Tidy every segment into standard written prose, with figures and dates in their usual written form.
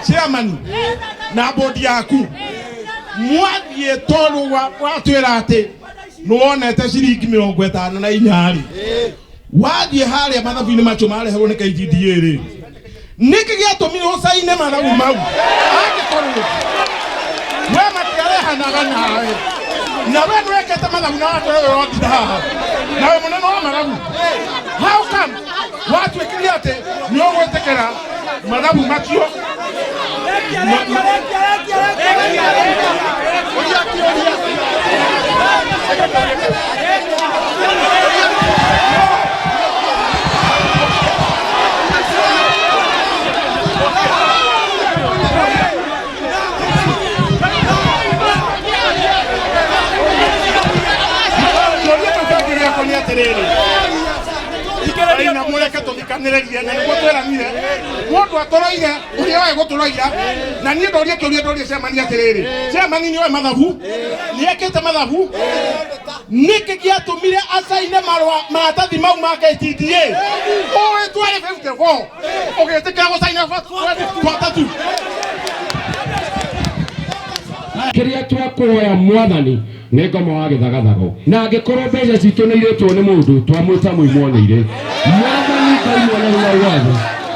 Chairman na bodi yaku mwathiĩ tondũ watwĩra atĩ nĩwonete ciringi 54 rĩ, wathiĩ harĩa mathabu-inĩ macio mareherwo nĩ KTDA rĩ, nĩkĩ gĩatũmire ũcaine mathabu mau angĩkorwo we matiarehanaga nawe na we nĩwekete mathabu na watwĩra we wothinda haha na we mũnene wa mathabu? How come watuĩkire atĩ nĩ ũgwĩtĩkĩra mathabu macio? Kĩũria kĩu kĩngĩ gĩakwa nĩ atĩrĩrĩ, na mũreke tũthikanĩrĩrie na nĩguo twĩranire mũndũ atũroire ũrĩa oĩ gũtũroira. Na niĩ ndorie kĩũria, ndorie chairman atĩrĩrĩ, chairman nĩ oĩ mathabu, nĩ ekĩte mathabu, nĩkĩ gĩatũmire acaine marũa maratathi mau ma KTDA ũĩ twarĩ 54 ũgĩtĩkĩra gũcaina 43? Kĩrĩa twakũhoya Mwathani nĩ ngoma wa gĩthagathago, na angĩkorwo mbeca citũ nĩ irĩtwo nĩ mũndũ, twamwĩta mũimwo nĩ irĩ. Mwathani Ngai mwene hinya wothe,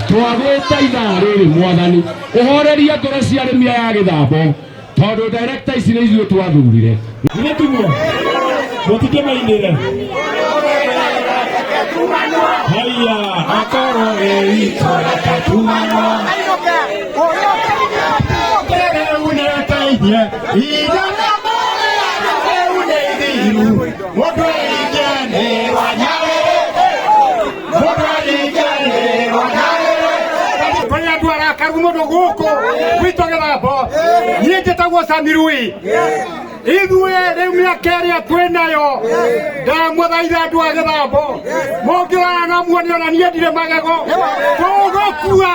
twagwĩta ithaa rĩrĩ, Mwathani, ũhorerie ngoro cia arĩmi aya a Gĩthambo, tondũ director ici nĩ ithuĩ twathurire. Githĩ tiguo? Mũtikĩmainĩre. Haiya, akorwo wĩ witũ reke tumanwo. Rĩu nĩteithie irio rĩu nĩ ithiru. Mũndũ aringe nĩ wanyarĩrĩ. Mũndũ aringe nĩ wanyarĩrĩ. Kũrĩ andũ arakaru mũno gũkũ gwitũ Gĩthambo. Niĩ njĩtagwo Samirui. Ithuĩ rĩu mĩaka ĩrĩa twĩ nayo, ndamũthaitha andũ a Gĩthambo, mũngĩrora na muone ona niĩ ndirĩ magego, tũgũkua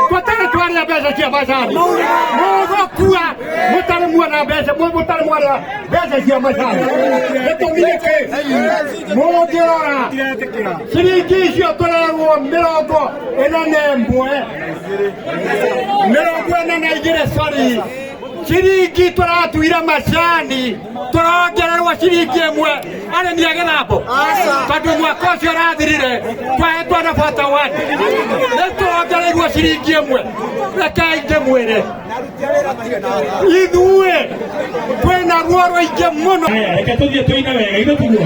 tũtarĩ twarĩa mbeca cia macani. Mũgũkua mũtarĩ muona mbeca, mũtarĩ mwarĩa mbeca cia macani. Gĩtũmi nĩ kĩ? Mũngĩrora ciringi icio tũrerwo 41, 42, sorry, ciringi tũratuire macani, tũrongererwo ciringi 1 arĩmi a Gĩthambo, tondũ mwaka ũcio ũrathirire twahetwo na bata one, nĩ tũrongereirwo ciringi 1. Rekei ndĩmwĩre, ithuĩ twĩna ruo rũingĩ mũno. Haya, reke tũthiĩ tũine wega, ithe tiguo?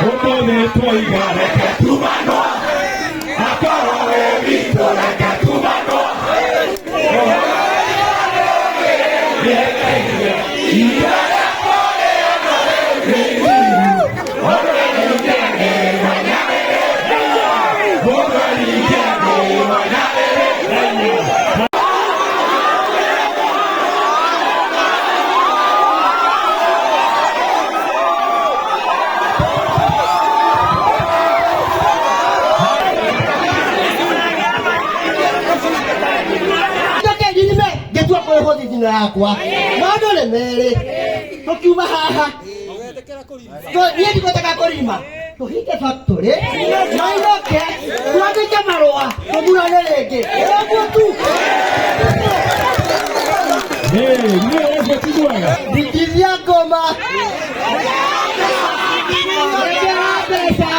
Ũmũthĩ twoiga reke tumanwo. Akorwo wĩ witũ reke tumanwo. Njoke ndirime ngĩtua kũrĩhwo thithino yakwa. Maũndũ nĩ merĩ, tũkiuma haha, niĩ ndigwetaka kũrima, tũhinge factory mainũke, twandĩke marũa tũthurane rĩngĩ, ũguo tu. Nĩ ũcio ti mwega. Ndingithia ngoma Rekera mbeca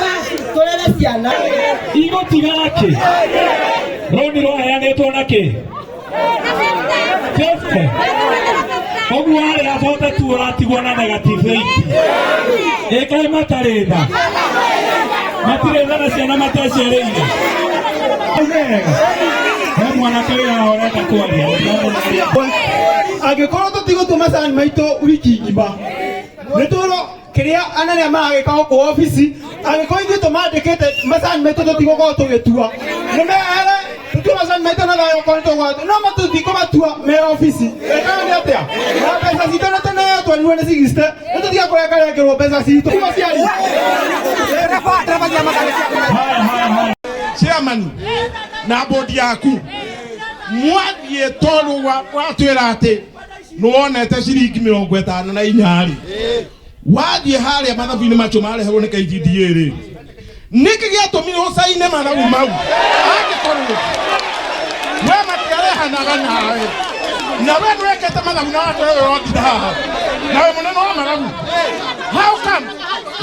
basi tũrere ciana. Igũtigara kĩ? Rũni rwaheanĩtwo na kĩ? 50. Ũguo harĩa 42 ũratigwo na negative 80. Ĩkaĩ matarĩ tha. Matirĩ tha na ciana mateciarĩire. Wega. He mwanake wĩ haha ũrenda kwaria. Angĩkorwo tũtigũtua macani maitũ wiki ng'ima, nĩ tũrwo kĩrĩa anene maragĩka gũkũ obici. Angĩkorwo ithuĩ tũmandĩkĩte macani maitũ tũtigũkorwo tũgĩtua, nĩ mehere tũtue macani maitũ na thayũ. Okorwo nĩtũgũgatua no matũtikũmatua me obici, ĩkaga nĩ atĩa na mbeca citũ? Nĩ tũneo twarirwo nĩ 60, nĩ tũtige kũrengarengerwo mbeca citũ. Aciari. Haya, haya, haya. Chairman na bodi yaku mwathiĩ tondũ watwĩra atĩ nĩwonete ciringi 54 rĩ, wathiĩ harĩa mathabu-inĩ macio mareherwo nĩ KTDA rĩ, nĩkĩ gĩatũmire ũcaine mathabu mau angĩkorwo Twĩranaga nawe na we ndwekete mathabu na watwĩra ũrondinda haha nawe mũnene wa mathabu. How come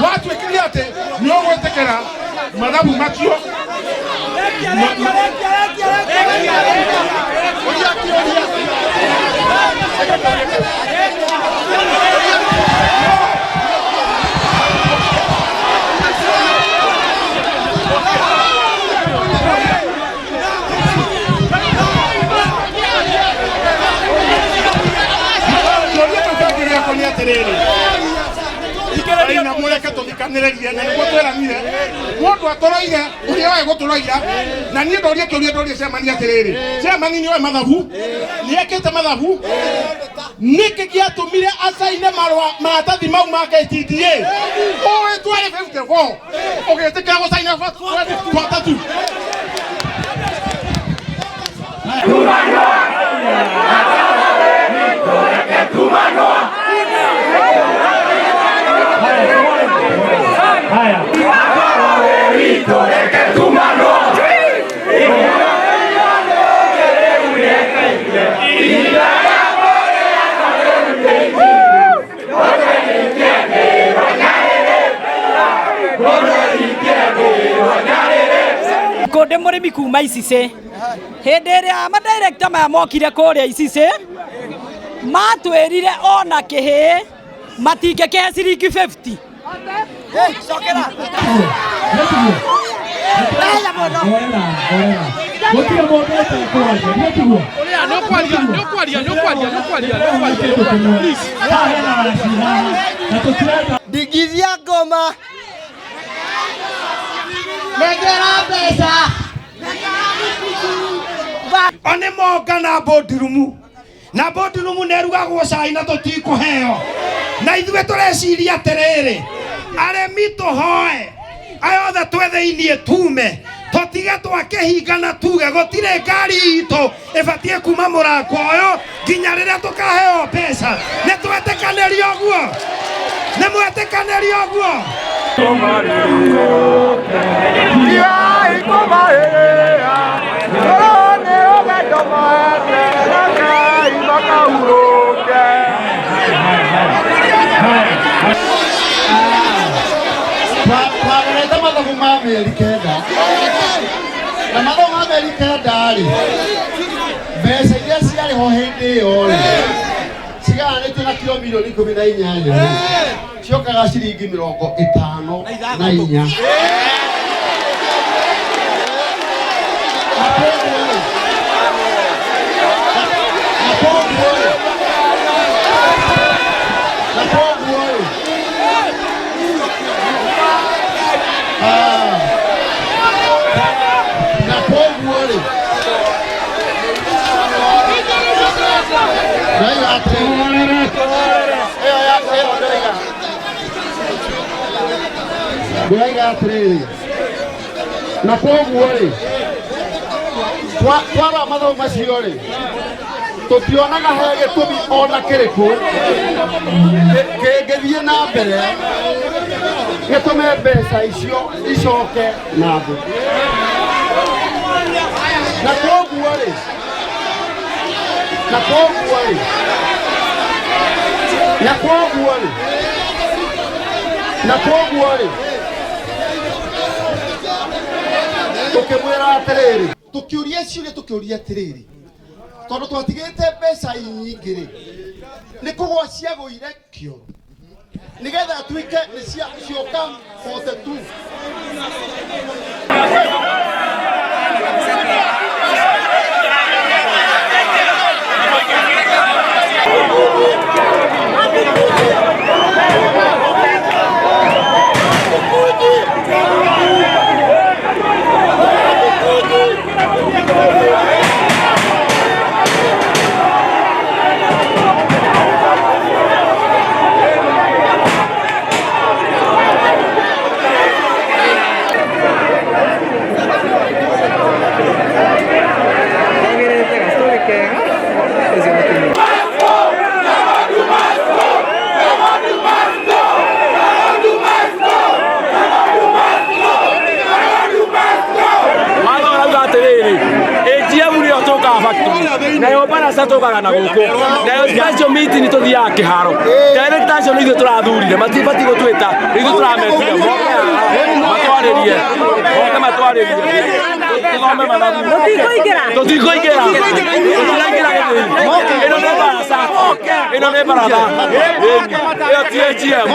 watuĩkire atĩ nĩ ũgwĩtĩkĩra mathabu macio? Kĩũria kĩu kĩngĩ gĩakwa nĩ atĩrĩrĩ, na mũreke tũthikanĩrĩrie na nĩguo twĩranire mũndũ atũroire ũrĩa oĩ gũtũroira. Na niĩ ndoria kĩũria, ndoria chairman atĩrĩrĩ, chairman nĩ oĩ mathabu, nĩ ekĩte mathabu, nĩkĩ gĩatũmire acaine marũa maratathi mau ma KTDA ũĩ twarĩ 54 ũgĩtĩkĩra gũcaina twatatũ? Haya. Kũndĩ mũrĩmi kuma Icicĩ, hĩndĩ ĩrĩa madirekta maya mokire kũrĩa Icicĩ matwĩrire ona kĩhĩĩ matingĩkĩhe ciringi 50. Horera, horera. Gũtirĩ mũndũ ũtekwaria, nĩtiguo? Nĩũkwaria, nĩũkwaria, nĩũkwaria, nĩũkwaria, nĩũkwaria. Please. Haha hena waci haha na tũtirenda. Ndigithia ngoma, nengera mbeca. O nĩ mongana boardroom na boardroom nĩ ĩrugagwo cai na tũtikũheo, na ithuĩ tũreciria atĩrĩrĩ, arĩmi tũhoe aya othe twĩ thĩiniĩ tume tũtige twakĩhinga na tuge gũtirĩ ngari itũ ĩbatiĩ kuma mũrango ũyũ nginya rĩrĩa tũkaheo mbeca. Nĩ twetĩkanĩria ũguo? Nĩ mwetĩkanĩria ũguo? Twarorete mathabu ma mĩeri 9, na mathabu ma mĩeri 9 rĩ, mbeca iria ciarĩ ho hĩndĩ ĩyo rĩ, cigayanĩtio na kiro milioni 18 rĩ, ciokaga ciringi 54. Na koguo rĩ, na koguo rĩ, ndaiga atĩrĩrĩ, ĩyo ya ĩyo ndĩraiga atĩrĩrĩ, na koguo rĩ, twarora mathabu macio rĩ, tũtionaga he gĩtũmi ona kĩrĩkũ kĩngĩthiĩ na mbere gĩtũme mbeca icio icoke na thĩ. Na koguo rĩ, na koguo rĩ, na koguo rĩ, na koguo rĩ, tũkĩmwĩra atĩrĩrĩ, tũkĩũria ciũria, tũkĩũria atĩrĩrĩ, tondũ twatigĩte mbeca nyingĩ rĩ, nĩ kũgwa ciagũire kĩoro nĩgetha atuĩke nĩ cioka 42. Nayo baraca tũkaga na gũkũ. Nayo special meeting tũthiaga kĩharo. Director acio nĩ ithuĩ tũrathurire, matibatiĩ gũtwĩta, nĩ ithuĩ tũrametire. Moke haha, matwarĩrie. Moke matwarĩrie. Tũthome mathabu. Tũtikũingĩra. Tũtikũingĩra. Tũtiraingĩra gĩthĩi. Ĩno nĩ baraca. Ĩno nĩ baratha. Ĩyo ti AGM.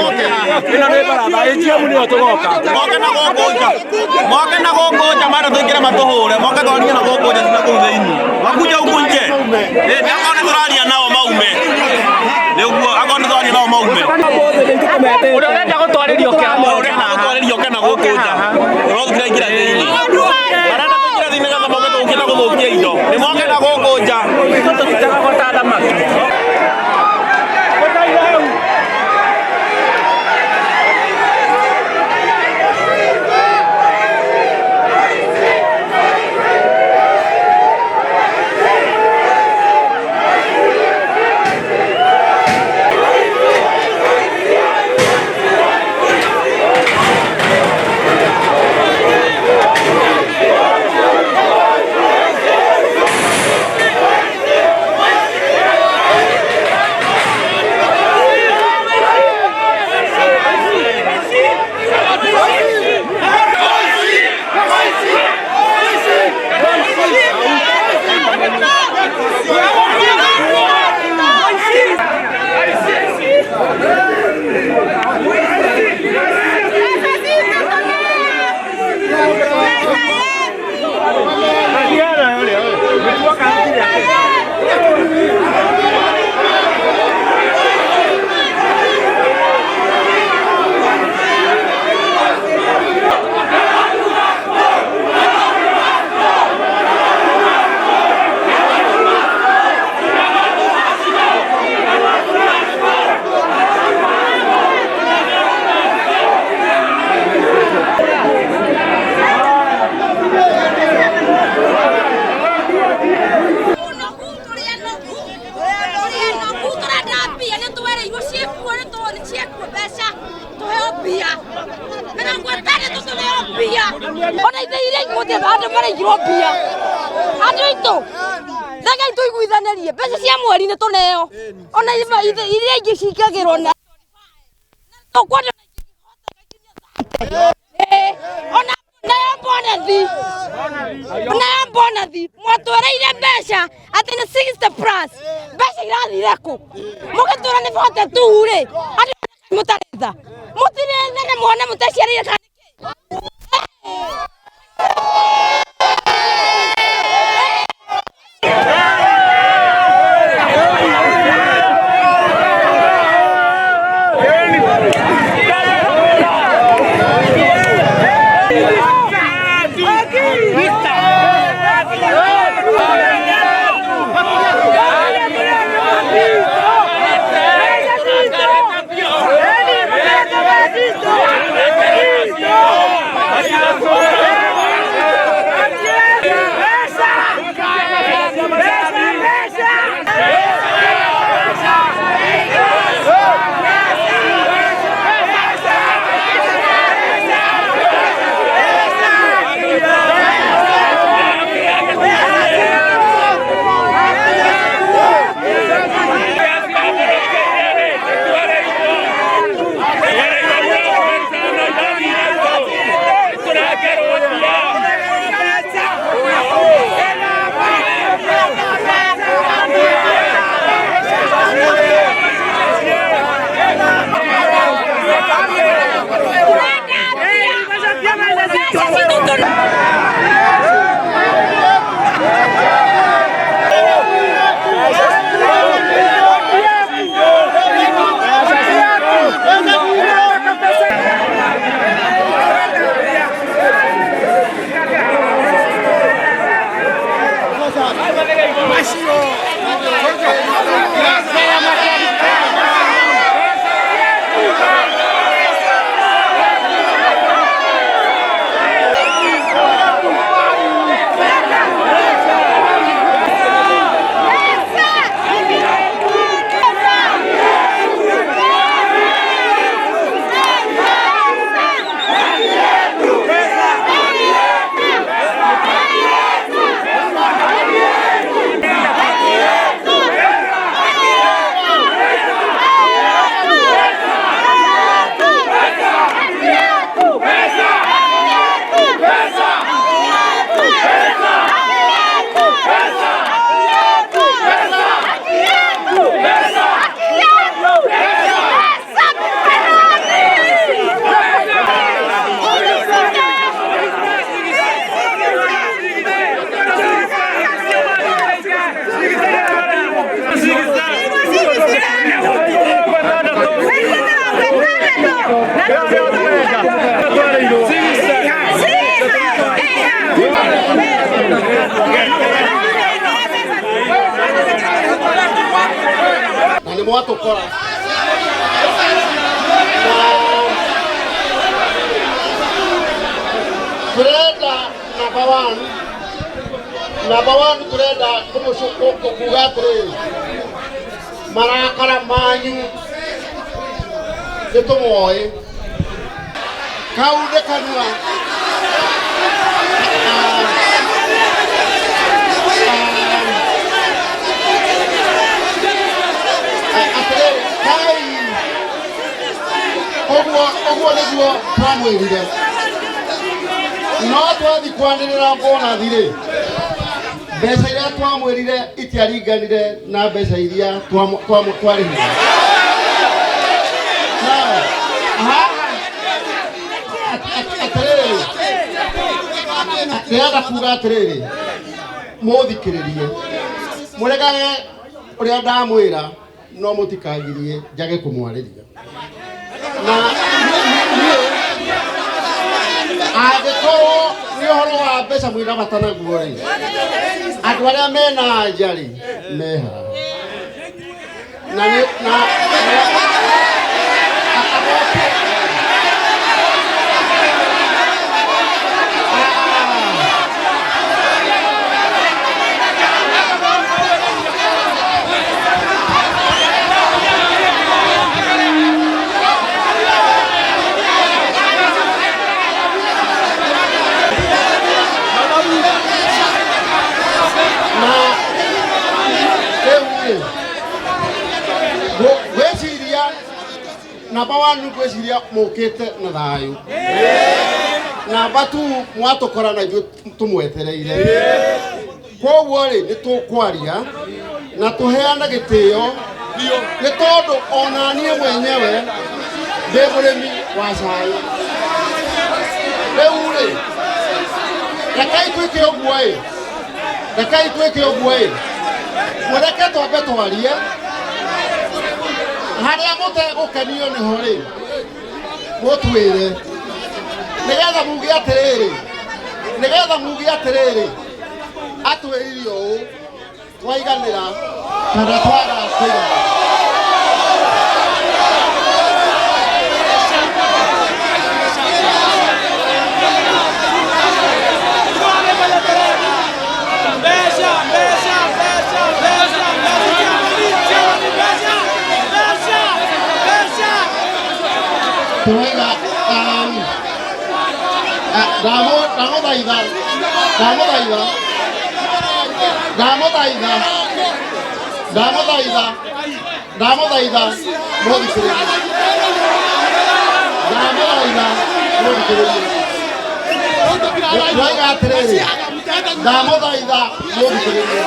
Ĩno nĩ baratha. AGM nĩyo tũgoka. Moke na gũkũ nja. Moke na gũkũ nja mara tũingĩre matũhũre. Moke twarie na gũkũ nja na kũu thĩinĩ. Makuja huku nje. Eh, akorwo nĩ tũraria nao maume. Nĩguo akorwo nĩ tũraria nao maume. Ũrĩa ũrenda gũtwarĩrio kĩama Ũrĩa ũrenda gũtwarĩrio oke na gũkũ nja. Ũrĩa tũtiraingĩra thĩinĩ. Marenda tũingĩre thĩinĩ nĩgetha moke tũke na gũthũkia indo. Nĩ moke na gũkũ nja. Tũtitagagwo ta thamaki. Ona ithe iria igũte andũ maraigirwo mbia andũ aitũ reke tũiguithanĩrie mbeca cia mweri nĩ tũneo ona iria ingĩ cikagĩrwo na tũkwenda ona nayo bonathi nayo bonathi mwatwereire mbeca atĩ nĩ 60 plus mbeca irathire kũ mũgĩtwĩra nĩ 42 rĩ andũ mũtarĩ tha mũtirĩ tha na muone mũtaciarĩire kana Na nä mwatå kora turenda number one, number one turenda kuga atiriri marakara manyu nä tå moä kau nä kanua. Atiriri kai ũguo nĩguo twamwĩrire no twathi kwanĩrĩra bonathi rĩ mbeca iria twamwĩrire itiaringanire na mbeca iria twarĩhire. Na haha atĩrĩrĩ ndĩrenda kuga atĩrĩrĩ mũthikĩrĩrie mũregage ũrĩa ndamwĩra no mũtikagirie njage kũmwarĩria. Na niĩ angĩkorwo nĩ ũhoro wa mbeca mwĩna bata naguo rĩ andũ arĩa mena anja rĩ me haha na na namba 1 ngwĩciria mũkĩte na thayũ. Namba 2 mwatũkora na ithuĩ tũmwetereire. Koguo rĩ nĩ tũkwaria na tũheane gĩtĩo nĩ tondũ ona niĩ mwenyewe ndĩ mũrĩmi wa cai. Rĩu rĩ rekai twĩke ũguo ĩ, rekai twĩke ũguo ĩ, mũreke twambe twarie harĩa mũtegũkenio nĩho rĩ mũtwĩre nĩgetha muge atĩrĩrĩ, nĩgetha muge atĩrĩrĩ atwĩrire ũũ twaiganĩra kana twaga kũiganĩra. Tũraiga ndamũthaitha ndamũthaitha ndamũthaitha ndamũthaitha ndamũthaitha mũthikĩrĩrie ndamũthaitha mũthikĩrĩrie ndĩraiga atĩrĩrĩ ndamũthaitha mũthikĩrĩrie.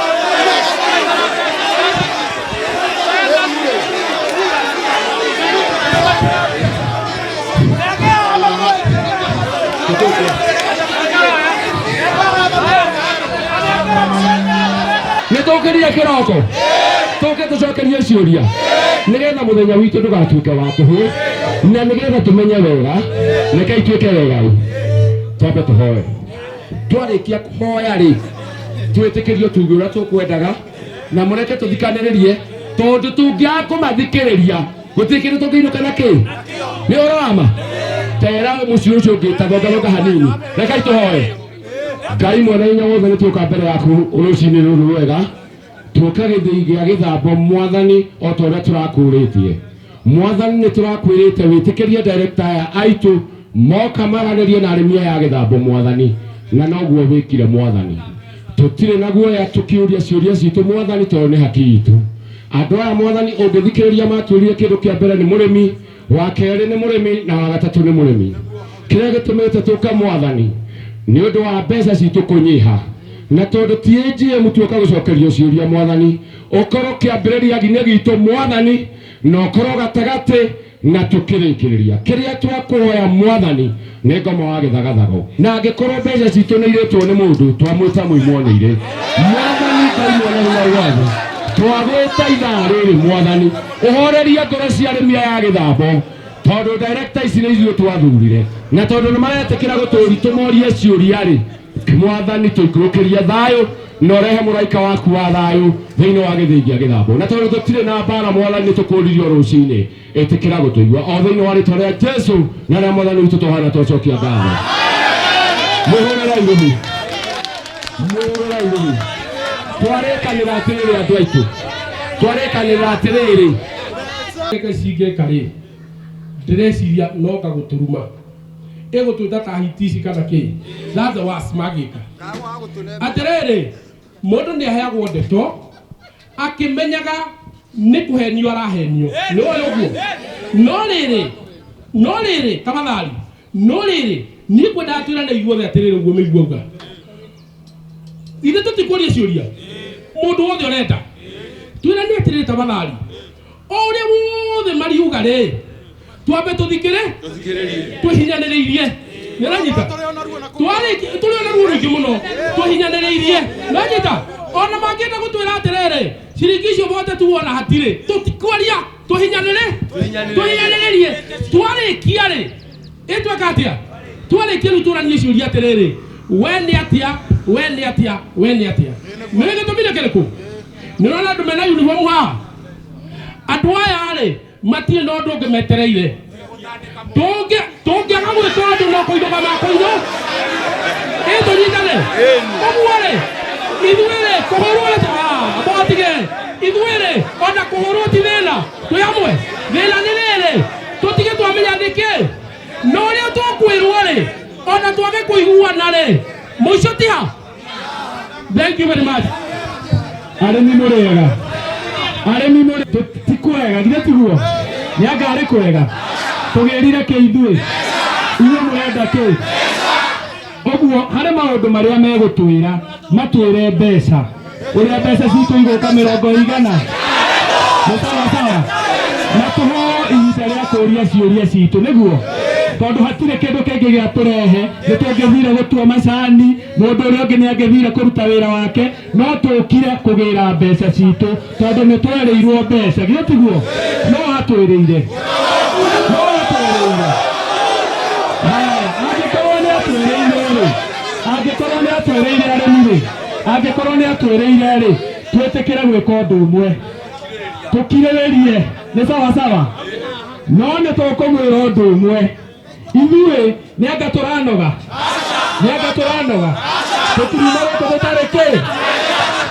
Nä tåkä kä roko tå ke tå cokerie ciå nä getha må thenya witå ndå gatuä ke wa tå hå na nä getha tå menye wega rekei tuä ke wega twambe tå hoe twarä kia kå hoya rä twä tä kä rio tuge å rä a tå kwendaga na må reke tå thikanä rä rie tondå tå ngä aga kå mathikä rä ria gå tirä kä ndå tå ngä inå ka na kä nä å horo wa ma tera må ciä å cio å ngä tathongathonga hanini rekei tå hoe. Ngai mwene hinya wothe nä tuoka mbere yaku rũcinĩ rũrũ rwega tuoka gĩthĩi gĩa gĩthambo mwathani o ta ũrĩa tũrakũrĩtie mwathani nĩ tũrakwĩrĩte wĩtĩkĩrie director aya aitũ moka maranĩrie na arĩmi aya a gĩthambo mwathani na noguo wĩkire mwathani tũtirĩ na guoya tũkĩũria ciũria citũ mwathani tondũ nĩ haki itũ andũ aya mwathani ũngĩthikĩrĩria matũrie kĩndũ kĩa mbere nĩ mũrĩmi wa kerĩ nĩ mũrĩmi na wa gatatũ nĩ mũrĩmi kĩrĩa gĩtũmĩte tũke mwathani nĩ ũndũ wa mbeca citũ kũnyiha na tondũ ti AGM tuoka gũcokerio ciũria mwathani ũkorwo kĩambĩrĩria-inĩ gitũ mwathani na ũkorwo gatagatĩ na tũkĩrĩkĩrĩria kĩrĩa twakũhoya mwathani nĩ ngoma wa gĩthagathago na angĩkorwo mbeca citũ nĩ irĩtwo nĩ mũndũ twamwĩta mũimwo nĩ irĩ mwathani Ngai mwene hinya wothe twagwĩta ithaa rĩrĩ mwathani ũhorerie ngoro cia arĩmi aya a gĩthambo Tondũ director ici nĩ ithuĩ twathurire na tondũ nĩ maretĩkĩra gũtũri tũmorie ciũria rĩ, mwathani tũikũrũkĩrie thayũ na ũrehe mũraika waku wa thayũ thĩinĩ wa gĩthĩi gĩa gĩthambo. Na tondũ tũtirĩ na mbara mwathani nĩ tũkũririe o rũcinĩ, ĩtĩkĩra gũtũigua o thĩinĩ wa rĩtwa rĩa Jesu na rĩa mwathani witũ tũhana twacokia ngatho. Mũhũrĩrei rũhĩ, mũhũrĩrei rũhĩ. Twarĩkanĩra atĩrĩrĩ andũ aitũ, twarĩkanĩra atĩrĩrĩ Reke cingĩka rĩ, ndĩreciria no ngagũtũruma ĩgũtwĩta ta hiti ici kana kĩ. That's the worst mangĩka. Atĩrĩrĩ, mũndũ nĩ aheagwo ndeto akĩmenyaga nĩ kũhenio arahenio, nĩ ũĩ ũguo. No rĩrĩ tafadhali, no rĩrĩ niĩ ngwendaga twĩrane ithuothe atĩrĩrĩ, ũguo mĩiguo auga ithuĩ tũtikũria ciũria mũndũ wothe ũrenda twĩrane atĩrĩrĩ, tafadhali, o ũrĩa wothe mariuga rĩ, twambe tũthikĩrĩ twĩhinyanĩrĩirie. Nĩũranyita? Tũrĩ ona ruo rũingĩ mũno, twĩhinyanĩrĩirie. Nĩwanyita? Ona mangĩenda gũtwĩra atĩrĩrĩ, ciringi icio bote tu ona hatirĩ, tũtikwaria, twĩhinyanĩrĩrie. Twarĩkia rĩ, ĩtweka atĩa? Twarĩkia rĩu tũranie ciũria atĩrĩrĩ, we nĩ atĩa, we nĩ atĩa, we nĩ atĩa? Nĩ gĩtũmi nĩ kĩrĩkũ? Nĩ ũrona andũ mena uniform haha, andũ aya rĩ matirĩ na ũndũ ũngĩ metereire. Tũngĩaga gwĩka ũndũ no kũinũka makũinũ. Ĩ tũnyitane ũguo rĩ, ithuĩ rĩ kũhũrwo rĩ, mwatige ithuĩ rĩ, ona kũhũrwo ti thĩna, twĩ hamwe. Thĩna nĩ rĩrĩ, tũtige twamenya nĩkĩ na ũrĩa tũkwĩrwo rĩ, ona twage kũiguana rĩ, mũico ti ha. Thank you very much. Arĩmi mũrĩega, arĩmi mũrĩ ti kwega, githĩ tiguo? Nĩ anga arĩ kwega tũgĩrire kĩ ithuĩ? Inyuĩ mũrenda kĩ? Ũguo harĩ maũndũ marĩa megũtwĩra, matwĩre mbeca, ũrĩa mbeca citũ igũka mĩrongo igana nĩ sawa sawa, na tũheo ihinda rĩa kũria ciũria citũ, nĩguo tondũ hatirĩ kĩndũ kĩngĩ gĩa tũrehe. Nĩ tũngĩthire gũtua macani, mũndũ ũrĩa ũngĩ nĩ angĩthire kũruta wĩra wake, no tũkire kũgĩra mbeca citũ tondũ nĩ twerĩirwo mbeca, githĩ tiguo? No atwĩrĩire, no atwĩrĩire. Haya, angĩkorwo nĩ atwĩrĩire rĩ, angĩkorwo nĩ atwĩrĩire arĩmi rĩ, angĩkorwo nĩ atwĩrĩire rĩ, twĩtĩkĩre gwĩka ũndũ ũmwe, tũkirĩrĩrie, nĩ sawa sawa. No nĩ tũkũmwĩra ũndũ ũmwe, ithuĩ nĩ anga tũranoga, nĩ anga tũranoga, tũtiruma gũkũ tũtarĩ kĩ,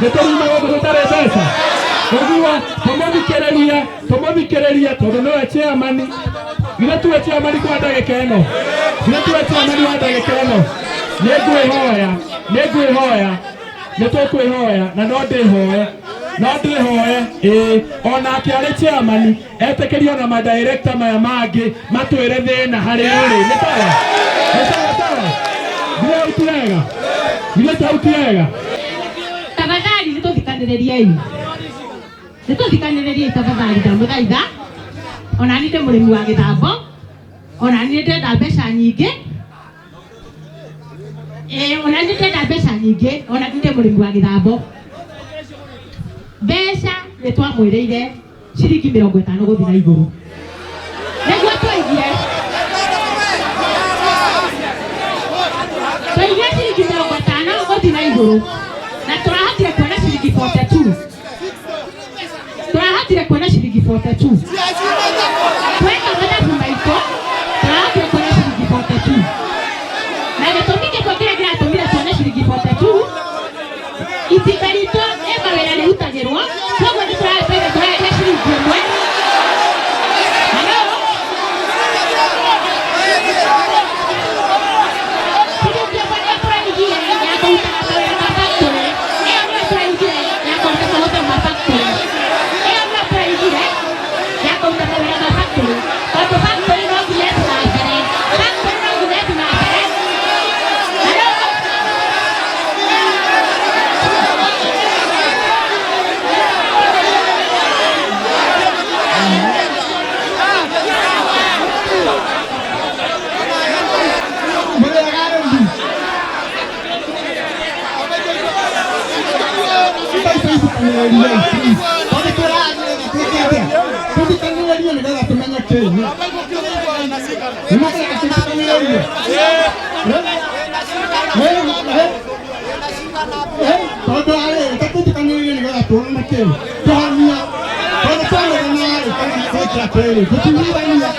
nĩ tũruma gũkũ tũtarĩ mbeca. Ũguo tũmũthikĩrĩrie, tũmũthikĩrĩrie tondũ nĩwe chairman. Githĩ tuwe chairman kwa ndagĩka ĩno? Githĩ tuwe chairman wa ndagĩka ĩno? Nĩ ngwĩhoya, nĩ ngwĩhoya, nĩ tũkwĩhoya, na no ndĩhoe, no ndĩhoe ĩĩ, onake arĩ chairman etĩkĩrio na madirector maya mangĩ matwĩre thĩna harĩa ũrĩ. Nĩ sawa, nĩ sawa sawa. Githĩ hau ti wega? Githĩ hau ti wega? Tafadhali nĩtũthikanĩrĩriei, nĩtũthikanĩrĩriei tafadhali, ndamũthaitha. Ona niĩ ndĩ mũrĩmi wa gĩthambo, ona niĩ ndĩrenda mbeca nyingĩ. Ĩĩ, ona niĩ ndĩrenda mbeca nyingĩ, ona niĩ ndĩ mũrĩmi wa gĩthambo. Mbeca nĩ twamwĩrĩire ciringi 50 gũthiĩ na igũrũ nĩguo twaigire, twaigire ciringi 50 gũthiĩ na igũrũ, na tũrahotire kuona ciringi 42, tũrahotire kuona ciringi 42. Tweka mathabu maitũ, tũrahotire kuona ciringi 42, na gĩtũmi gĩkwo kĩrĩa kĩratũmire tuone ciringi 42, itinga ritũ ĩ mawĩra rĩrutagĩrwo, koguo nĩ tũraendia tũrendia ciringi 1. Hello? Ciringi 1 nĩyo tũraigire ya kũrutaga mawĩra ma factory, ĩyo nĩyo tũraigire ya kũruta mahũthĩro ma factory, ĩyo nĩyo tũraigire ya kũruta mawĩra ma factory, tondũ factory no nginya ĩthiĩ na mbere, factory no nginya ĩthiĩ na mbere. Hello? Mũrĩega arĩmi? Tũthikanĩrĩrie, tondũ tũrathiĩ twĩke atĩa? Tũthikanĩrĩrie nĩgetha tũmenye. kĩ? Nĩ mũkũrega tũtikanĩrĩrie? Tondũ arĩ tũtikanĩrĩrie nĩgetha tuone nĩ kĩ tũhonia, tondũ twanegena rĩ kana gwĩkĩra kĩrĩ tũtiiguithania.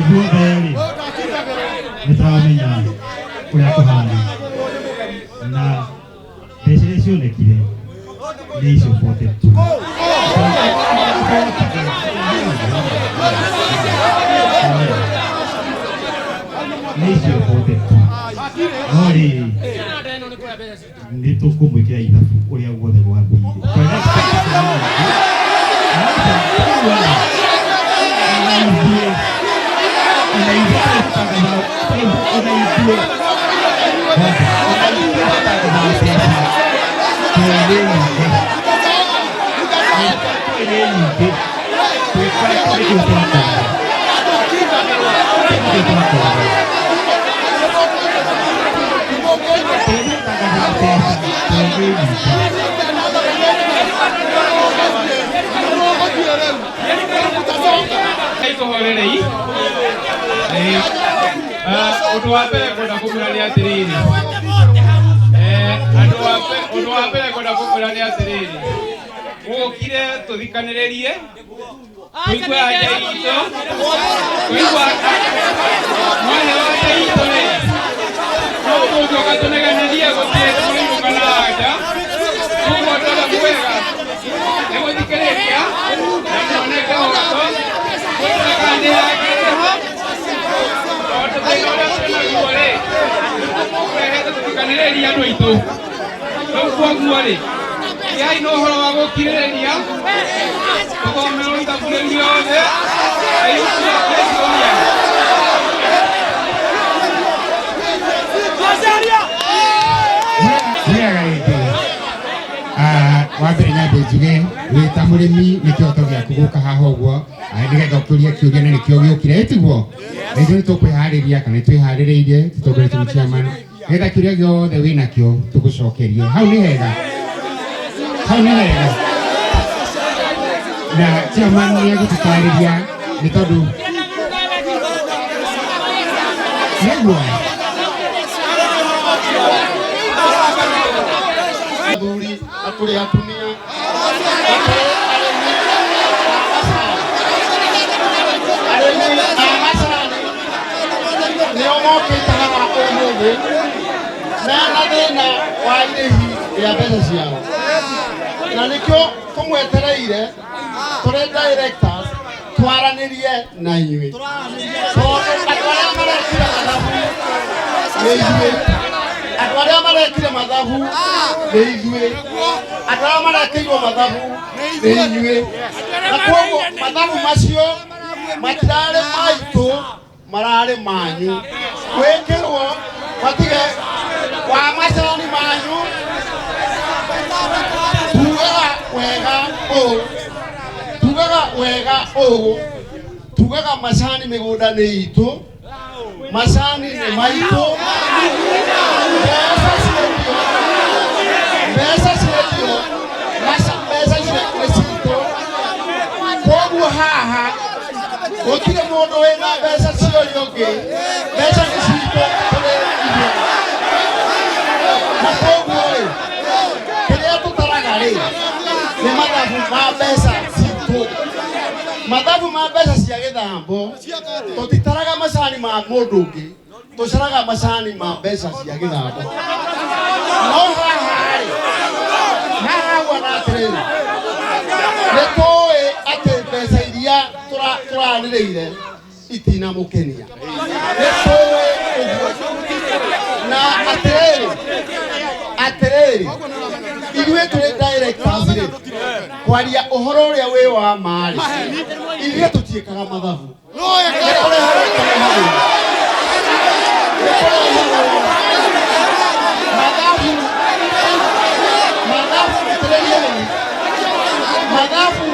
Ithuothe rĩ nĩ tũramenya ũrĩa kũhana, na mbeca iria cionekire nĩ icio 42. Nĩ icio 42, no rĩrĩ nĩ tũkũmwĩkĩra ithabu ũrĩa guothe gwathire. Tũhorerei. Ũndũ wa mbere ngwenda kũmwĩra nĩ atĩrĩrĩ, andũ wa ũndũ wa mbere ngwenda kũmwĩra nĩ atĩrĩrĩ, mũgũkire tũthikanĩrĩrie, tũigue anja itũ, tũigua mwaheo anja itũ rĩ, no tũngĩũka tũnegenerie gũtirĩ tũrĩinũka na anja. Koguo ũndũ ũrĩa mwega nĩ gũthikĩrĩria na muone kĩhoto, gũtirĩ kana nĩ yagĩte ho, tondũ thĩna ũrĩa twĩnaguo rĩ, nĩtũkũrehete tũthikanĩrĩrie andũ aitũ. Rĩu koguo rĩ, gĩai na ũhoro wa gũkirĩrĩria, tũthomerwo ithabu rĩu rĩothe, na ithuĩ tũcokie ciũria. Wĩraga rĩngĩ, wa mbere nyambe njuge wĩ ta mũrĩmi nĩ kĩhoto gĩaku gũka haha ũguo, nĩgetha ũkĩũrie kĩũria na nĩkĩo gĩũkire, ĩtiguo na ithuĩ nĩ tũkwĩharĩria kana nĩ twĩharĩrĩirie tũtongoretio nĩ chairman, nĩgetha kĩũria gĩothe wĩ nakĩo tũgũcokerie. Hau nĩ hega, hau nĩ hega, na chairman nĩ egũtũtarĩria nĩ tondũ nĩguo athuri na tũrĩ atumia na tũrĩ arĩmi arĩmi a macani nĩo mokĩte haha ũmũthĩ mena thĩna wa irĩhi rĩa mbeca ciao, na nĩkĩo tũmwetereire tũrĩ directors twaranĩrie na inyuĩ, tondũ andũ arĩa marekire mathabu nĩ ithuĩ, andũ arĩa marekire mathabu nĩ ithuĩ, andũ arĩa marekĩirwo mathabu nĩ inyuĩ, na koguo mathabu macio matirarĩ maitũ, mararĩ manyu gwĩkĩrwo matige wa macani manyu. Tugaga wega ũũ, tugaga wega ũũ, tugaga macani mĩgũnda nĩ itũ, macani nĩ maitũ, mbeca ciendio, mbeca ciendio, mbeca nĩ citũ. Koguo haha gũtirĩ mũndũ wĩna mbeca cia ũrĩa ũngĩ, mbeca nĩ citũ tũrĩ ithuĩ. Na koguo rĩ, kĩrĩa tũtaraga rĩ nĩ mathabu ma mbeca citũ, mathabu ma mbeca cia gĩthambo. Tũtitaraga macani ma mũndũ ũngĩ, tũcaraga macani ma mbeca cia gĩthambo. No haha rĩ, haha huana atĩrĩrĩ, nĩ tũĩ atĩ mbeca iria tũranĩrĩire itinamũkenia, nĩ tũĩ ũguo. Na atĩrĩrĩ, atĩrĩrĩ, Atĩrĩrĩ, ithuĩ tũrĩ directors rĩ, kwaria ũhoro ũrĩa wĩ wa ma rĩ, ithuĩ tũtiĩkaga mathabu. Nĩ kũreherwo tũrehagĩrwo. Nĩ kũreherwo mathabu, mathabu, thikĩrĩriai, mathabu,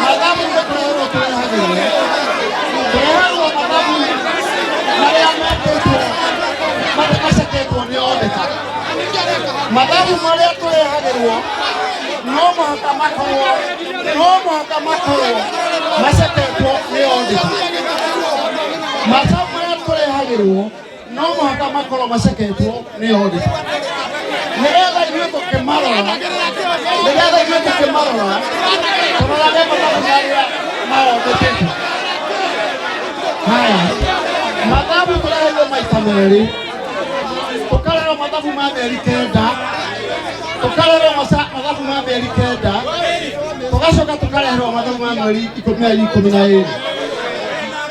mathabu nĩ kũreherwo tũrehagĩrwo. Tũrehagwo mathabu marĩa mekĩtwo, marĩa maceketwo nĩ auditor. Mathabu marĩa tũrehagĩrwo no mũhaka makorwo, no mũhaka makorwo maceketwo nĩ auditor. Mathabu marĩa tũrehagĩrwo no mũhaka makorwo maceketwo nĩ auditor, nĩgetha ithuĩ tũkĩmarora, nĩgetha ithuĩ tũkĩmarora tũrorage mathabu marĩa maondĩtĩtwo. Haya, mathabu tũreheirwo maita merĩ, tũkarerwo mathabu ma mĩeri 9, tũkarerwo mathabu ma mĩeri 9, tũgacoka tũkareherwo mathabu ma mweri ikũmi, mĩeri 12.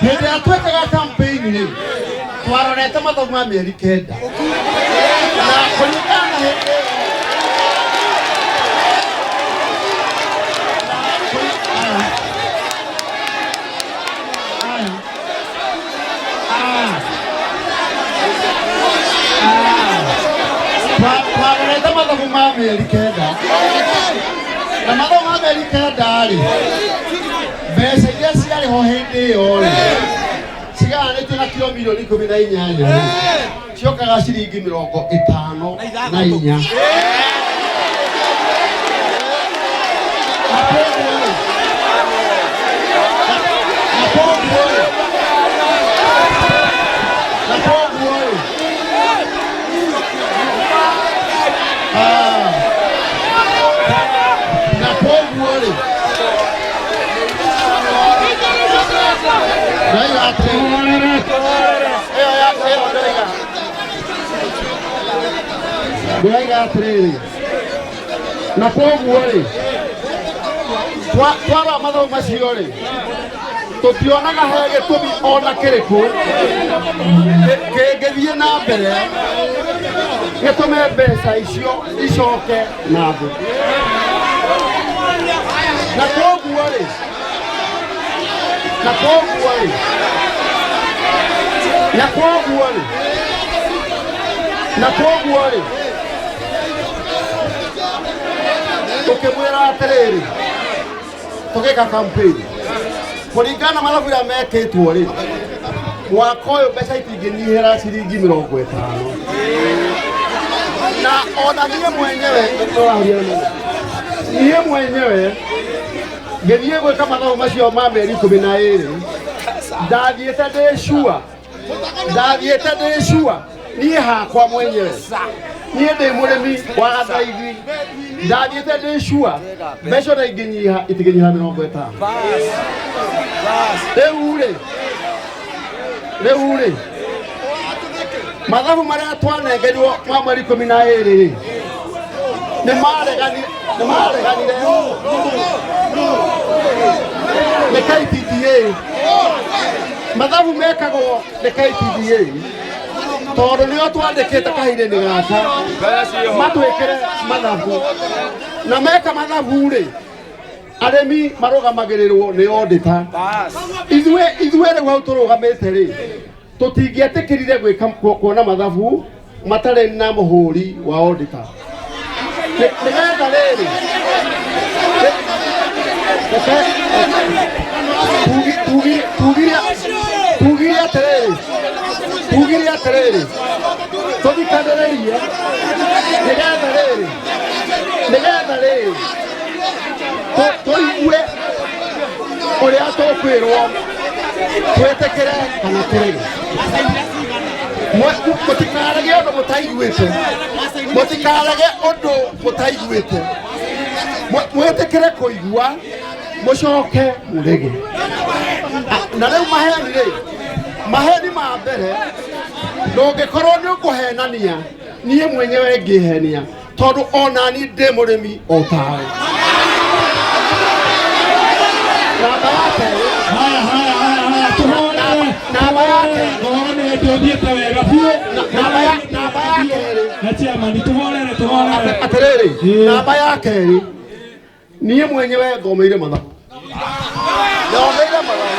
Hĩndĩ ĩrĩa twĩkaga campaign rĩ, twarorete mathabu ma mĩeri 9, na kũringana na hĩndĩ ĩyo twarorete mathabu ma mĩeri 9, na mathabu ma mĩeri 9 rĩ, mbeca iria ciarĩ ho hĩndĩ ĩyo rĩ, cigayanĩtio na kiro milioni 18 rĩ, ciokaga ciringi 54. Na koguo rĩ, na koguo rĩ, na koguo rĩ, na koguo rĩ, ndĩroiga atĩrĩrĩ, ĩyo ya ĩyo ndĩroiga, ndĩroiga atĩrĩrĩ, na koguo rĩ, twarora mathabu macio rĩ, tũtionaga he gĩtũmi ona kĩrĩkũ kĩngĩthiĩ na mbere gĩtũme mbeca icio icoke na thĩ. Na koguo rĩ, na koguo rĩ, na koguo rĩ, na koguo rĩ, tũkĩmwĩra atĩrĩrĩ, tũgĩka campaign kũringana na mathabu ĩrĩa mekĩtwo rĩ, mwaka ũyũ mbeca itingĩnyihĩra ciringi 50. Na ona niĩ mwenyewe, niĩ mwenyewe ngĩthiĩ gwĩka mathabu macio ma mĩeri 12, ndathiĩte ndĩ sure, ndathiĩte ndĩ sure niĩ hakwa mwenyewe, niĩ ndĩ mũrĩmi wa gathaithi, ndathiĩte ndĩ sure mbeca ona ingĩnyiha itingĩnyiha 50. Rĩu rĩ, rĩu rĩ, mathabu marĩa twanengerirwo ma mweri 12 rĩ, nĩ mareganire, nĩ mareganire nĩ KTDA. Mathabu mekagwo nĩ KTDA tondũ nĩo twandĩkĩte kahinda-inĩ gaka matwĩkĩre mathabu, na meka mathabu rĩ, arĩmi marũgamagĩrĩrwo nĩ auditor. Ithuĩ, ithuĩ rĩu hau tũrũgamĩte rĩ, tũtingĩetĩkĩrire gwĩka kuona mathabu matarĩ na mũhũri wa auditor, nĩgetha rĩrĩ, tugire atĩrĩrĩ, tugire atĩrĩrĩ, tũthikanĩrĩrie, nĩgetha rĩrĩ, nĩgetha rĩrĩ tũigue ũrĩa tũkwĩrwo, twĩtĩkĩre kana tũrege. Mũtikarege ũndũ mũtaiguĩte, mũtikarege ũndũ mũtaiguĩte, mwĩtĩkĩre kũigua mũcoke mũrege. Na rĩu maheni rĩ, maheni ma mbere, ndũngĩkorwo nĩ ũkũhenania, niĩ mwenyewe ngĩhenia, tondũ ona niĩ ndĩ mũrĩmi o tawe. Namba ya kerĩ, Haya, haya, haya, haya, tũhorere. Namba ya kerĩ. Ngoro nĩ ndũthiĩte wega biũ. Namba ya, namba ya kerĩ. Na Chairman, tuhorere tuhorere. Atiriri, namba ya keri niĩ mwenyewe ngomeire mathabu. Ngomeire mathabu.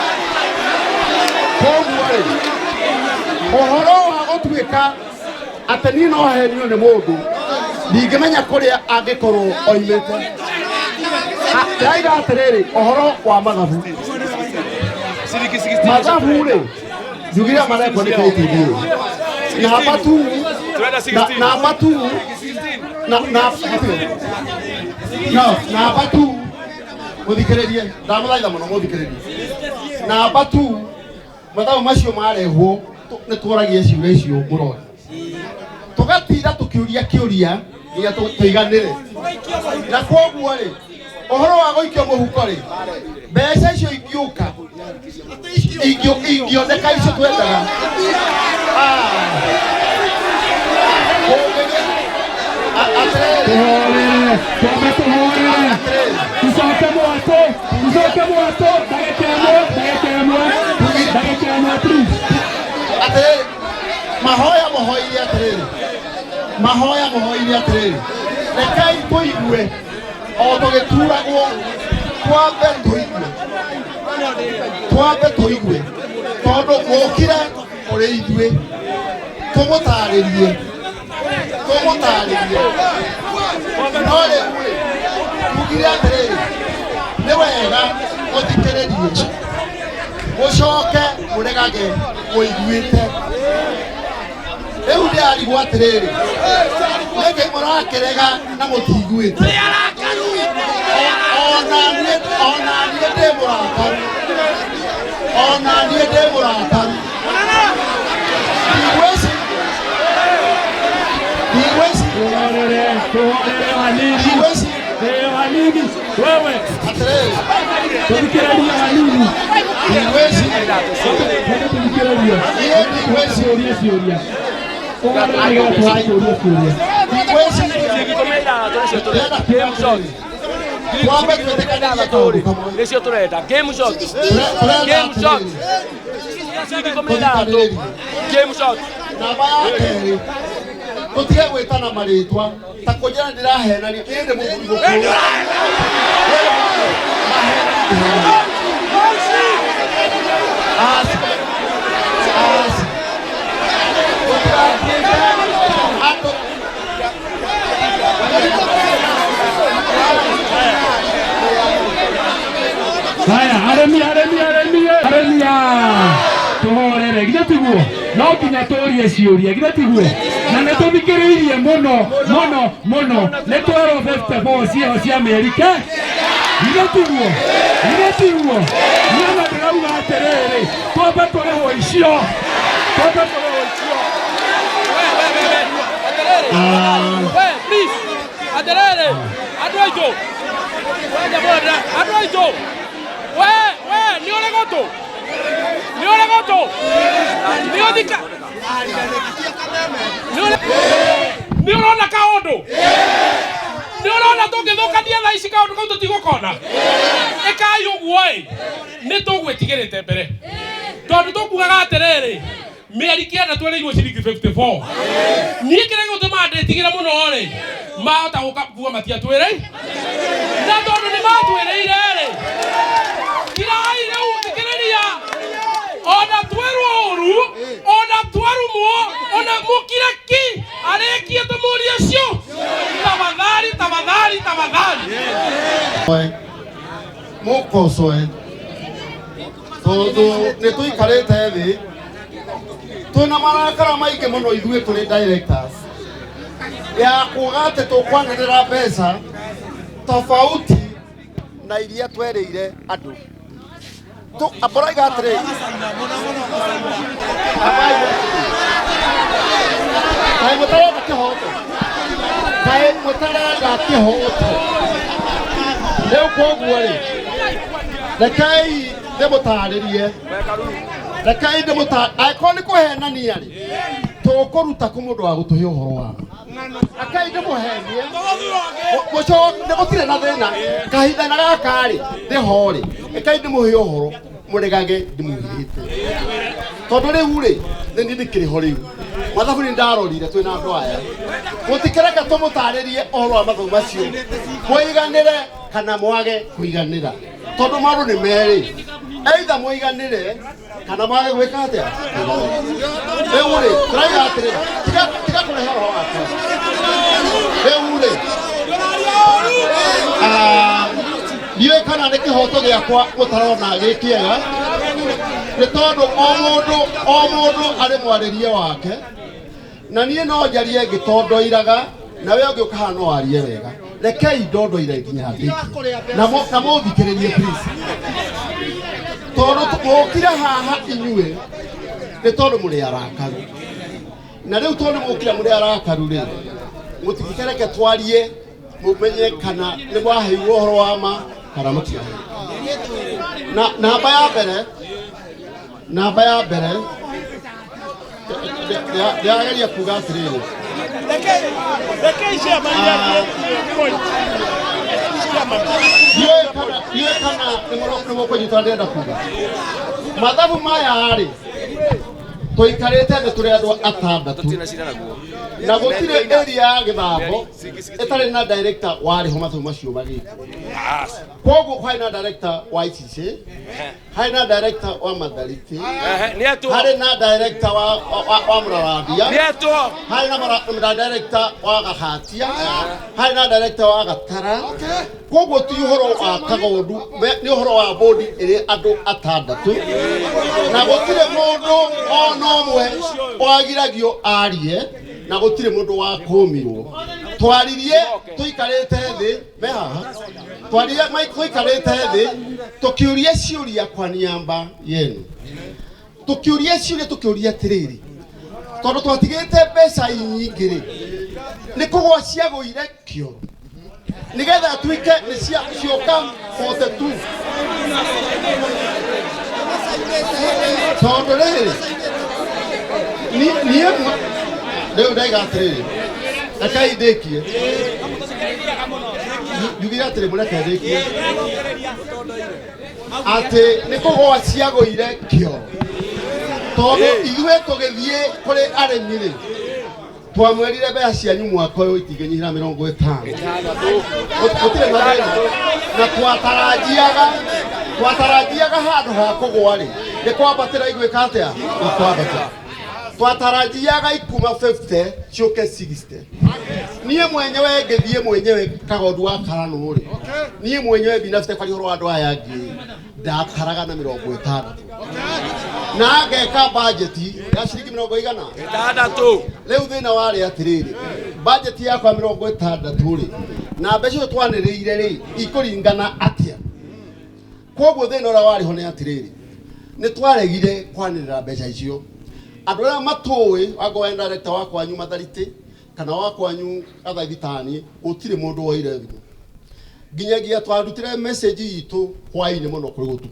Koguo rĩ, ũhoro wa gũtuĩka atĩ niĩ no henio nĩ mũndũ ndingĩmenya kũrĩa angĩkorwo oimĩte. Ndĩraiga atĩrĩrĩ, ũhoro wa mathabu. Mathabu rĩ, njugire marekwo nĩ KTDA. Namba tu, namba tu, na no, namba tu muthikiririe, ndamuthaitha muno muthikiririe. Namba tu mathabu macio marehwo nĩ tworagia ciũria icio mũrora. Tũgatinda tũkĩũria kĩũria nginya tũiganĩre. Na kwoguo rĩ, ũhoro wa gũikio mũhuko rĩ, mbeca icio ingĩũka ingĩoneka icio twendaga. Tuhorere, tuhorere. Tucoke mwatũ, tucoke mwatũ, ndagĩka ĩmwe, ndagĩka ĩmwe, please. Atĩrĩrĩ, mahoya mũhoire atĩrĩrĩ, mahoya mũhoire atĩrĩrĩ, rekei tũigue o tũgĩturagwo, twambe tũigue, twambe tũigue, tondũ mũkire kũrĩ ithuĩ tũmũtarĩrie, tũmũtarĩrie. No rĩu rĩ, tugire atĩrĩrĩ, nĩ wega mũthikĩrĩrie, mũcoke mũregage mũiguĩte. Rĩu ndĩrarigwo atĩrĩrĩ, nĩkĩ mũrakĩrega na mũtiguĩte? Ona niĩ ndĩ mũrakaru, ona niĩ ndĩ mũrakaru. Tuhorere hanini, hanini, wewe tuthikĩrĩrie hanini, tuthikĩrĩrie ciũria ciũria, ciũria ciũria. Nĩcio tũrenda game shot, game shot, ciringi ikũmi na ithathatũ, game shot. Namba ya kerĩ, tũtige gwĩtana marĩtwa ta kũnjĩra ndĩrahenania, niĩ ndĩ mũthuri mũkũrũ. Aca, aca. Tũtigatuĩke andũ. Haya, arĩmi, arĩmi, arĩmi, arĩmi, tuhorere, githĩ tiguo? No nginya tũrie ciũria, githĩ tiguo? Na nĩ tũthikĩrĩirie mũno mũno mũno, nĩ twerwo 54 ciĩho cia mĩeri ke, githĩ tiguo? Githĩ tiguo? Niĩ ona ndĩrauga atĩrĩrĩ, twambe tũrĩhwo icio, twambe tũrĩhwo icio. We, please, atĩrĩrĩ, andũ aitũ, andũ aitũ, we, we, nĩ ũrĩ gũtũ? Nĩ ũrĩ gũtũ? Nĩ ũthika? Nĩ ũrona kaũndũ? Nĩ ũrona tũngĩthũkania thaa ici kaũndũ kau tũtigũkona? Ĩkai ũguo ĩ, nĩ tũgwĩtigĩrĩte mbere, tondũ tũkugaga atĩrĩrĩ, mĩeri kĩenda twerĩirwo ciringi 54. Niĩ kĩrĩa gĩgũtũma ndĩtigĩre mũno rĩ, mahota gũka kuga matiatwĩrĩire, na tondũ nĩ matwĩrĩire rĩ, kirai rĩu thikĩrĩria, ona twerwo ũru, ona twarumwo, ona mũkire ki, arĩkie tũmũrie cio, tafadhali, tafadhali, tafadhali. Mũkocoe tondũ nĩ tũikarĩte thĩ twĩna marakara maingĩ mũno ithuĩ tũrĩ directors ya kuga atĩ tũkwanĩrĩra mbeca tofauti na iria twerĩire andũ. Amboraiga atĩrĩrĩ, kaĩ mũtarenda kĩhoto? Kaĩ mũtarenda kĩhoto? Rĩu koguo rĩ, rekei ndĩmũtarĩrie, rekei ndĩmũtarĩrie, angĩkorwo nĩ kũhenania rĩ, tũkũruta kũ mũndũ wa gũtũhe ũhoro wa ma? Rekei ndĩmũhenie, mũcoke, gũtirĩ na thĩna, kahinda na gaka rĩ, ndĩho rĩ, rekei ndĩmũhe ũhoro, mũregage ndĩmũhithĩte. Tondũ rĩu rĩ, nĩ niĩ ndĩkĩrĩ ho rĩu. Mathabu nĩ ndarorire twĩ na andũ aya. Mũtikĩreke tũmũtarĩrie ũhoro wa mathabu macio. Mũiganĩre kana mwage kũiganĩra. Tondũ maũndũ nĩ merĩ. Either mũiganĩre kana mwage gwĩka atĩa? Rĩu rĩ, tũraiga atĩrĩ, tiga kũrehe ũhoro wakwa. Rĩu rĩ, ndiũĩ kana nĩ kĩhoto gĩakwa mũtarona gĩ kĩega, nĩ tondũ o mũndũ arĩ mwarĩrie wake, na niĩ no njarie ngĩtondoiraga, na we ũngĩ ũkaha no arie wega. Rekei ndondoire nginya ndĩkie. Na mũthikĩrĩrie please. Tondũ mũkire haha inyuĩ nĩ tondũ mũrĩ arakaru. Na rĩu tondũ mũkire mũrĩ arakaru rĩ, mũtikĩreke twarie mũmenye kana nĩ mwaheirwo ũhoro wa ma kana mũtiaheirwo. Na namba ya mbere ndĩrageria kuga atĩrĩrĩ. Ndiũĩ kana nĩ mũkũnyita ndĩrenda kuga. Mathabu maya rĩ, tũikarĩte thĩ tũrĩ andũ atandatũ na gũtirĩ area ya Gĩthambo ĩtarĩ na director warĩ ho mathabu macio magĩkwo. Koguo harĩ na director wa ICC, harĩ na director wa Mathariti, harĩ na director wa Mũrarandia, harĩ na director wa Gahatia, harĩ na director wa Gatara. Koguo ti ũhoro wa Kagondu, nĩ ũhoro wa bodi ĩrĩ andũ atandatũ, na gũtirĩ mũndũ ona ũmwe wagiragio arie, na gũtirĩ mũndũ wakũmirwo. Twaririe tũikarĩte thĩ, me haha, twaririe tũikarĩte thĩ tũkĩũria ciũria kwa niamba yenu. Tũkĩũria ciũria tũkĩũria atĩrĩrĩ, tondũ twatigĩte mbeca nyingĩ rĩ, nĩ kũgwa ciagũire kĩoro nĩgetha tuike nĩ cioka 42. Tondũ rĩrĩ, niĩ rĩu ndaiga atĩrĩrĩ, rekei ndĩkie. Njugire atĩrĩ, mũreke ndĩkie atĩ nĩ kũgwa ciagũire kĩoro, tondũ ithuĩ tũgĩthiĩ kũrĩ arĩmi rĩ, twamwĩrire mbeca cianyu mwaka ũyũ itingĩnyihĩra 50. Gũtirĩ mathĩna. Na twatarajiaga handũ ha kũgwa rĩ, nĩ kwambatĩra igwĩka atĩa? Ikwambatĩra. Twatarajiaga ikuma 50 ciũke 60. Niĩ mwenyewe ngĩthiĩ mwenyewe Kagondu wa Karanũ rĩ, niĩ mwenyewe binafsi kwaria ũhoro wa andũ aya angĩ, ndataraga na 60 na ngeka bajeti ya ciringi 60. Rĩu thĩna warĩ atĩrĩrĩ, bajeti yakwa 60 rĩ, na mbeca icio twanĩrĩire rĩ, ikũringana atĩa? Koguo thĩna ũrĩa warĩ ho nĩ atĩrĩrĩ, nĩ twaregire kwanĩrĩra mbeca icio. Andũ arĩa matũĩ, angorwo wĩ director wa kwanyu Mathariti kana wa kwanyu Gathaithitani, gũtirĩ mũndũ woire thimũ. Nginyagia twarutire message itũ hwaĩ-inĩ mũno kũrĩ ũtukũ,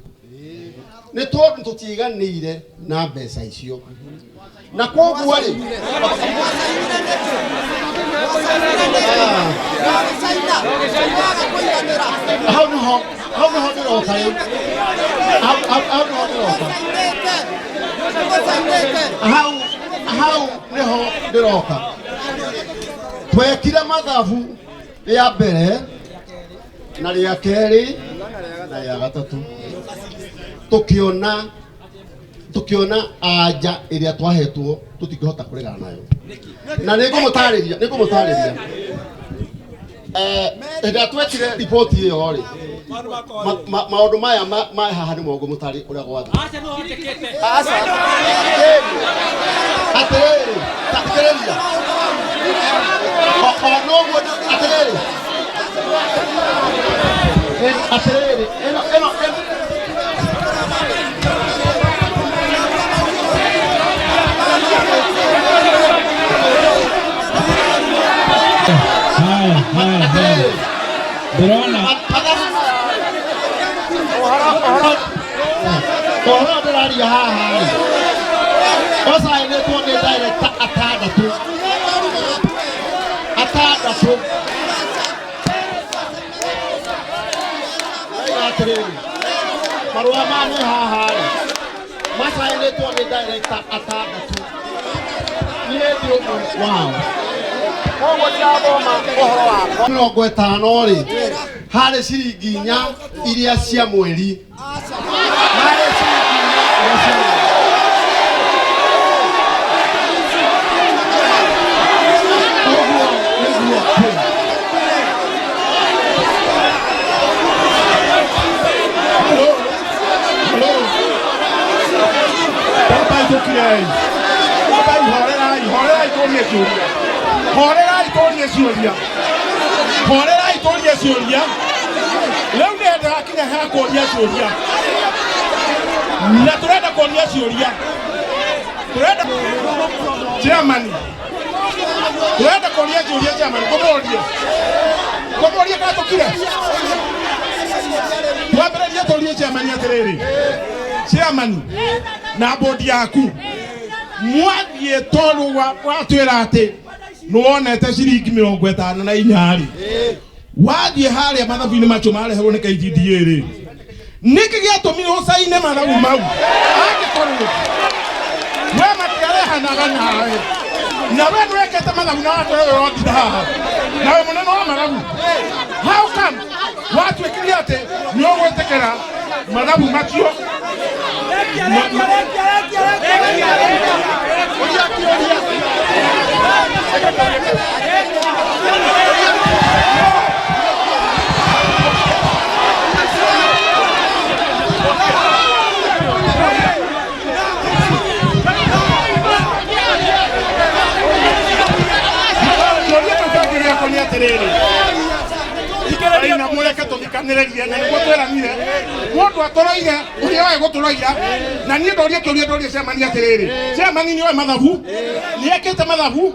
nĩ tondũ tũtiiganĩire na mbeca icio. Na koguo rĩ, hau nĩho ndĩroka rĩu. Hau nĩho ndĩroka. Hau nĩho ndĩroka. Twekire mathabu rĩa mbere na rĩa kerĩ na rĩa gatatũ, tũkĩona anja ĩrĩa twahetwo tũtingĩhota kũregana nayo. Na nĩngũmũtarĩria hĩndĩ ĩrĩa twekire riboti ĩyo rĩ, maũndũ maya ma haha nĩmo ngũmũtarĩ ũrĩa gwathiĩ. Atĩrĩrĩ, ta thikĩrĩria. O noguo atĩrĩrĩ, atĩrĩrĩ, ĩno Haya, haya, haya. Ndĩrona ũhoro ndĩraria haha rĩ, ũcainĩtwo nĩ director atandatũ. Atĩrĩrĩ, marũa maya me haha rĩ, macainĩtwo nĩ director atandatũ. Niĩ ndĩ ũmwe wao. Koguo ndirathoma ũhoro wakwa. 50 rĩ, harĩ ciringi 4 iria cia mweri. Harĩ ciringi 4 iria cia mweri. Ũguo nĩguo kwĩ. Baba itũkirei. Baba ihorerai, horerai tũrie ciũria. Horerai tũrie ciũria. Horerai tũrie ciũria. Rĩu nĩ ndĩrakinya ha kũria ciũria. Na tũrenda kũria ciũria. Tũrenda chairman. Tũrenda kũria ciũria chairman, tũmũrie. Tũmũrie kana tũkire. Twambĩrĩrie tũrie chairman atĩrĩrĩ. Chairman na bodi yaku mwathiĩ tondũ watwĩra atĩ nĩwonete ciringi 54 rĩ, wathiĩ harĩa mathabu-inĩ macio mareherwo nĩ KTDA rĩ, nĩkĩ gĩatũmire ũcaine mathabu mau angĩkorwo we matiarehanaga nawe na we ndwekete mathabu na watwĩra ũronditha haha na we mũnene wa mathabu? How come watuĩkire atĩ nĩ ũgwĩtĩkĩra mathabu macio? Kĩũria kĩu kĩngĩ gĩakwa nĩ atĩrĩrĩ, na mũreke tũthikanĩrĩrie na nĩguo twĩranire mũndũ atũroire ũrĩa oĩ gũtũroira. Na niĩ ndorie kĩũria, ndorie chairman atĩrĩrĩ, chairman nĩ oĩ mathabu, nĩ ekĩte mathabu,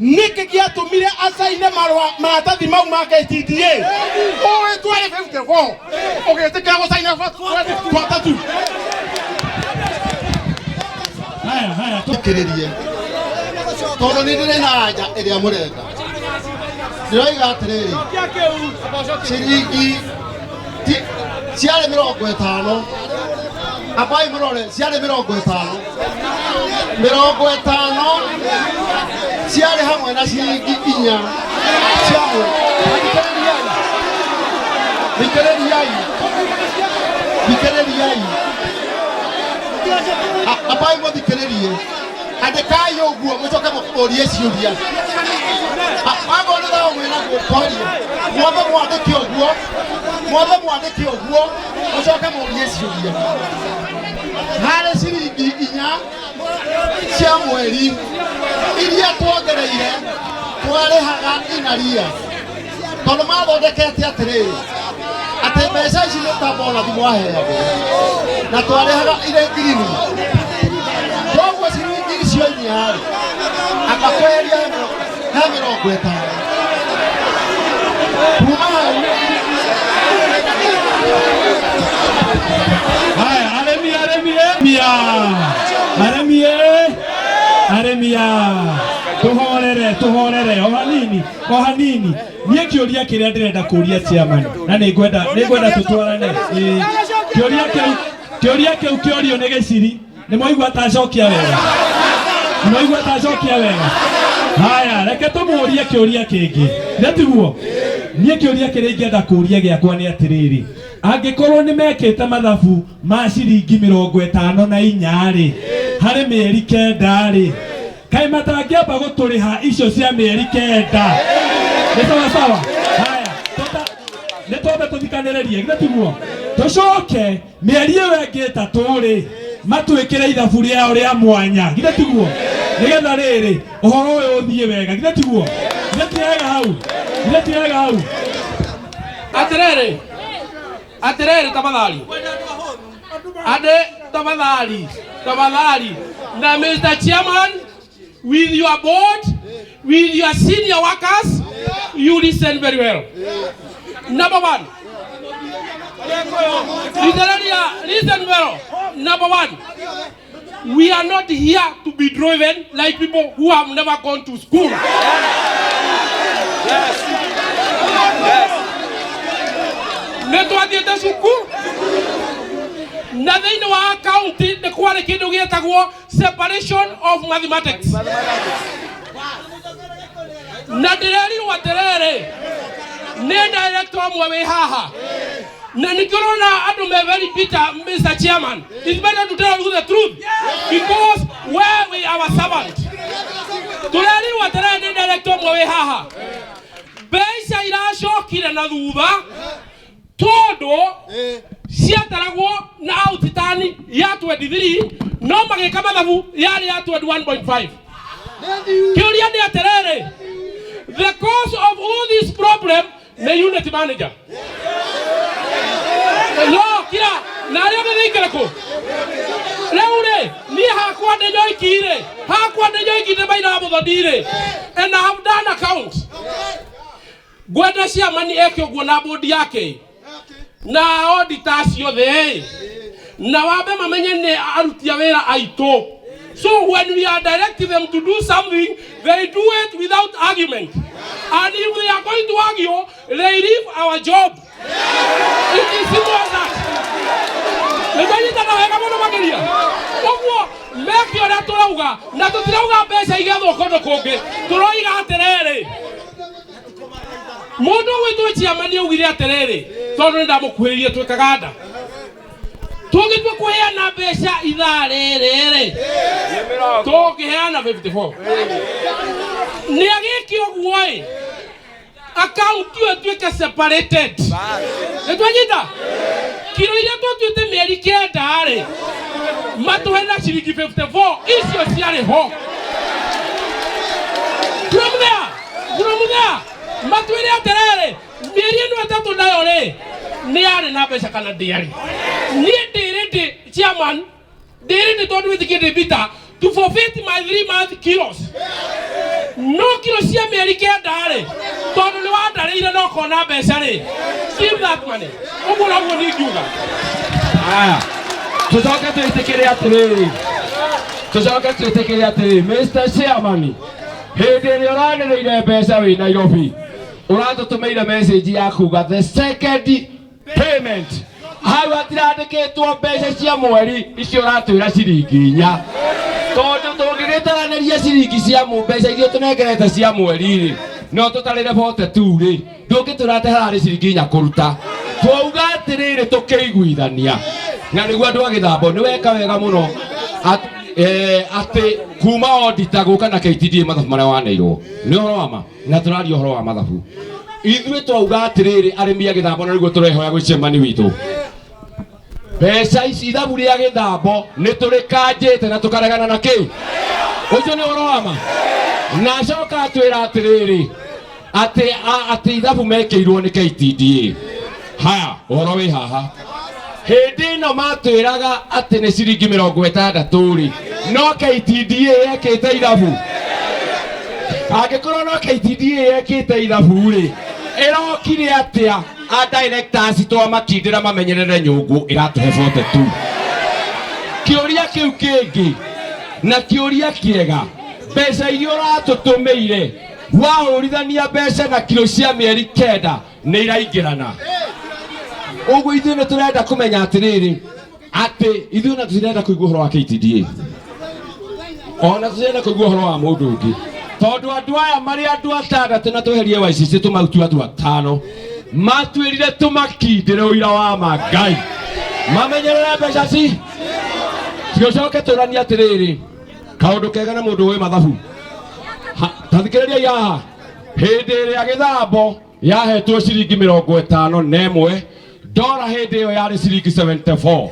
nĩkĩ gĩatũmire acaine marũa maratathi mau ma KTDA ũĩ twarĩ 54 ũgĩtĩkĩra gũcaina 43? Haya, haya. Thikĩrĩrie tondũ nĩ ndĩrĩ na anja ĩrĩa mũrenda. Ndĩroiga atĩrĩrĩ, ciringi ciarĩ 50, ambai mũrore, ciarĩ 50, 50 ciarĩ hamwe na ciringi 4 cia mweri. Thikĩrĩriai, thikĩrĩriai, thikĩrĩriai. Ambai mũthikĩrĩrie, andĩkai ũguo mũcoke mũrie ciũria. Akorwo nĩ thayũ mwĩnaguo twarie, mwambe mwandĩke ũguo, mwambe mwandĩke ũguo, mũcoke mũrie ciũria. Harĩ ciringi 4 cia mweri iria tuongereire twarĩhaga inaria, tondũ mathondekete atĩrĩrĩ atĩ mbeca ici nĩ ta bonathi mwaheagwo na twarĩhaga irĩ ngirini. Koguo ciringi icio 4 rĩ, akakweheria he 50 kuma hau. Haya, arĩmi, arĩmi, mia arĩmi, arĩmi a tũhorere, tũhorere o hanini, o hanini. Niĩ kĩũria kĩrĩa ndĩrenda kũria chairman, na nĩ ngwenda tũtwarane. Ĩĩ, kĩũria kĩu kĩorio nĩ gĩciri. Nĩ mwaigua tacokia wega? Nĩ mwaigua tacokia wega? Haya, reke tũmũrie kĩũria kĩngĩ, nĩ tiguo? Niĩ kĩũria kĩrĩa ingĩenda kũria gĩakwa nĩ atĩrĩrĩ, angĩkorwo nĩ mekĩte mathabu ma ciringi 54 rĩ, harĩ mĩeri 9 rĩ, kaĩ matangĩamba gũtũrĩha icio cia mĩeri 9? Nĩ sawa sawa. Haya, nĩ twambe tũthikanĩrĩrie, githĩ tiguo? Tũcoke mĩeri ĩyo ĩngĩ 3 rĩ, matwĩkĩre ithabu rĩao rĩa mwanya, githĩ tiguo? Nĩgetha rĩrĩ ũhoro ũyũ ũthiĩ wega, githĩ tiguo? Githĩ ti wega hau? Githĩ ti wega hau? Atiriri, atiriri, tafadhali ade, tafadhali, tafadhali. Na Mr. Chairman, with your board, with your senior workers, you listen very well. Number one, literally, listen well. Number one, we are not here to be driven like people who have never gone to school. Nĩ twathiĩte cukuru. Na thĩinĩ wa account nĩ kwarĩ kĩndũ gĩetagwo separation of mathematics. Na ndĩrerirwo atĩrĩrĩ nĩ director ũmwe wĩ haha na nĩkĩo ũrona andũ me very bitter. Mr. Chairman, it's better to tell you the truth because where we our servant. Tũrerirwo atĩrĩrĩ nĩ director ũmwe wĩ haha, mbeca iracokire na thutha tondũ ciataragwo na outturn ya 23, no magĩka mathabu yarĩ ya 21.5. Kĩũria nĩ atĩrĩrĩ, the cause of all this problem nĩ unit manager no kira na arĩa gĩthĩikĩre kũ rĩu rĩ niĩ hakwa ndĩ nyoiki rĩ, hakwa ndĩ nyoiki ndĩ maina wa mũthoni rĩ, and I have done account. Ngwenda ciamani eke ũguo na bodi yake na auditors ciothe, na wambe mamenye nĩ aruti a wĩra aitũ. So when we are directing them to do something, they do it without argument, and if they are going to argue, they leave our job. It is simple as that. Nĩtwanyitana wega mũno makĩria. Ũguo meke ũrĩa tũrauga, na tũtirauga mbeca igethwo kũndũ kũngĩ. Tũroiga atĩrĩrĩ, mũndũ gwĩtwo chairman augire atĩrĩrĩ, tondũ nĩ ndamũkuhĩrĩirie twĩ kaganda, tũngĩtua kũheana mbeca ithaa rĩrĩ rĩ, tũngĩheana 54. Nĩ agĩke ũguo ĩ account ĩyo ĩtuĩke separated. Nĩ twanyita kiro iria twatuĩte mĩeri 9 rĩ, matũhe na ciringi 54 icio ciarĩ ho. From there matwĩre atĩrĩrĩ, mĩeri ĩno 3 nayo rĩ, nĩ yarĩ na mbeca kana ndĩarĩ? Niĩ ndĩrĩ ndĩ chairman, ndĩrĩ ndĩ tondũ wĩtĩkie ndĩ bitter to forfeit my 3 month kilos, no kiro cia mĩeri 9 rĩ, tondũ nĩ wandarĩire na ũkona mbeca rĩ, give that money. Ũguo noguo niĩ ingiuga. Aya, tucoke twĩtĩkĩre atĩrĩrĩ, tucoke twĩtĩkĩre atĩrĩrĩ, Mr. Chairman, hĩndĩ ĩrĩa ũranĩrĩire mbeca wĩ Nairobi, ũratũtũmĩire message ya kuga the second payment. Hau hatirandĩkĩtwo mbeca cia mweri icio ũratwĩra ciringi 4, tondũ tũngĩgĩtaranĩria ciringi cia mbeca iria tũnengerete cia mweri rĩ, no tũtarĩre 42 rĩ, ndũngĩtwĩra atĩ hararĩ ciringi 4 kũruta. Twauga atĩrĩrĩ, tũkĩiguithania na nĩguo andũ a Gĩthambo, nĩ weka wega mũno atĩ kuma auditor gũka na KTDA mathabu marĩa waneirwo nĩ ũhoro wa ma, na tũraria ũhoro wa mathabu. Ithuĩ twauga atĩrĩrĩ, arĩmi a Gĩthambo, na nĩguo tũrehoya gwĩ chairman witũ, mbeca ici ithabu rĩa Gĩthambo nĩ tũrĩkanjĩte na tũkaregana na kĩ ũcio nĩ ũhoro wa ma. Na acoka atwĩra atĩrĩrĩ atĩ ithabu mekĩirwo nĩ KTDA. Haya, ũhoro wĩ haha, hĩndĩ ĩno matwĩraga atĩ nĩ ciringi 60 rĩ, no KTDA yekĩte ithabu? Angĩkorwo no KTDA yekĩte ithabu rĩ, ĩrokire atĩa a directors twamakindĩra mamenyerere nyũngũ ĩratũhe 42? Kĩũria kĩu kĩngĩ na kĩũria kĩega, mbeca iria ũratũtũmĩire, wahũrithania mbeca na kiro cia mĩeri 9, nĩ iraingĩrana? Ũguo ithuĩ nĩ tũrenda kũmenya atĩrĩrĩ, atĩ ithuĩ na tũtirenda kũigua ũhoro wa KTDA, ona tũtirenda kũigua ũhoro wa mũndũ ũngĩ, tondũ andũ aya marĩ andũ 6, na tweherie WCC tũmarutu andũ 5, matwĩrire tũmakindĩre ũira wa ma Ngai mamenyerere mbeca ci. Tũcoke tũranie atĩrĩrĩ, kaũndũ kega na mũndũ wĩ mathabu. Ta thikĩrĩriai haha, hĩndĩ ĩrĩa Gĩthambo yahetwo ciringi 51, ndora hĩndĩ ĩyo yarĩ ciringi 74.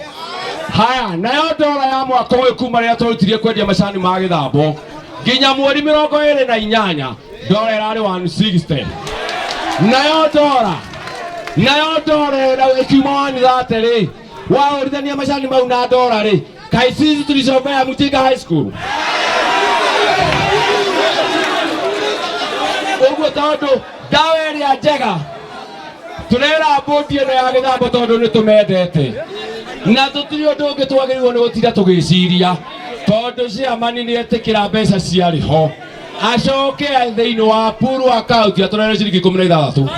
Haya, nayo ndora ya mwaka ũyũ, kuma rĩrĩa twarutirie kwendia macani ma Gĩthambo nginya mweri 28, ndora ĩrarĩ 160. Nayo ndora ĩyo ĩkiuma 130 rĩ, wahũrithania macani mau na ndora rĩ, kaĩ sisi tulisomea Mujinga High School? Ũguo tondũ ndawa ĩrĩa njega tũrera mbũndi ĩno ya Gĩthambo, tondũ nĩ tũmendete na tũtirĩ ũndũ ũngĩ twagĩrĩirwo nĩ gũtinda tũgĩciria, tondũ chairman nĩ etĩkĩra mbeca ciarĩ ho, acoke thĩinĩ wa pool account atũrere ciringi 16.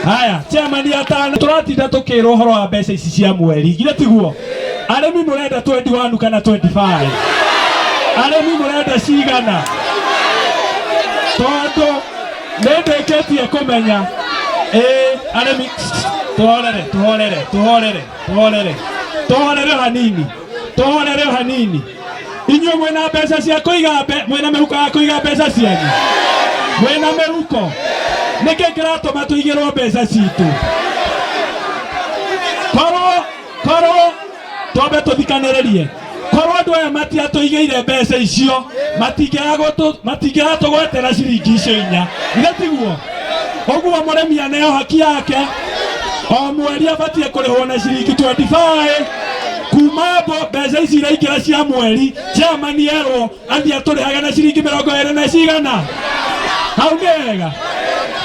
Haya, chairman atano tũratinda tũkĩrwo ũhoro wa mbeca ici cia mweri. Githĩ tiguo? Arĩmi mũrenda 21 kana 25? Arĩmi mũrenda cigana? Tondũ nĩ ndĩkĩtie kũmenya ĩĩ arĩmi tũhorere tũhorere tũhorere tũhorere tũhorere o hanini tũhorere o hanini inyuĩ mwĩna mbeca cia kũiga mwĩna mĩhuko ya kũiga mbeca cianyu mwĩna mĩhuko nĩkĩ kĩratũma tũigĩrwo mbeca citũ korwo korwo twambe tũthikanĩrĩrie korwo andũ aya matiatũigĩire mbeca icio matingĩratũgwetera ciringi icio inya githĩ tiguo ũguo mũrĩmi aneo haki yake o mweri abatiĩ kũrĩhwo na ciringi 25 kuma mbo mbeca ici iraingĩra cia mweri chairman erwo athiĩ atũrĩhage na ciringi mĩrongo ĩrĩ na cigana hau nĩ wega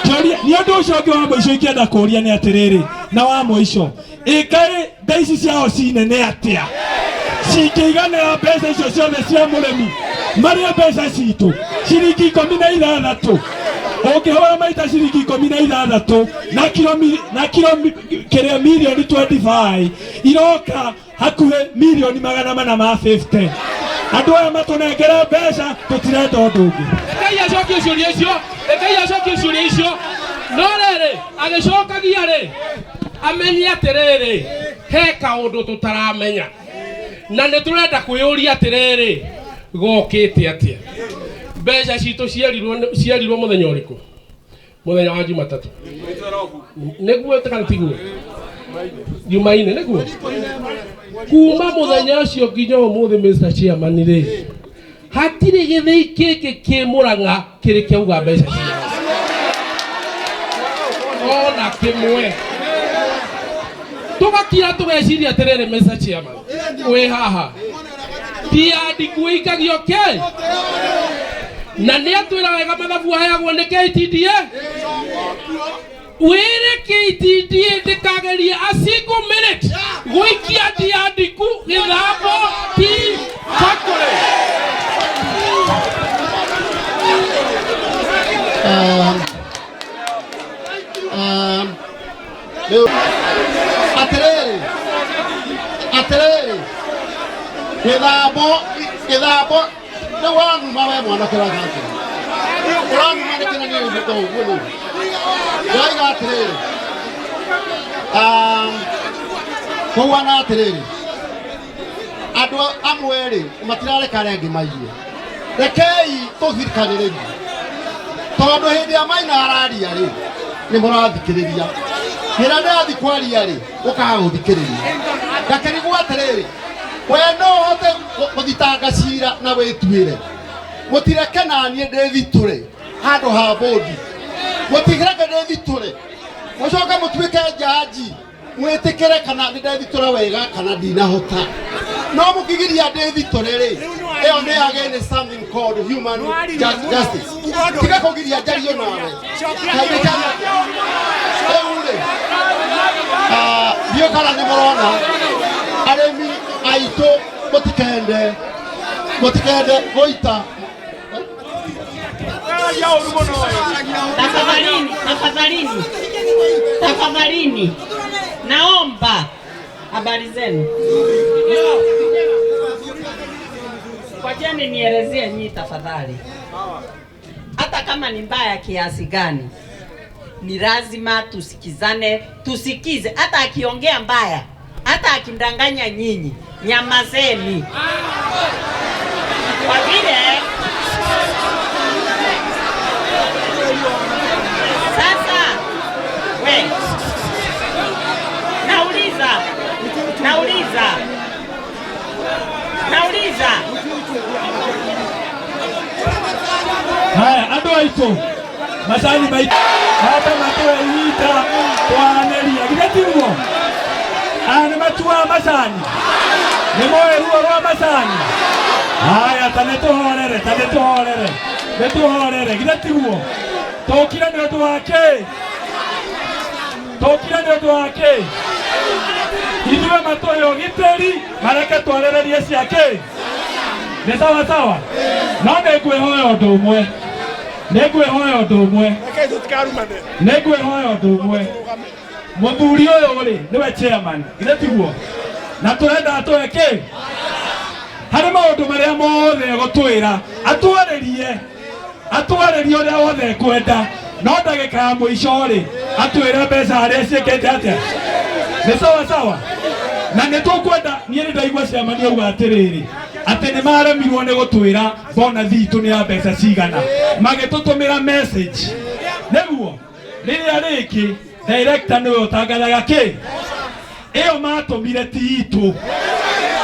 kĩũria nĩ ũndũ ũcio ũngĩ wa mũico ingĩenda kũũria nĩ atĩrĩrĩ na wa mũico ĩkaĩ nda ici ciao cinene atĩa cingĩiganĩra mbeca icio ciothe cia mũrĩmi marĩa mbeca citũ ciringi ikũmi na ithathatũ ũngĩhũra maita ciringi ikũmi na ithathatũ na kiro na kiro kĩrĩa mirioni 25 iroka hakuhĩ mirioni magana mana ma 50 andũ aya matũnengere mbeca tũtirenda ũndũ ũngĩ Rekei acokie ciũria icio rekei acokie ciũria icio no rĩrĩ agĩcokagia rĩ amenye atĩrĩrĩ he kaũndũ tũtaramenya na nĩ tũrenda kwĩyũria atĩrĩrĩ gokĩte atĩa mbeca citũ cierirwo mũthenya ũrĩkũ mũthenya wa Jumatatũ nĩguo kana tiguo Jumaine nĩguo kuma mũthenya ũcio nginya ũmũthĩ Mr. Chairman rĩ hatirĩ gĩthĩi kĩngĩ kĩ Mũrang'a kĩrĩ kĩauga mbeca ciao ona kĩmwe tũgakira tũgeciria atĩrĩrĩ Mr. Chairman wĩ haha ti andikuikagio kĩ na nĩ atwĩra wega mathabu aheagwo nĩ KTDA wĩre KTDA ndĩkagerie a single minute gũikia ndiandiku gĩthambo tea factory. Atĩrĩrĩ atĩrĩrĩ gĩthambo gĩthambo rĩu wanuma we mwanake ũraganja ũranuma nĩkĩ na niĩ nĩte ũguo rĩu ndĩroiga atĩrĩrĩ kũhuana atĩrĩrĩ andũ amwe rĩ matirareka arĩa angĩ maiye rekei tũthikanĩrĩrie tondũ hĩndĩ ĩrĩa Maina araria rĩ nĩ mũrathikĩrĩria hĩrĩa ndĩrathiĩ kwaria rĩ ũkaga gũthikĩrĩria ngakĩrigwo atĩrĩrĩ we no ũhote gũthitanga cira na wĩtuĩre mũtireke naniĩ ndĩthitũre handũ ha bũndi mũtireke ndĩthitũre mũcoke mũtuĩke njanji mwĩtĩkĩre kana nĩ ndethitũra wega kana ndinahota no mũkĩgiria ndĩthitũre rĩ ĩyo nĩ against something called human justice tiga kũgiria njario nawe rĩu rĩ ndiũ kana nĩ mũrona arĩmi aitũ mũtikende mũtikende gũita Tafadhalini, tafadhalini, tafadhalini, naomba habari zenu. Kwajeni nielezie nyinyi tafadhali, hata kama ni mbaya kiasi gani, ni lazima tusikizane, tusikize. Hata akiongea mbaya, hata akimdanganya nyinyi, nyamazeni, kwa vile sasa we nauliza nauliza nauliza haya andũ aitũ macani maitũ hata matũe ihinda twaranĩria githĩ tiguo aya nĩ matuaga macani nĩ moĩ ruo rwa macani haya ta nĩ tũhorere ta nĩ tũhorere nĩ tũhorere githĩ tiguo tũkire nĩ ũndũ wa kĩ tũkire nĩ ũndũ wa kĩ ithuĩ matũhe ũgitĩri mareke twarĩrĩrie cia kĩ nĩ sawa sawa no nĩ ngwĩhoya ũndũ ũmwe nĩ ngwĩhoya ũndũ ũmwe Rekei tũtikarumane. Nĩ ngwĩhoya ũndũ ũmwe, mũthuri ũyũ rĩ nĩwe chairman, githĩ tiguo? Na tũrenda atũhe kĩ harĩ maũndũ marĩa mothe egũtwĩra, atwarĩrie atwarĩrie ũrĩa wothe ekwenda, no ndagĩka ya mũico rĩ atwĩre mbeca harĩa ciĩkĩte atĩa. Nĩ sawa sawa, na nĩ tũkwenda. Niĩ nĩ ndaigua chairman auga atĩrĩrĩ, atĩ nĩ maremirwo nĩ gũtwĩra bonathi itũ nĩ ya mbeca cigana, magĩtũtũmĩra message nĩguo rĩrĩa rĩngĩ director nĩwe ũtangathaga kĩ ĩyo matũmire ti itũ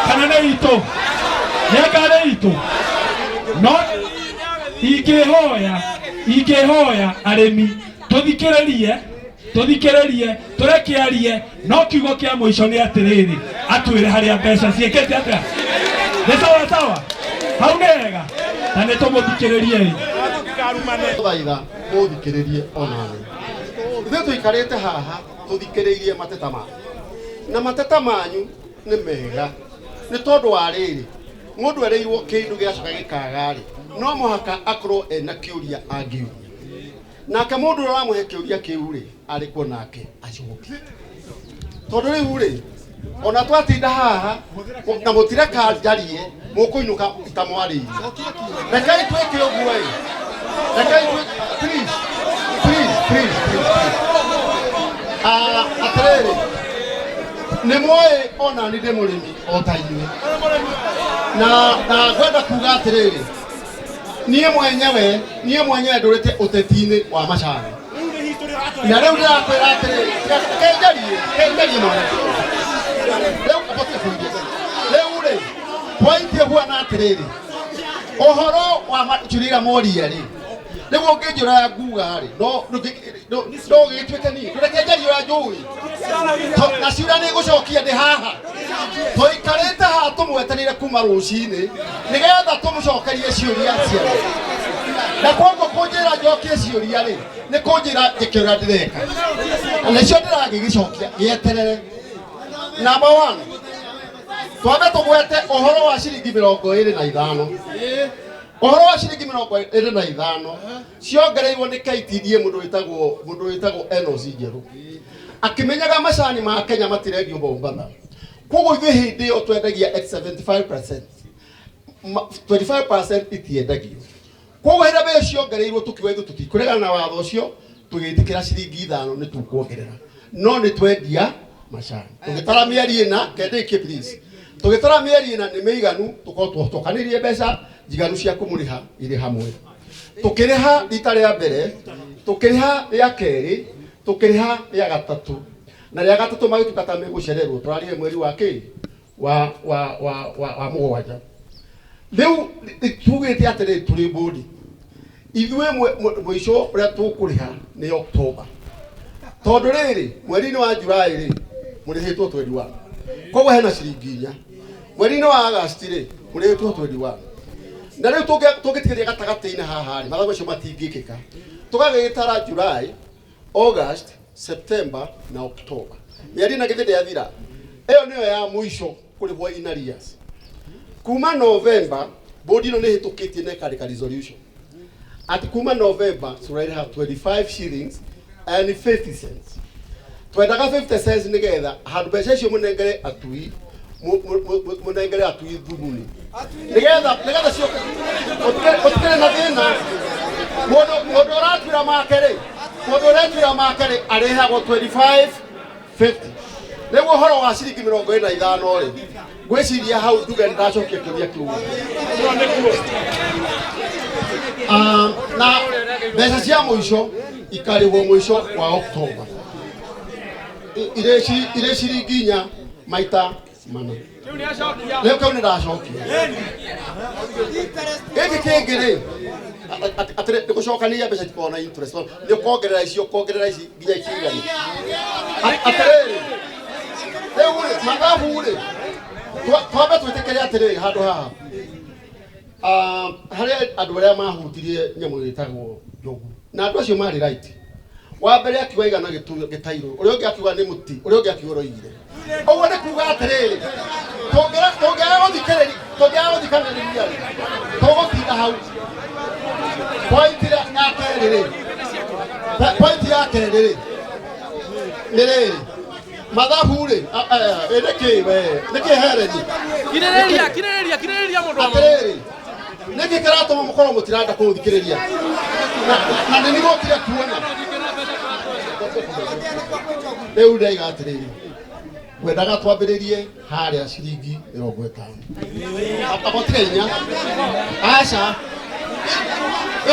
kana nĩ itũ nĩ anga nĩ itũ. No ingĩhoya ingĩhoya arĩmi tũthikĩrĩrie tũthikĩrĩrie tũreke arie, no kiugo kĩa mũico nĩ atĩrĩrĩ, atwĩre harĩa mbeca ciĩkĩte atĩa. Nĩ sawa sawa, hau nĩ hega na nĩ tũmũthikĩrĩrie. Thaitha mũthikĩrĩrie onani ithuĩ tũikarĩte haha tũthikĩrĩirie mateta manyu, na mateta manyu nĩ mega, nĩ tondũ wa rĩrĩ, mũndũ erĩirwo kĩndũ gĩacoka gĩkaga rĩ, no mũhaka akorwo ena kĩũria angĩũria, nake mũndũ ũrĩa ũramũhe kĩũria kĩu rĩ, arĩ kuo nake acokie, tondũ rĩu rĩ, ona twatinda haha na mũtireka njarie, mũkũinũka itamwarĩirie. Rekei twĩke ũguo ĩ, rekei please, please, please, please, please. Ah, atĩrĩrĩ, nĩ moĩ ona ni ndĩ mũrĩmi o ta inyuĩ, na ngwenda kuga atĩrĩrĩ, niĩ mwenyewe ndũrĩte ũteti-inĩ wa macani, na rĩu ndĩrakwĩra atĩrĩrĩ, kenjarie kenjarie mwanake rĩu abotie kũiria rĩu rĩ, point ĩhuana atĩrĩrĩ, ũhoro wa ciũria iria moria rĩ, rĩu ũngĩnjũra nguga rĩ, no gĩgĩtuĩke niĩ ndũreke njarie ũrĩa njũĩ. Na ciũria nĩ ngũcokia ndĩ haha, tũikarĩte haha tũmwetereire kuma rũcinĩ nĩgetha tũmũcokerie ciũria ciake, na koguo kũnjĩra njokie ciũria rĩ, nĩ kũnjĩra njĩke ũrĩa ndĩreka, na nĩcio ndĩragĩgĩcokia. Gĩeterere. Number one, twambe tũgwete ũhoro wa ciringi 25. Ũhoro wa ciringi 25 ciongereirwo nĩ KTDA, mũndũ wĩtagwo Enos Njerũ, akĩmenyaga macani ma Kenya matirendio Mombatha. Koguo ithuĩ hĩndĩ ĩyo twendagia at 75%, 25% itiendagio. Koguo hĩndĩ ĩrĩa mbeca ciongereirwo, tũkiuga ithuĩ tũtikũregana na watho ũcio, tũgĩtĩkĩra ciringi 5 nĩ tũkuongerera, no nĩ twendia macani. Tũgĩtara mĩeri 4, kendĩkie please, tũgĩtara mĩeri 4 nĩ mĩiganu, tũkorwo tũkanĩrie mbeca njiganu cia kũmũrĩha irĩ hamwe. Tũkĩrĩha rita rĩa mbere, tũkĩrĩha rĩa kerĩ, tũkĩrĩha rĩa gatatũ, na rĩa gatatũ magĩtuĩka ta megũcererwo. Tũrarĩhe mweri wa kĩ wa mũgwanja. Rĩu tugĩte atĩrĩ, tũrĩ bodi ithuĩ mũico ũrĩa tũkũrĩha nĩ Oktoba, tondũ rĩrĩ mweri-inĩ wa Julai rĩ, mũrĩhĩtwo 21, koguo hena ciringi 4. Mweri-inĩ wa Agasti rĩ, mũrĩhĩtwo 21, na rĩu tũngĩtigĩria gatagatĩ-inĩ haha rĩ, mathabu macio matingĩkĩka. Tũgagĩtara July, August, September na October, mĩeri na githĩ ndĩathira? Ĩyo nĩyo ya mũico kũrĩhwo in arrears. Kuma November, bodi ĩno nĩ ĩhĩtũkĩtie na ĩkandĩka resolution atĩ kuma November tũrarĩha 25 shillings and 50 cents. Twendaga 50 cents nĩgetha handũ mbeca icio mũnengere atui, mũnengere atui thumuni, nĩgetha ciũke gũtikĩrĩ na thĩna. Mũndũ ũratuĩra make rĩ, mũndũ ũretuĩra make rĩ, arĩhagwo 25 50. Rĩu ũhoro wa ciringi 25 rĩ, ngwĩciria hau nduge nĩ ndacokia kĩũria kĩu. Ah, na mbeca cia mũico ikarĩhwo mũico wa Oktoba, irĩ ciringi 4 maita 4. Rĩu kĩu nĩ ndacokia. Gĩkĩ kĩngĩ rĩ, atĩ nĩ gũcokanĩria mbeca itikoragwo na interest, nĩ ũkongerera ici, ũkongerera ici nginya ikigane. Atĩrĩrĩ, rĩu rĩ, mathabu rĩ, twambe twĩtĩkĩre atĩrĩrĩ, handũ haha, ah, harĩ andũ arĩa mahutirie nyamũ ĩtagwo njogu, na andũ acio marĩ right. Wa mbere akiuga igana gĩtairũ, ũrĩa ũngĩ akiuga nĩ mũti, ũrĩa ũngĩ akiuga ũroigire ũguo. Nĩ kuga atĩrĩrĩ, tũngĩaga gũthikĩrĩria, tũngĩaga gũthikanĩrĩria rĩ, tũgũtinda hau. Point ya kerĩ rĩ, Point ya kerĩ rĩ nĩ rĩrĩ mathabu rĩ nĩkĩ we nĩkĩ hereni Kirĩrĩria, kirĩrĩria, kirĩrĩria mũndũ wa atĩrĩrĩ nĩkĩ kĩratũma mũkorwo mũtirenda kũthikĩrĩria na nĩ nĩgũkire kuona rĩu ndaiga atĩrĩrĩ ngwendaga twambĩrĩrie harĩa ciringi 50 abotiga inya aca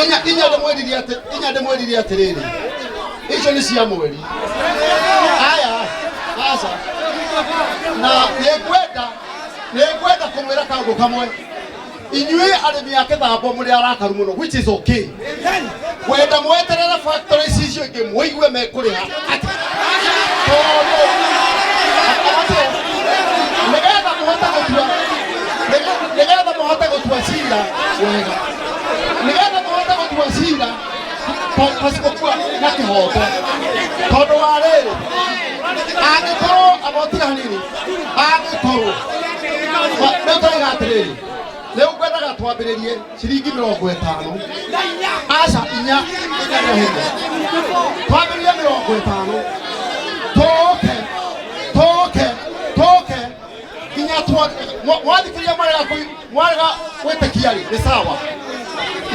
inya inya ndĩmwĩririe atĩ inya ndĩmwĩririe atĩrĩrĩ icio nĩ cia mweri aya aca na nĩngwenda kũmwĩra kaũndũ kamwe inyuĩ arĩmi a Kĩthambo mũrĩ arakaru mũno which is okay kwenda mweterere factory icio ingĩ mũigue mekũrĩha tondũ nĩgetha mũhote gũtua nĩgetha mũhote gũtua cira wega nĩgetha mũhote gũtua cira pasipokua na kĩhoto tondũ wa rĩrĩ angĩkorwo abotiga hanini angĩkorwo rĩu tũraiga atĩrĩrĩ rĩu ngwendaga twambĩrĩrie ciringi 50 aca inya inya nĩyo hĩndĩ twambĩrĩrie 50 tũke tũke tũke nginya mwathikĩrĩria mwarega gwĩtĩkia rĩ nĩ sawa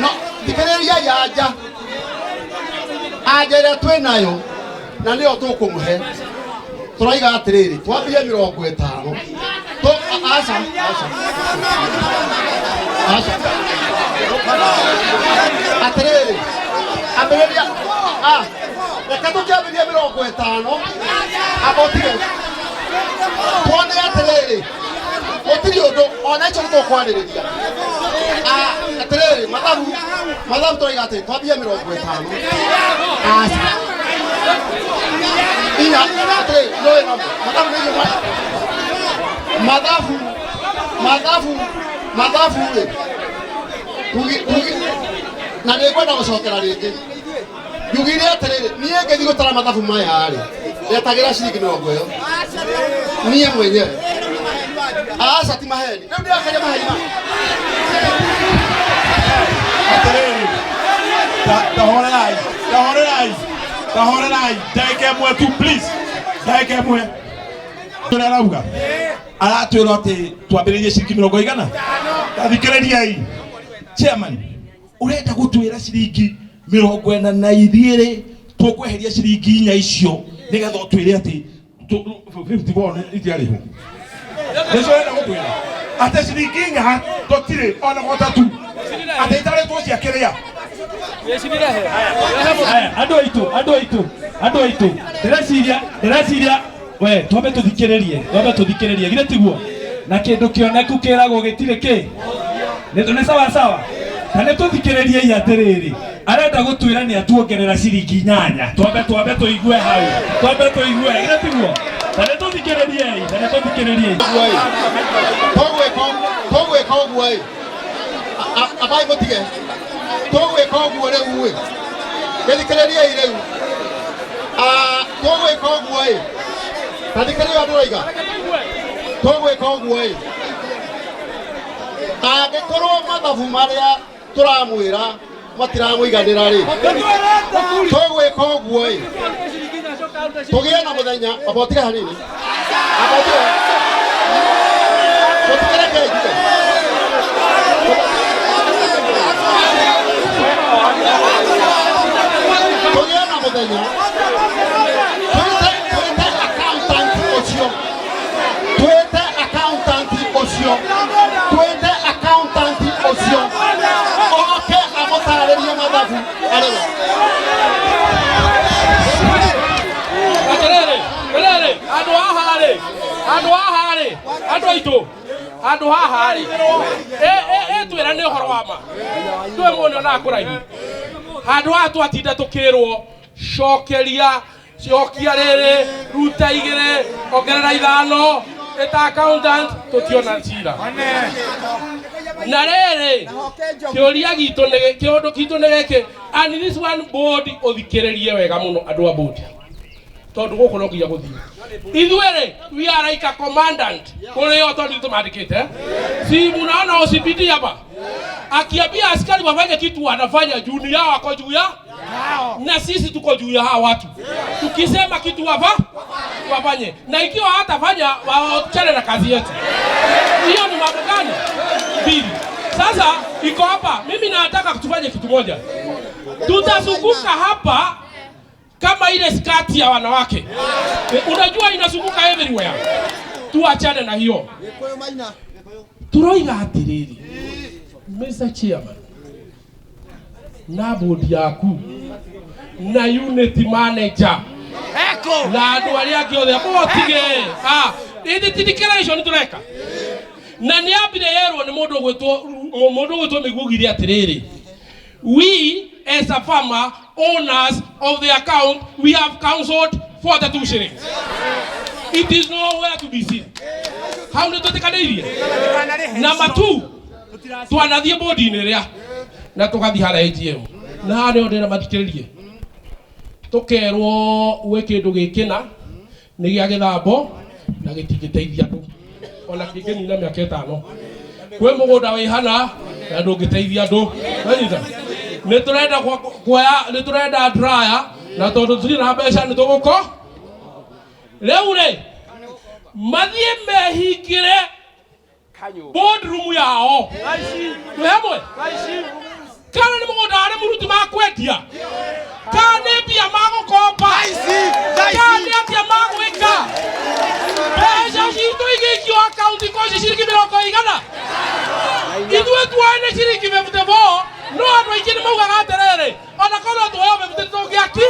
no thikĩrĩria anja anja ĩrĩa twĩ nayo na nĩyo tũkũmũhe tũraiga atĩrĩrĩ twambĩrĩrie 50 aca aca aca atĩrĩrĩ ambĩrĩria reke tũkĩambĩrĩrie 50 abotige tuone atĩrĩrĩ gũtirĩ ũndũ ona icio nĩtũkwarĩrĩria atĩrĩrĩ mathabu mathabu tũraiga atĩrĩ twambie 50 aca inya atĩrĩrĩ nĩũĩ namo mathabu nĩ inyuĩ mathabu mathabu mathabu rĩ tugi na nĩngwenda gũcokera rĩngĩ njugire atĩrĩrĩ niĩ ngĩthiĩ gũtara mathabu maya rĩ ndetagĩra ciringi 20 niĩ mwenyewe aca ti maheni rĩu ndĩrakaria maheni ma atĩrĩrĩ tahorerai tahorerai tahorerai ndagĩka ĩmwe tu please ndagĩka ĩmwe ũrĩa arauga aratwĩra atĩ twambĩrĩrie ciringi 50 igana tathikĩrĩriai chairman ũrenda gũtwĩra ciringi 42 tũkweheria ciringi inya icio nĩgetha ũtwĩre atĩ 54 itiarĩhwo nĩcio ũrenda gũtwĩra atĩ ciringi inya tũtirĩ ona gotatũ atĩ itarĩtwo cia kĩrĩa andũ aitũ andũ aitũ andũ aitũ ndĩreciria we twambe tũthikĩrĩrie githĩ tiguo na kĩndũ kĩoneku kĩragwo gĩtirĩ kĩ nĩ sawa sawa na nĩ tũthikĩrĩriei atĩrĩrĩ arenda gũtwĩra nĩ atuongerera ciringi 8 twambe tũigue hau twambe tũigue githĩ tiguo na nĩ tũthikĩrĩriei na nĩ tũthikĩrĩriei tũgwĩka ũguo ĩ abai mũtige tũgwĩka ũguo rĩu ĩ gĩthikĩrĩriei rĩu tũgwĩka ũguo ĩ ta thikĩrĩria andũ raiga tũgwĩka ũguo ĩ angĩkorwo mathabu marĩa tũramwĩra matiramũiganĩra rĩ tũgwĩka ũguo ĩ tũgĩe na mũthenya abotige hanini abotige mũtigereke njuge tũgĩe na mũthenya twĩte accountant ũcio twĩte accountant ũcio twĩte accountant ũcio oke amũtarĩrie mathabu arĩwe atĩrĩrĩ rĩrĩ andũ haha rĩ andũ haha rĩ andũ aitũ andũ haha rĩ ĩtwĩra nĩ ũhoro wa ma ndũĩ mũndũ onaga kũraihu handũ haha twatinda tũkĩrwo cokeria cokia rĩrĩ ruta 2 ongerera 5 ĩta accountant tũtiona cira na rĩrĩ kĩũria gitũ nĩ kĩũndũ gitũ nĩ gĩkĩ and this one board ũthikĩrĩrie wega mũno andũ a board tondũ gũkũ no nginya gũthiĩ ithuĩ rĩ we are like a commandant kũrĩ o tondũ tũmandĩkĩte si munaona OCPD hapa akiambia askari wafanye kitu wanafanya juu ni yao wako juu ya Na sisi tuko juu ya hawa watu. Tukisema kitu wafanye. Na ikiwa hatafanya waachane na kazi yetu. Hiyo ni mambo gani? Mbili. Sasa iko hapa, mimi nataka tufanye kitu moja. Tutazunguka hapa kama ile skati ya wanawake. Unajua inazunguka everywhere. Tuachane na hiyo. Turoiga atiriri. Mr. Chairman, na board yaku na unit manager na andu aria angi othe motige. Ithi ti declaration tureka. Na ni ambire yerwo ni mundu ugwitwo Mĩguo atiriri, we as a farmer owners of the account, we have cancelled 42 shillings. It is nowhere to be seen. Hau nĩ twĩtĩkanĩirie? Number 2, twanathiĩ bodi-inĩ ĩrĩa na tũgathiĩ harĩa ATM na harĩa ndĩra mathikĩrĩrie, tũkerwo gwĩ kĩndũ gĩkĩ na nĩ gĩa gĩthambo na gĩtingĩteithia andũ ona kĩngĩnina mĩaka 5. Kwĩ mũgũnda wĩ hana na ndũngĩteithia andũ. Wanyita? Nĩ tũrenda kuoya, nĩ tũrenda dryer na tondũ tũtirĩ na mbeca nĩ tũgũko. Rĩu rĩ mathiĩ mehingĩre boardroom yao. Twĩ hamwe? Kana nĩ mũgũnda warĩ mũruti makwendia, kana nĩ mbia magũkomba, kana nĩ atĩa magwĩka. Mbeca citũ igĩikio akaunti ko ci ciringi 100. Ithuĩ tuoe nĩ ciringi 54, no andũ aingĩ nĩ maugaga atĩrĩrĩ, ona korwo tuoyo 50 tũngĩaki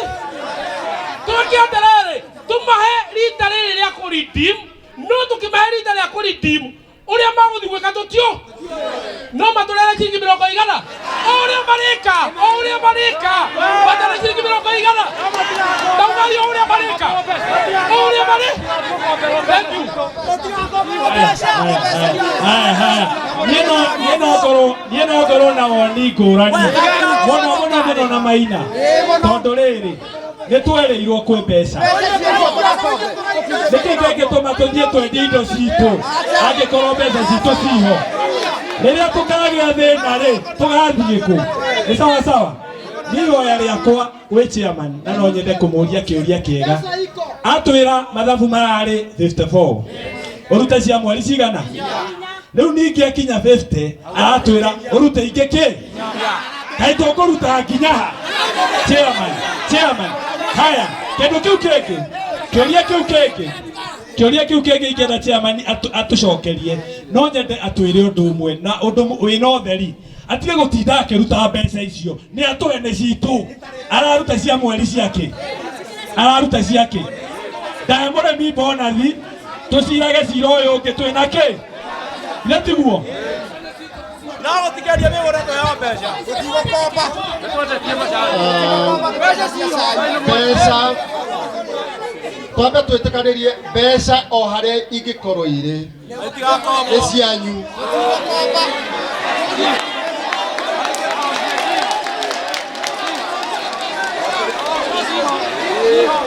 tũke atĩrĩrĩ, tũmahe rita rĩrĩ rĩa kũ-redeem, no tũkĩmahe rita rĩa kũ-redeem ũrĩa magũthiĩ gwĩka tũtio no matũrere ciringi 100. O ũrĩa marĩka, o ũrĩa marĩka matare ciringi 100. Ndauga o ũrĩa marĩka, o ũrĩa marĩ. Thank you. Haya haya, niĩ no ngorwo na woni ngũrani mũno mũno mũno na Maina, tondũ rĩrĩ nĩ twerĩirwo kwĩ mbeca. Nĩkĩ kĩngĩtũma tũthiĩ twendie indo citũ angĩkorwo mbeca citũ ciho? Rĩrĩa tũkagĩa thĩna rĩ, tũgathiĩ kũ? Nĩ sawa sawa. Niĩ ihoya rĩakwa gwĩ chairman, na no nyende kũmũria kĩũria kĩega. Atwĩra mathabu mararĩ 54, ũrute cia mweri cigana? Rĩu ningĩ akinya 50 aratwĩra ũrute ingĩ kĩ? Kaĩ tũkũruta nginya ha? Chairman, chairman, haya, kĩndũ kĩu kĩngĩ, kĩũria kĩu kĩngĩ, kĩũria kĩu kĩngĩ ingĩenda chairman atũcokerie, no nyende atwĩre ũndũ ũmwe na ũndũ wĩna ũtheri. Atige gũtinda akĩruta mbeca icio, nĩ atũhe nĩ citũ. Araruta cia mweri ciake, araruta ciake. Ndahe mũrĩmi bonathi, tũcirage cira ũyũ ũngĩ twĩna kĩ? Githĩ tiguo? No gũtikeria mĩgũnda tũheo mbeca. Tũtigũkomba. Mbeca ciho. Mbeca twambe twĩtĩkanĩrie mbeca o harĩa ingĩkorwo irĩ nĩ cianyu.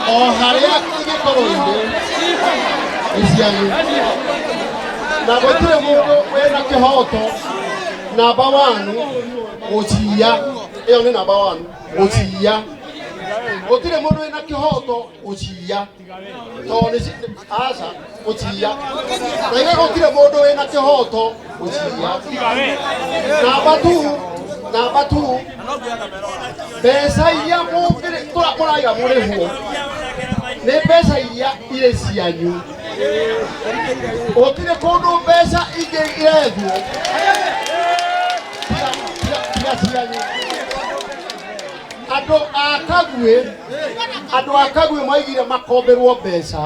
O harĩa ingĩkorwo irĩ nĩ cianyu. Na gũtirĩ mũndũ wĩna kĩhoto namba 1 gũciya. Ĩyo nĩ namba 1 gũciya. Gũtirĩ mũndũ wĩna kĩhoto gũciya. Tondũ nĩ aca gũciya. Na ithuĩ gũtirĩ mũndũ wĩna kĩhoto gũciya. Namba 2, namba 2, mbeca iria mũraiga mũrĩhwo nĩ mbeca iria irĩ cianyu. Gũtirĩ kũndũ mbeca ingĩ irethwo tiga cianyu. Andũ a Kagwe, andũ a Kagwe maigire makomberwo mbeca.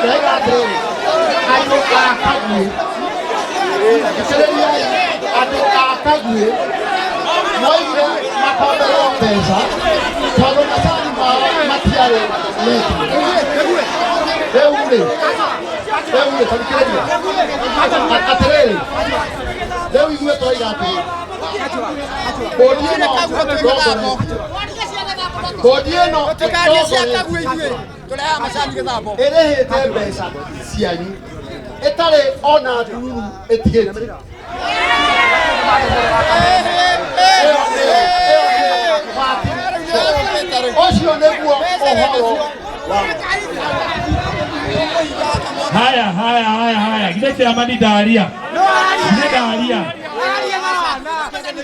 Ndaiga atĩrĩrĩ, andũ a Kagwe, thikĩrĩriai, andũ a Kagwe moigire makomberwo mbeca tondũ macani mao matiarĩ metu. Rĩu rĩ, rĩu rĩ, ta thikĩrĩria. Atĩrĩrĩ, rĩu ithuĩ tũraiga atĩrĩ, bodi ĩno bodi ĩno ĩrĩhĩte mbeca cianyu. Ĩtarĩ ona ndururu ĩtigĩtie. Ũcio nĩguo ũhoro wa Haya, haya, haya, haya. Githĩ chairman ndaria. Githĩ ndaria.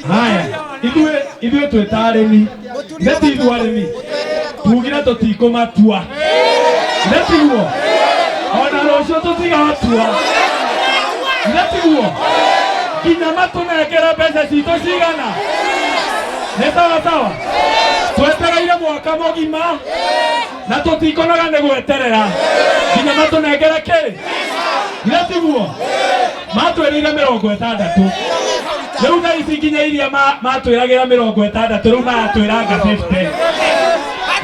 Haya, ithuĩ ithuĩ twĩ ta arĩmi. Nĩ ti ithuĩ arĩmi. Tugire tũtikũmatua. Nĩ tiguo. Ona rũciũ tũtigatua. Nĩ tiguo. Nginya matũnengere mbeca citũ cigana. Nĩ sawa sawa. Twetereire mwaka mũgima na tũtikonaga nĩ gweterera nginya matũnengere kĩ. Nĩ tiguo. Matwĩrĩire 60. Rĩu thaa ici nginya iria matwĩragĩra 60 rĩu maratwĩranga 50.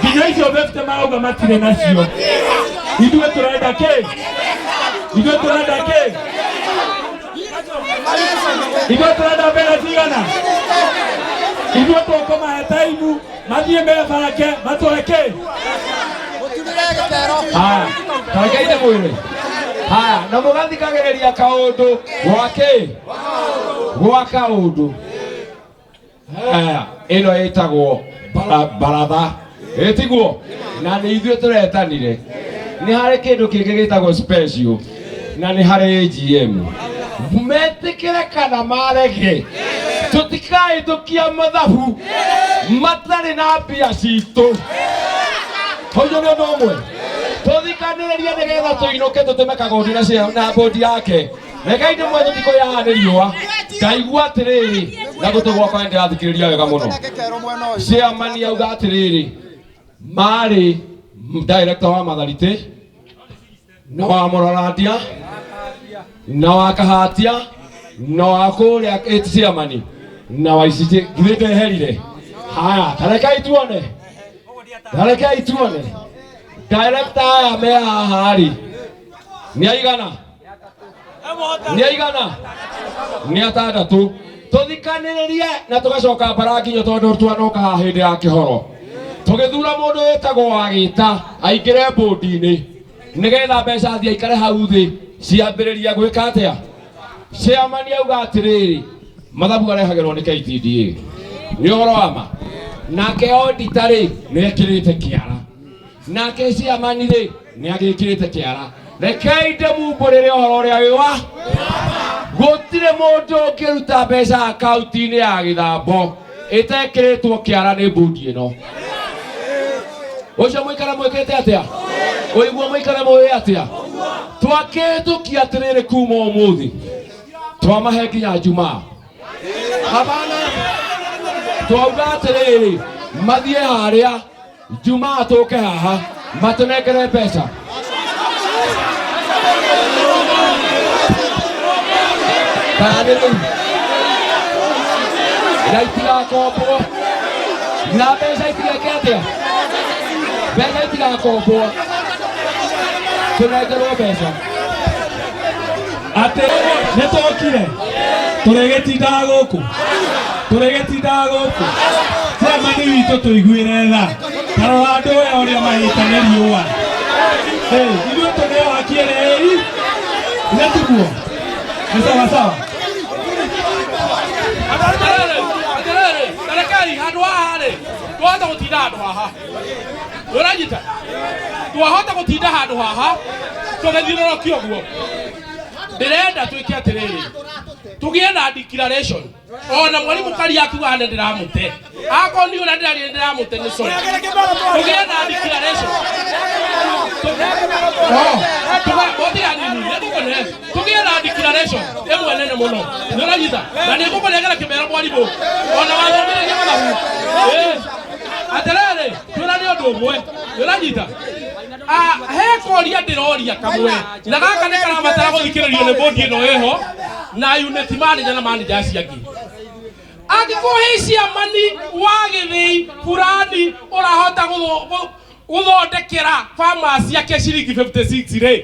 Nginya icio 50 marauga matirĩ nacio. Ithuĩ tũrenda kĩ? Ithuĩ tũrenda kĩ? Ithuĩ tũrenda mbeca cigana? Ithuĩ tũkũmahe taimu mathiĩ mebange matũhe kĩ? Haya, tarekei ndĩmwĩre. Haya, na mũgathikagĩrĩria kaũndũ gwa kĩ? Gwa kaũndũ. Haya, ĩno ĩtagwo baratha. Ĩtiguo? Na nĩ ithuĩ tũretanire. Nĩ harĩ kĩndũ kĩngĩ gĩtagwo special na nĩ harĩ AGM. Metĩkĩre kana marege, tũtikahĩtũkia mathabu matarĩ na mbia citũ. Ũcio nĩ ũndũ ũmwe. Tũthikanĩrĩrie nĩgetha tũinũke tũtũme kagondi na na bodi yake. Rekei ndĩmwe tũtikũyaha nĩ riũa. Ndaigua atĩrĩrĩ, na gũtũ gwakwa nĩ ndĩrathikĩrĩria wega mũno. Chairman auga atĩrĩrĩ, marĩ director wa Matharite na wa Mũrorandia na wa Kahatia na wa kũrĩa chairman na wa Icicĩ. Githĩ ndeherire? Haya, tarekei tuone. Tarekei tuone. Director aya me haha rĩ, nĩ aigana? Nĩ aigana? Nĩ atandatũ. Tũthikanĩrĩrie na tũgacoka mbara nginyo tondũ twanoka haha hĩndĩ ya kĩhoro. Tũgĩthura mũndũ wĩtagwo Wagĩta aingĩre bũndi-inĩ nĩgetha mbeca athiĩ aikare hau thĩ ciambĩrĩria gwĩka atĩa. Chairman auga atĩrĩrĩ, mathabu arehagĩrwo nĩ KTDA. Nĩ ũhoro wa ma. Nake auditor rĩ, nĩ ekĩrĩte kĩara. Nake chairman rĩ, nĩ agĩkĩrĩte kĩara. Rekei ndĩmumbũrĩre ũhoro ũrĩa wĩ wa. Gũtirĩ mũndũ ũngĩruta mbeca akaunti-inĩ ya Gĩthambo ĩtekĩrĩtwo kĩara nĩ bũndi ĩno. Ũcio mũikare mwĩkĩte atĩa? Ũiguo mũikare mũĩ atĩa? Twakĩhĩtũkia atĩrĩrĩ kuma ũmũthĩ twamahe nginya Jumaa. Hapana, twauga atĩrĩrĩ mathiĩ harĩa Jumaa tũke haha matũnengere mbeca. Kana nĩ rĩu na itigakombwo na mbeca itigeke atĩa? Mbeca itigakombwo, tũnengerwo mbeca. Atĩ nĩ tũkire tũrĩgĩtindaga gũkũ, tũrĩgĩtindaga gũkũ. Chairman witũ tũiguĩre tha, ta rora andũ aya ũrĩa mahĩte nĩ riũa. Ithuĩ tũneo haki ĩrĩa ĩri nĩ tiguo? Nĩ sawa sawa. Atĩrĩrĩ, tarekei handũ haha rĩ, twahota gũtinda handũ haha. Ũranyita? Twahota gũtinda handũ haha tũgĩthiũrũrũkia ũguo. Ndĩrenda twĩke atĩrĩrĩ, tũgĩe na declaration. Ona mwarimu Karia akiuga nĩ ndĩramũte. Akorwo nĩ ũrĩa ndĩraria nĩ ndĩramũte nĩ sorry. Tũgĩe na declaration. Tũgĩe nĩ ngũkũne. Tũgĩe na declaration ĩmwe nene mũno. Nĩ ũranyita? Na nĩ ngũkũnengera kĩmero mwarimũ. Ona wathomithagia mathabu. Atĩrĩrĩ, twĩrane ũndũ ũmwe. Nĩ ũranyita? He koria ndĩroria kamwe na gaka nĩ karabatara gũthikĩrĩrio nĩ bodi ĩno ĩho na unit manager na manager acio angĩ. Angĩkorwo he chairman wa gĩthĩi fulani ũrahota gũthondekera farmers ciake ciringi 56 rĩ,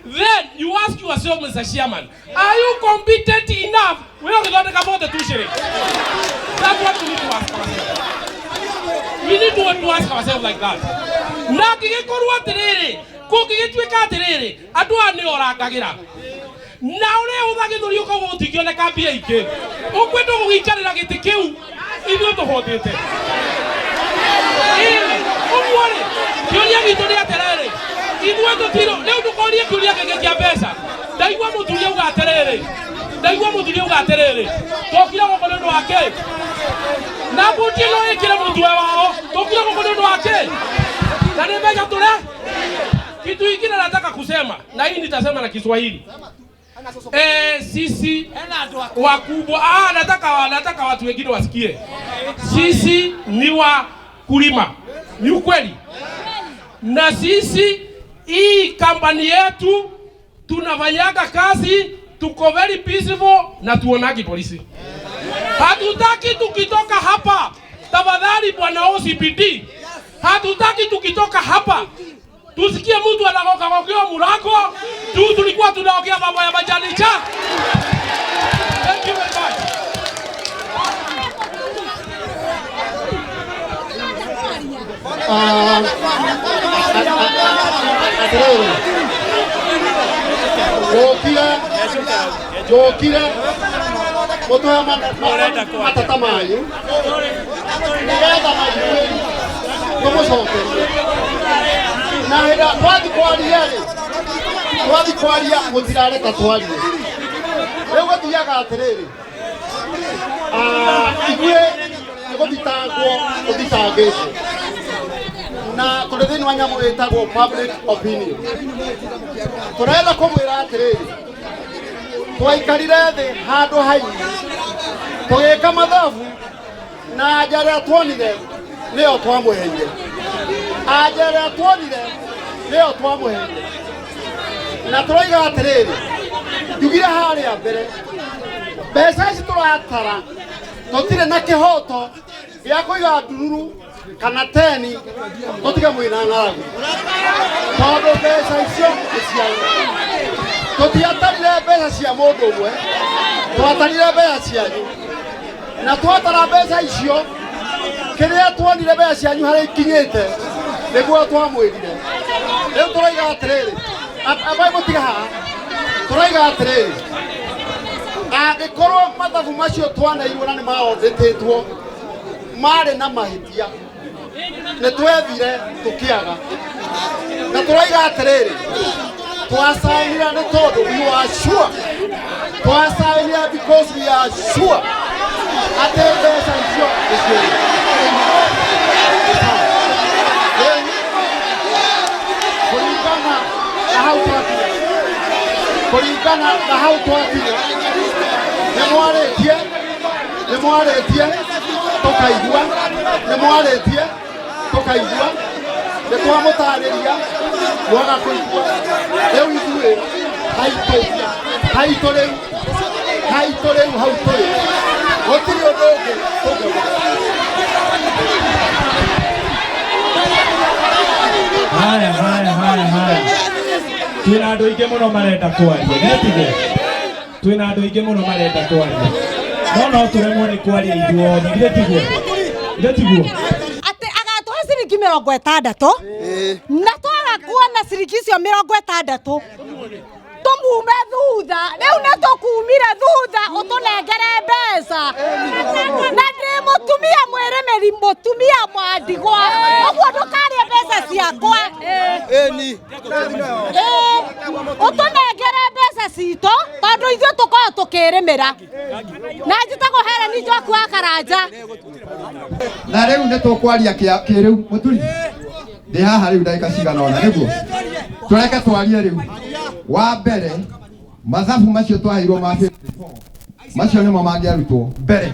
then you ask yourself, Mr. Chairman, are you competent enough we ũgĩthondeka 42 shillings? That's what we need to ask ourselves. We need to ask ourselves like that. Na angĩgĩkorwo atĩrĩrĩ, Kũngĩgĩtuĩka atĩrĩrĩ, andũ aya nĩo ũrangagĩra na ũrĩa ũthagĩthũri ũkauga gũtingĩoneka mbia ingĩ, ũkwenda gũgĩikarĩra gĩtĩ kĩu ithuĩ tũhotete. Ũguo rĩ, kĩũria gitũ nĩ atĩrĩrĩ, ithuĩ tũtirũ rĩu ndũkorie kĩũria kĩngĩ kĩa mbeca. Ndaigua mũthuri auga atĩrĩrĩ, ndaigua mũthuri auga atĩrĩrĩ, tokire gũkũ nĩ ũndũ wa kĩ? Na mbuti ĩno ĩkĩre mũtwe wao, tokire gũkũ nĩ ũndũ wa kĩ? Na nĩ mbeca tũre. Kitu ingine nataka kusema, na hii nitasema na Kiswahili. Sisi wakubwa, nataka watu wengine wasikie. Sisi ni wakulima, ni ukweli. Na sisi hii kampani yetu tunafanyaga kazi, tuko very peaceful na tuonagi polisi. Hatutaki tukitoka hapa, tafadhali bwana OCPD, hatutaki tukitoka hapa tusikie mtu anagoka mlango tu, tulikuwa tunaongea mambo ya majani cha. Thank you very much. Njokire mũtũhe matata manyu nĩgetha maigue tũmũcokerie. Na hĩndĩ twathi kwaria rĩ, twathi kwaria mũtirareka twarie. Rĩu gũthiaga atĩrĩrĩ, ithuĩ nĩ gũthitangwo tũthitangĩtwo na tũrĩ thĩinĩ wa nyamũ ĩtagwo public opinion. Tũrenda kũmwĩra atĩrĩrĩ, twaikarire thĩ handũ hainyu tũgĩka mathabu na anja ĩrĩa tuonire nĩyo twamũheire. Anja ĩrĩa tuonire nĩyo twamũheire. Na tũroiga atĩrĩrĩ, njugire harĩa mbere, mbeca ici tũratara tũtirĩ na kĩhoto gĩa kũiga ndururu kana teni tũtige mwĩna ng'aragu, tondũ mbeca icio nĩ cianyu. Tũtiatarire mbeca cia mũndũ ũmwe, twatarire mbeca cianyu. Na twatara mbeca icio, kĩrĩa tuonire mbeca cianyu harĩa ikinyĩte nĩguo twamwĩrire. Rĩu tũroiga atĩrĩrĩ, ambai mũtige haha, tũroiga atĩrĩrĩ, angĩkorwo mathabu macio twaneirwo na nĩ maondĩtĩtwo marĩ na mahĩtia, nĩ twethire tũkĩaga. Na tũroiga atĩrĩrĩ, twacainire nĩ tondũ we are sure, twacainire because we are sure atĩ mbeca icio nĩ cianyu. Kũringana na hau twakinya, kũringana na hau twakinya, nĩ mwarĩtie, nĩ mwarĩtie tũkaigua, nĩ mwarĩtie tũkaigua, nĩ twamũtarĩria mwaga kũigua. Rĩu ithuĩ haitũ, haitũ rĩu, haitũ rĩu hau tũrĩ, gũtirĩ ũndũ ũngĩ tũngĩuga. Haya, haya, haya, haya. Twĩna andũ aingĩ mũno marenda kwaria, githĩ tiguo? Twĩna andũ aingĩ mũno marenda kwaria, no tũremwo nĩ kwaria ithuothe, githĩ tiguo? Githĩ tiguo? Atĩ agatũhe ciringi 60 na twaga kuona ciringi icio 60 tũmume thutha. Rĩu nĩ tũkumire thutha ũtũnengere mbeca. Na ndĩ mũtumia mwĩrĩmĩri, mũtumia mwandigwa, ũguo ndũkarĩe mbeca ciakwa. Ũtũnengere mbeca citũ tondũ ithuĩ tũkoragwo tũkĩrĩmĩra. Na njĩtagwo Helen Njoku wa Karanja. Na rĩu nĩ tũkwaria kĩrĩu mũturi ndĩ haha rĩu ndagĩka cigana ũna nĩguo tũreke twarie rĩu. Wa mbere, mathabu macio twaheirwo ma 54 macio nĩmo mangĩarutwo mbere.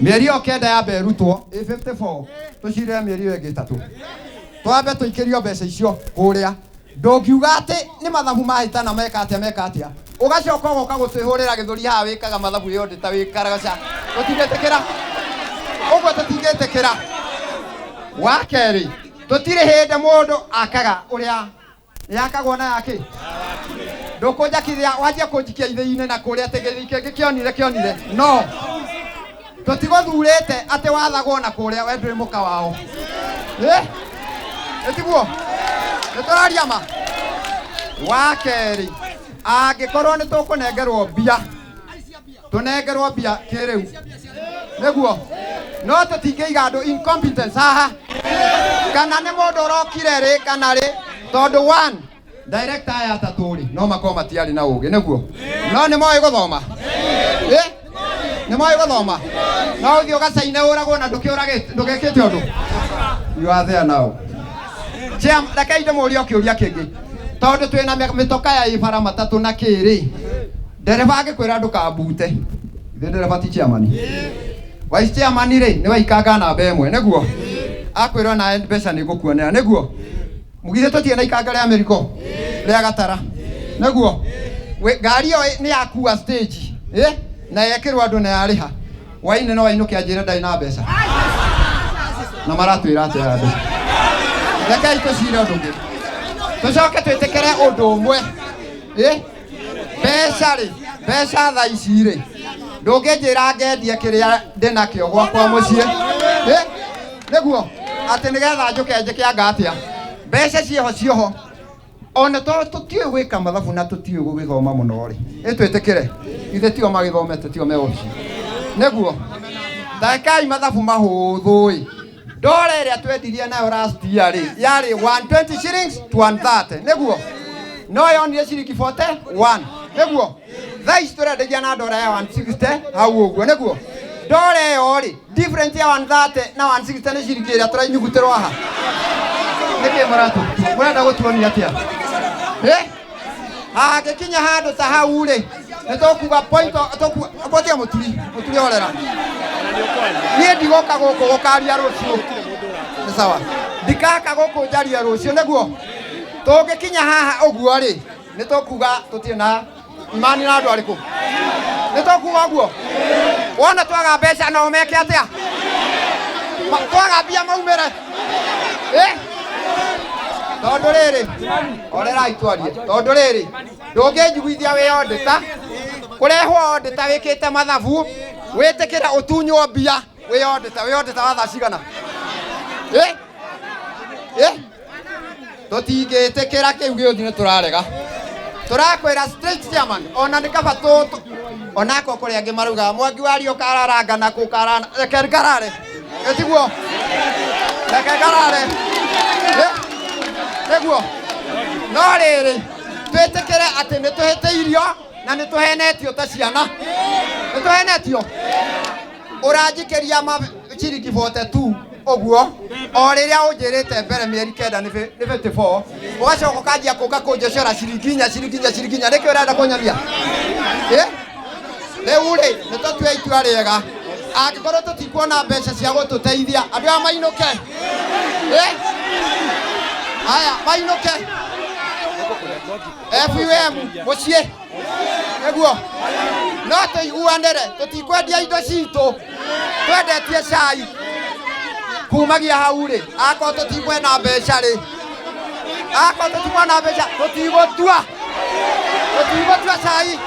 Mĩeri ĩyo 9 yambe ĩrutwo ĩ 54 tũcirĩre mĩeri ĩyo ĩngĩ 3 twambe tũikĩrio mbeca icio kũrĩa. Ndũngiuga atĩ nĩ mathabu mahĩtana meka atĩa meka atĩa, ũgacoka ũgoka gũtwĩhũrĩra gĩthũri haha wĩkaga mathabu ĩyo ndĩ ta wĩkaragaca. Tũtingĩtĩkĩra ũguo, tũtingĩtĩkĩra. Wa kerĩ, tũtirĩ hĩndĩ mũndũ akaga ũrĩa yakagwo na yake. Ndũkũnjakithia wanjie kũnjikia ithĩi-inĩ na kũrĩa atĩ gĩthii kĩngĩ kĩonire kĩonire. No tũtigũthurĩte atĩ wathagwo na kũrĩa we ndũrĩ mũka wao. Ĩtiguo? Nĩ tũraria ma? Wa kerĩ, angĩkorwo nĩ tũkũnengerwo mbia, tũnengerwo mbia kĩrĩu nĩguo, no tũtingĩiga andũ incompetence haha, kana nĩ mũndũ ũrokire rĩ kana rĩ, tondũ one director aya atatũ rĩ, no makorwo matiarĩ na ũgĩ nĩguo, no nĩ moĩ gũthoma, ĩ nĩ moĩ gũthoma, no ũthiĩ ũgacaine ũragwo na ndũkĩũragĩte ndũgĩkĩte ũndũ. You are there now. Chair, rekei ndĩmũrie o kĩũria kĩngĩ, tondũ twĩna mĩtoka ya ĩ bara matatũ na kĩrĩ, ndereba angĩkwĩra ndũkambute, ithe ndereba ti chairman, vice chairman rĩ, nĩ waikanga namba ĩmwe nĩguo, akwĩrwo nawe mbeca nĩ ngũkuonera nĩguo, mũgithĩ tũtirĩ na ikanga rĩa mĩrigo rĩa gatara nĩguo, ngari ĩyo nĩ yakua stage ĩ na yekĩrwo andũ na yarĩha waine no wainũke anjĩre ndarĩ na mbeca, na maratwĩra atĩa andũ. Rekei tũcire ũndũ ũngĩ, tũcoke twĩtĩkĩre ũndũ ũmwe, ĩ mbeca rĩ, mbeca thaa ici rĩ, ndũngĩnjĩra ngendie kĩrĩa ndĩnakĩo gwakwa mũciĩ, ĩ nĩguo atĩ nĩgetha njũke njĩke anga atĩa, mbeca ciĩho cioho, ona to tũtiũĩ gwĩka mathabu na tũtiũĩ gũgĩthoma mũno rĩ, ĩ twĩtĩkĩre ithe tio magĩthomete tio me obici nĩguo, taekai mathabu mahũthũ ĩ, ndora ĩrĩa twendirie nayo last year rĩ, yarĩ 120 shillings to 130 nĩguo, no yonire ciringi 41 nĩguo, thaa ici tũrendagia na ndora ya 160 hau ũguo nĩguo, ndora ĩyo rĩ, difference ya 130 na 160 nĩ ciringi ĩrĩa tũrainyugutĩrwo haha, nĩkĩ mũratũ mũrenda gũtuonia atĩa, ĩ hangĩkinya handũ ta hau rĩ, nĩ tũkuga point, tũkuga mũturi mũturi horera, niĩ ndigoka gũkũ gũkaria rũciũ, nĩ sawa, ndikaka gũkũ njarie rũciũ nĩguo, tũngĩkinya haha ũguo rĩ, nĩ tũkuga tũtirĩ na imani na andũ arĩkũ, nĩ tũkuga ũguo, wona twaga mbeca no meke atĩa, twaga mbia maumĩre, ĩ tondũ rĩrĩ, orerai twarie, tondũ rĩrĩ, ndũngĩnjiguithia wĩ auditor, kũrehwo auditor wĩkĩte mathabu, wĩtĩkĩre ũtunywo mbia wĩ auditor, wĩ auditor wa thaa cigana, ĩ ĩ tũtingĩtĩkĩra kĩu gĩũthi nĩ tũrarega, tũrakwĩra straight chairman, ona nĩ kaba tũ onako kũrĩ angĩ maraugaga mwangi wario kararanga na kũ karana, reke ngarare, ĩtiguo, reke ngarare, ĩ nĩguo, no rĩrĩ twĩtĩkĩre atĩ nĩ tũhĩtĩirio na nĩ tũhenetio ta ciana, nĩ tũhenetio, ũranjikĩria ma ciringi 42 ũguo, o rĩrĩa ũnjĩrĩte mbere mĩeri kenda nĩ 54, ũgacoka ũkanjia kũka kũnjocora ciringi inya ciringi inya ciringi inya, nĩkĩ ũrenda kũnyonia, ĩ rĩu rĩ, nĩ tũtue itua rĩega, angĩkorwo tũtikuona mbeca cia gũtũteithia, andũ aya mainũke, ĩ aya mainũke FUM mũciĩ nĩguo, no tũiguanĩre, tũtikwendia indo citũ, twendetie cai kumagia hau rĩ, akorwo tũtikwenda mbeca rĩ, akorwo tũtikwenda mbeca tũtigũtua, tũtigũtua cai,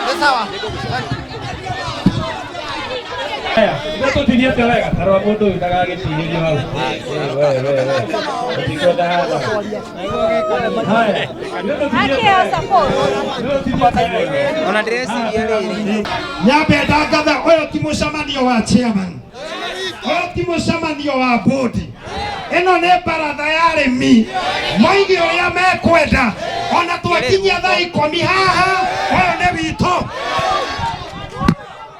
nĩ sawa. Ithuĩ tũtiniĩte wega ta rora mũndũ ũyũ ndagagĩtinĩrio hau. We, we, we. Tũtikwenda hathara. Haya. Ona ndĩreciria rĩrĩ. Nyambe ndangatha ũyũ ti mũcemanio wa chairman, ũyũ ti mũcemanio wa board, ĩno nĩ baratha ya arĩmi, moige ũrĩa mekwenda, ona twakinyia thaa ikũmi haha, ũyũ nĩ witũ.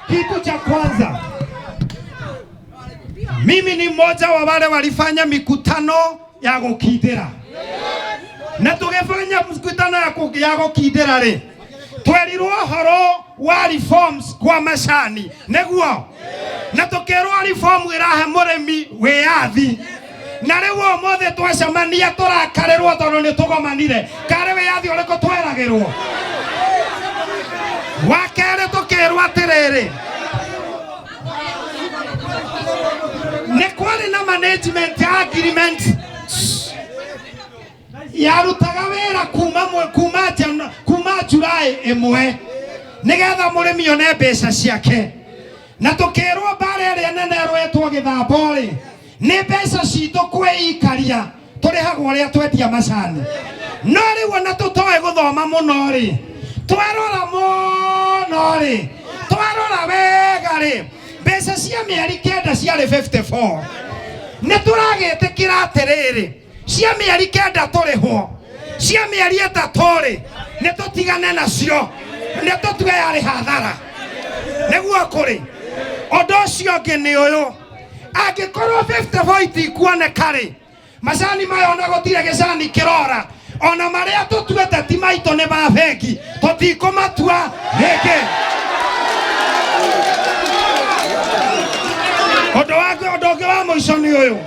Kitu cha kwanza, mimi ni mmoja wa wale walifanya mikutano ya gũkindĩra, na tũgĩbanya mkutano ya gũkindĩra rĩ, twerirwo ũhoro wa reforms kwa macani nĩguo, na tũkĩrwo reform ĩrahe mũrĩmi wĩyathi, na rĩu ũmũthĩ twacemania tũrakarĩrwo tondũ nĩ tũgomanire, karĩ wĩyathi ũrĩkũ tweragĩrwo? Wa kerĩ tũkĩrwo atĩrĩrĩ, nĩ kwarĩ na management agreement yarutaga wĩra kuma July ĩmwe nĩgetha mũrĩmi one mbeca ciake, na tũkĩrwo mbara ĩrĩa nene ĩrũĩtwo gĩthambo rĩ, nĩ mbeca citũ kwĩikaria, tũrĩhagwo ũrĩa twendia macani. No rĩu ona tũtoĩ gũthoma mũno rĩ, twarora mũno rĩ, twarora wega rĩ, mbeca cia mĩeri 9 ciarĩ 54. Nĩ tũragĩtĩkĩra atĩrĩrĩ, cia mĩeri 9 tũrĩhwo, cia mĩeri 3 rĩ, nĩ tũtigane nacio, nĩ tũtue yarĩ hathara. Nĩguo kũrĩ. Ũndũ ũcio ũngĩ nĩ ũyũ, angĩkorwo 54 itikuoneka rĩ, macani maya ona gũtirĩ gĩcani kĩrora, ona marĩa tũtuĩte ti maitũ nĩ ma bengi, tũtikũmatua rĩngĩ. Ũndũ ũngĩ wa mũico nĩ ũyũ,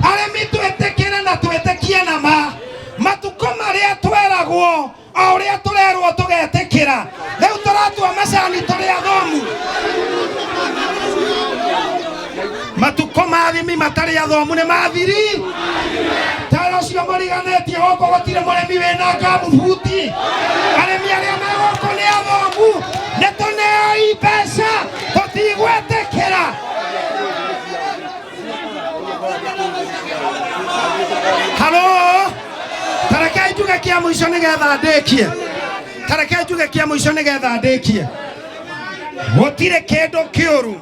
arĩmi twĩtĩkĩre na twĩtĩkie na ma, matukũ marĩa tweragwo o ũrĩa tũrerwo tũgetĩkĩra, rĩu tũratua macani tũrĩ athomu. Matukũ ma arĩmi matarĩ athomu nĩ mathiri. Tara ũcio mũriganĩtie gũkũ gũtirĩ mũrĩmi wĩna ngamubuti. Arĩmi arĩa me gũkũ nĩ athomu, nĩ tũneoi mbeca, tũtigwĩtĩkĩra. Halo, tareke njuge kĩa mũico nĩgetha ndĩkie. Tareke njuge kĩa mũico nĩgetha ndĩkie. Gũtirĩ kĩndũ kĩũru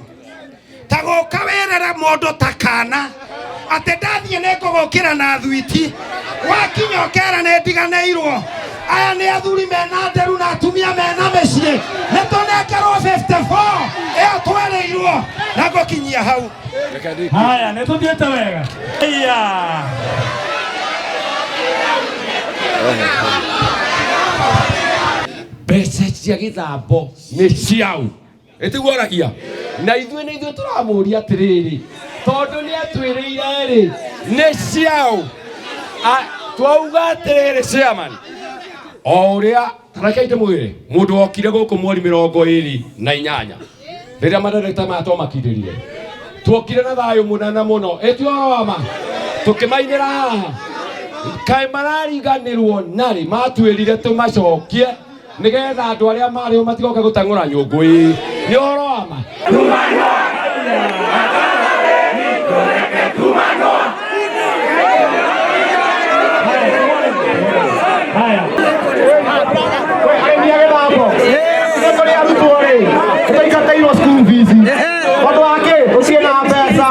ta gũka wĩrĩre mũndũ ta kana atĩ ndathiĩ nĩ ngũgũkĩra na thwiti, wakinya ũkera nĩ ndiganĩirwo. Aya nĩ athuri mena nderu na atumia mena mĩciĩ, nĩ tũnengerwo 54 ĩyo twerĩirwo na ngũkinyia hau. Haya, nĩ tũthiĩte wega. Aya. Mbeca cia gĩthambo nĩ ciau. Ĩtiguoragia. Na ithuĩ nĩ ithuĩ tũramũria atĩrĩrĩ, tondũ nĩ atwĩrĩire rĩ, nĩ ciau. Twauga atĩrĩrĩ chairman, o ũrĩa tareke ndĩmwĩre, mũndũ wokire gũkũ mweri 28 rĩrĩa madereta maya twamakindĩrire, tuokire na thayũ mũnene mũno, ĩti ũhoro wa ma, tũkĩmainĩra haha, kaĩ marariganĩrwo narĩ, matwĩrire tũmacokie nĩgetha andũ arĩa marĩ ho matigoke gũteng'ũra nyũngũ ĩĩ. Nĩ ũhoro wa ma. Arĩmi a gĩthambo, ithuĩ tũrĩ arutwo rĩ, nĩtũingatĩirwo school fees. Ũndũ wa kĩ? Tũtirĩ na mbeca.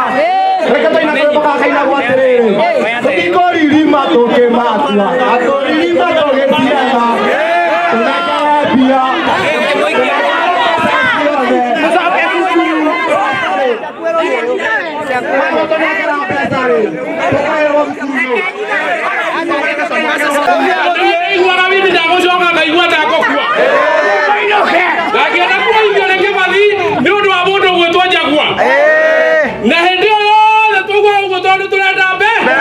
Reke tũine kawĩmbo gaka kainagwo atĩrĩrĩ, tũtikũririma tũkĩmatua, atũririma tũgĩciara, tũnengere mbia. Ndaiguaga wini ndagũcoka ngaigua ndagũkua. Ngakĩenda kuoithio nĩ Kĩmathi nĩ ũndũ wa mũndũ ũgwĩtwo Njagua. Na hĩndĩ ĩyo yothe twaiguaga ũguo tondũ tũrenda mbeca.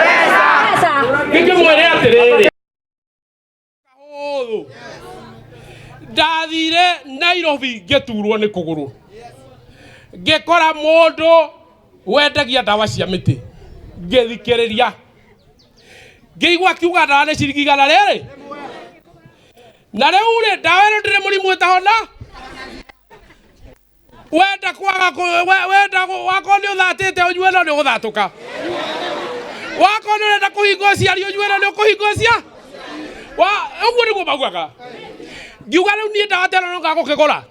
Ngĩkĩmwĩre atĩrĩrĩ, kahũthũ. Ndathire Nairobi ngĩturwo nĩ kũgũrũ, ngĩkora mũndũ wendagia ndawa cia mĩtĩ, ngĩthikĩrĩria, ngĩigua akiuga ndawa nĩ ciringi igana rĩrĩ, na rĩu rĩ ndawa ĩno ndĩrĩ mũrimũ ĩtahona. Wenda kwaga wenda wakorwo nĩ ũthatĩte ũnyue no nĩ ũgũthatũka, wakorwo nĩ ũrenda kũhinga ũciari ũnyue no nĩ ũkũhinga ũcia. Ũguo nĩguo maugaga. Ngiuga rĩu niĩ ndawa ta ĩno no ngagũkĩgũra.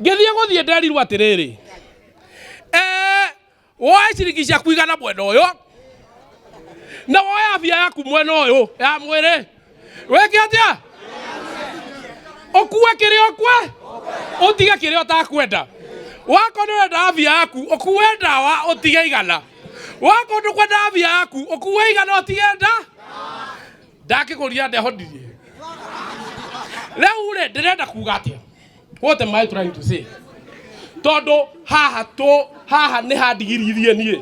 Ngĩthiĩ gũthiĩ nderirwo atĩrĩrĩ, woe ciringi ciaku 100 mwena ũyũ, na woe afya yaku mwena ũyũ ya mwĩrĩ, wĩke atĩa? Ũkue kĩrĩa ũkue, ũtige kĩrĩa ũtakwenda. Wakorwo nĩ ũrenda afya yaku, ũkue ndawa ũtige 100. Wakorwo ndũkwenda afya yaku, ũkue 100 ũtige nda. Ndakĩgũria ndehonirie. Rĩu rĩ, ndĩrenda kuga atĩa? What am I trying to say? Tondũ haha tũ, haha nĩ handigiririe niĩ.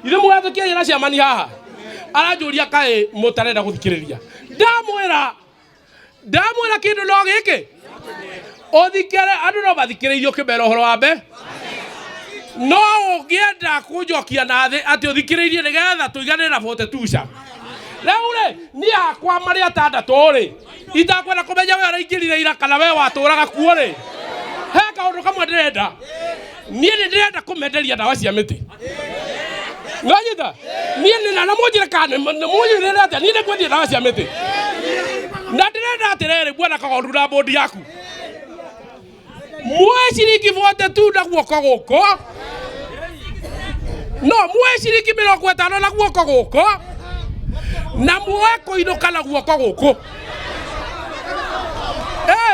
Ithuĩ mũgatũkĩaria na ciamani haha, aranjũria kaĩ mũtarenda gũthikĩrĩria. Ndamwĩra, ndamwĩra kĩndũ no gĩkĩ, ũthikĩre, andũ no mathikĩrĩirie ũkĩmera ũhoro wa mbe. No ũngĩenda kũnjokia na thĩ atĩ ũthikĩrĩirie nĩgetha tũiganĩre na 42 ca. Rĩu rĩ, niĩ hakwa marĩ atandatũ rĩ, itakwenda kũmenya we ũraingĩrire ira kana we watũraga kuo rĩ, he kaũndũ kamwe ndĩrenda. Niĩ nĩ ndĩrenda kũmenderia ndawa cia mĩtĩ. Nĩwanyita? Niĩ nĩ na mũnjĩre kana nĩ mũnjĩrĩre atĩa, niĩ nĩ ngwendia ndawa cia mĩtĩ. Na ndĩrenda atĩrĩrĩ bwana Kagondu na bodi yaku muoe ciringi 42 na guoko gũkũ, no muoe ciringi 50 na guoko gũkũ, na muoe kũinũka na guoko gũkũ.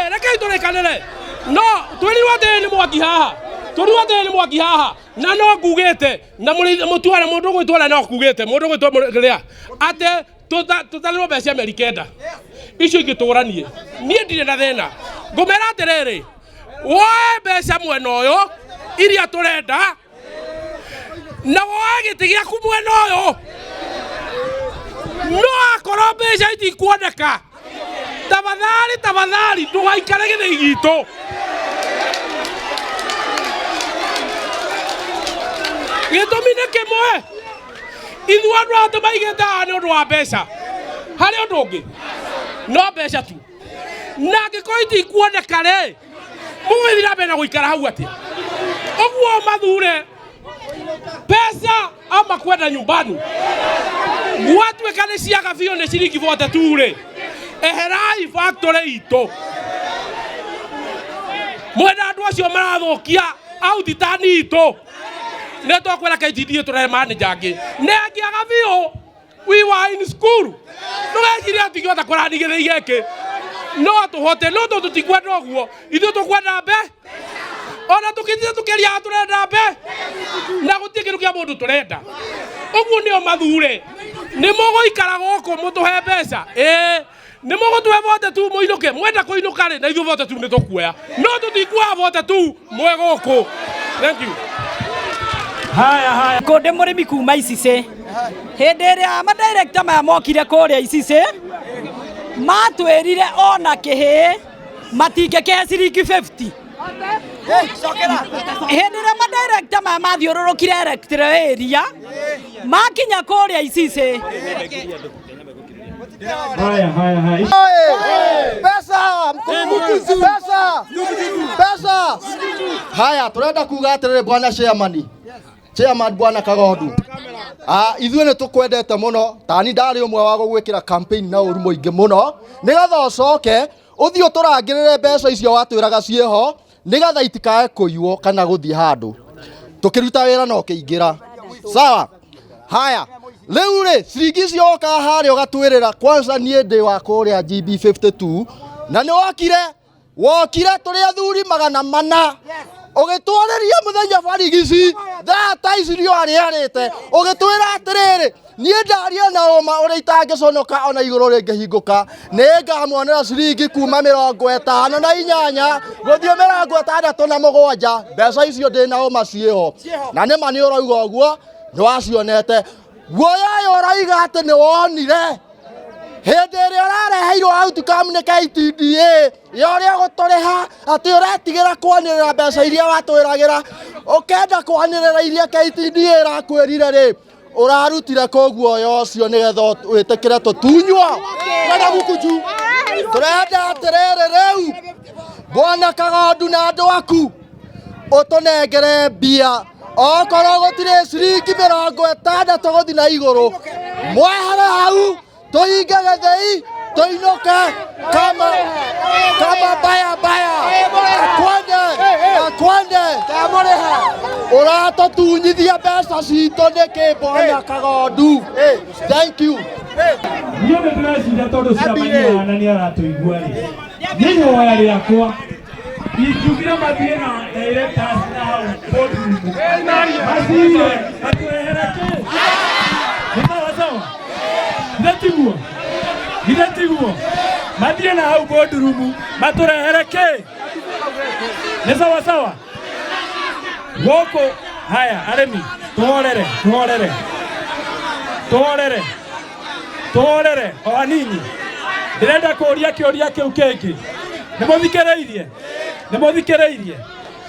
Rekei tũrĩkanĩre. No twĩrirwo atĩrĩ nĩ mwaki haha, twĩrirwo atĩrĩ nĩ mwaki haha, na no ngugĩte na mũtware mũndũ gwĩtwara, no ngugĩte mũndũ gwĩtwa kĩrĩa atĩ tũtarĩrwo mbeca mĩeri 9 icio ingĩ tũranie. Niĩ ndirĩ na thĩna, ngũmera atĩrĩrĩ, woe mbeca mwena ũyũ iria tũrenda, na woe gĩtĩ gĩaku mwena ũyũ, no akorwo mbeca itikuoneka, tafadhali tafadhali ndũgaikare gĩthĩi gitũ. Gĩtũmi nĩ kĩmwe, ithuĩ andũ aya tũmaigĩte haha nĩ ũndũ wa mbeca, harĩ ũndũ ũngĩ no mbeca tu, na angĩkorwo itikuoneka rĩ, mũgũthiĩ na mbere na gũikara hau atĩa? Ũguo mathure pesa ama kwenda nyumbani. Gwatuĩka nĩ ciaga biũ nĩ ciringi 42 rĩ, eherai factory itũ. Mwena andũ acio marathũkia auditani itũ, nĩ tũkwĩra KTDA tũrehe manager angĩ. Nĩ angĩaga biũ, we were in school, ndũgecirie atĩ ingĩhota kũrani gĩthĩi gĩkĩ, no tũhote, no tondũ tũtikwenda ũguo, ithuĩ tũkwenda mbe, ona tũkĩthiĩ tũkĩria tũrenda mbe, na gũtirĩ kĩndũ kĩa mũndũ tũrenda. Ũguo nĩo mathure, nĩ mũgũikara gũkũ mũtũhe mbeca, ĩĩ nĩ mũgũtũhe 42 mũinũke, mwenda kũinũka rĩ, na ithuĩ 42 nĩ tũkuoya, no tũtikuoya 42 mwĩ gũkũ. Thank you. Haya haya. Kũndĩ mũrĩmi kuma Icicĩ. Hĩndĩ ĩrĩa madirector maya mokire kũrĩa Icicĩ, matwĩrire ona kĩhĩĩ matingĩkĩhe ciringi 50. Hĩndĩ ĩrĩa madirector maya mathiũrũrũkire electoral area, makinya kũrĩa Icicĩ. Haya haya haya. Pesa, pesa, pesa. Haya, turenda kuga atiriri bwana chairman. Chairman bwana Kagondu. Ithuĩ nĩ tũkwendete mũno, tani ndarĩ ũmwe wa gũgwĩkĩra campaign na ũru mũingĩ mũno, nĩgetha ũcoke ũthiĩ ũtũrangĩrĩre mbeca icio watwĩraga ciĩho, nĩgetha itikae kũiywo kana gũthiĩ handũ. Tũkĩruta wĩra na ũkĩingĩra. Sawa? Haya, rĩu rĩ, ciringi icio woka harĩa ũgatwĩrĩra, kwanza niĩ ndĩ wa kũrĩa GB52, na nĩ wokire tũrĩ athuri 400, ũgĩtwarĩria mũthenya barigici thaa ta ici riũa rĩarĩte, ũgĩtwĩra atĩrĩrĩ, niĩ ndaria na ũma ũrĩa itangĩconoka ona igũrũ rĩngĩhingũka, nĩ ngamuonera ciringi kuma 58 gũthiĩ 67, mbeca icio ndĩ na ũma ciĩho, na nĩma nĩ ũrauga ũguo, nĩ wacionete. Guoya ũyũ ũroiga atĩ nĩ wonire hĩndĩ ĩrĩa ũrareheirwo outcome nĩ KTDA ya ũrĩa gũtũrĩha, atĩ ũretigĩra kwanĩrĩra mbeca iria watwĩragĩra, ũkenda kwanĩrĩra iria KTDA ĩrakwĩrire rĩ, ũrarutire kũ guoya ũcio nĩgetha wĩtĩkĩre tũtunywo? Tũrenda gukuju, tũrenda atĩrĩrĩ rĩu bwana Kagondu na andũ aku ũtũnengere mbia, okorwo gũtirĩ ciringi 60 gũthiĩ na igũrũ, mwehere hau tũhinge gĩthĩi tũinũke kama kama baya baya, akwende akwende, ũratũtunyithia mbeca citũ nĩkĩ bwana Kagondu? Thank you. Niĩ nĩ ndĩreciria tondũ ciamani hana nĩ aratũigua rĩ, nĩ ihoya rĩakwa ingiugire mathiĩ na directors na hau boardroom mathiĩ matũrehere kĩ, nĩ sawa sawa, githĩ tiguo, githĩ tiguo, mathiĩ na hau boardroom matũrehere kĩ, nĩ sawa sawa. Gũkũ haya arĩmi tũhorere, tũhorere, tũhorere, tũhorere o hanini. Ndĩrenda kũũria kĩũria kĩu kĩngĩ. Nĩ mũthikĩrĩirie? Nĩ mũthikĩrĩirie?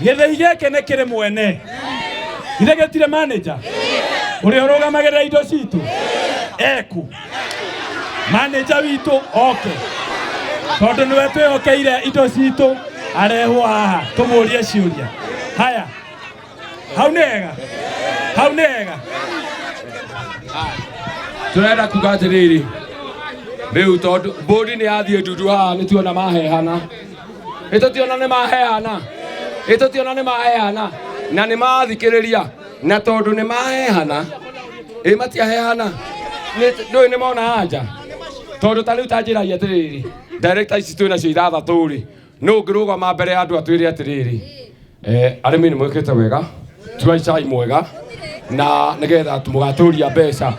Gĩthĩi gĩkĩ nĩ kĩrĩ mwene? Githĩ gĩtirĩ manager ũrĩa ũrũgamagĩrĩra indo citũ? Eku manager witũ oke, tondũ nĩwe twĩhokeire indo citũ, arehwo haha tũmũrie ciũria. Haya, hau nĩ hega, hau nĩ hega. Tũrenda kuga atĩrĩrĩ, Rĩu tondũ bodi nĩ yathiĩ ndundu haha nĩ tuona mahehana. Ĩ tũtiona nĩ mahehana. Ĩ tũtiona nĩ mahehana. Na nĩ mathikĩrĩria. Na tondũ nĩ mahehana. Ĩ matiahehana. Ndũĩ nĩ mona anja. Tondũ ta rĩu ta njĩrai atĩrĩrĩ. Director ici twĩ nacio ithathatũ rĩ. Nũ ũngĩrũgama mbere ya andũ atwĩre atĩrĩrĩ. Arĩmi nĩ mwĩkĩte wega. Tuai cai mwega. Na nĩgetha mũgatũria mbeca.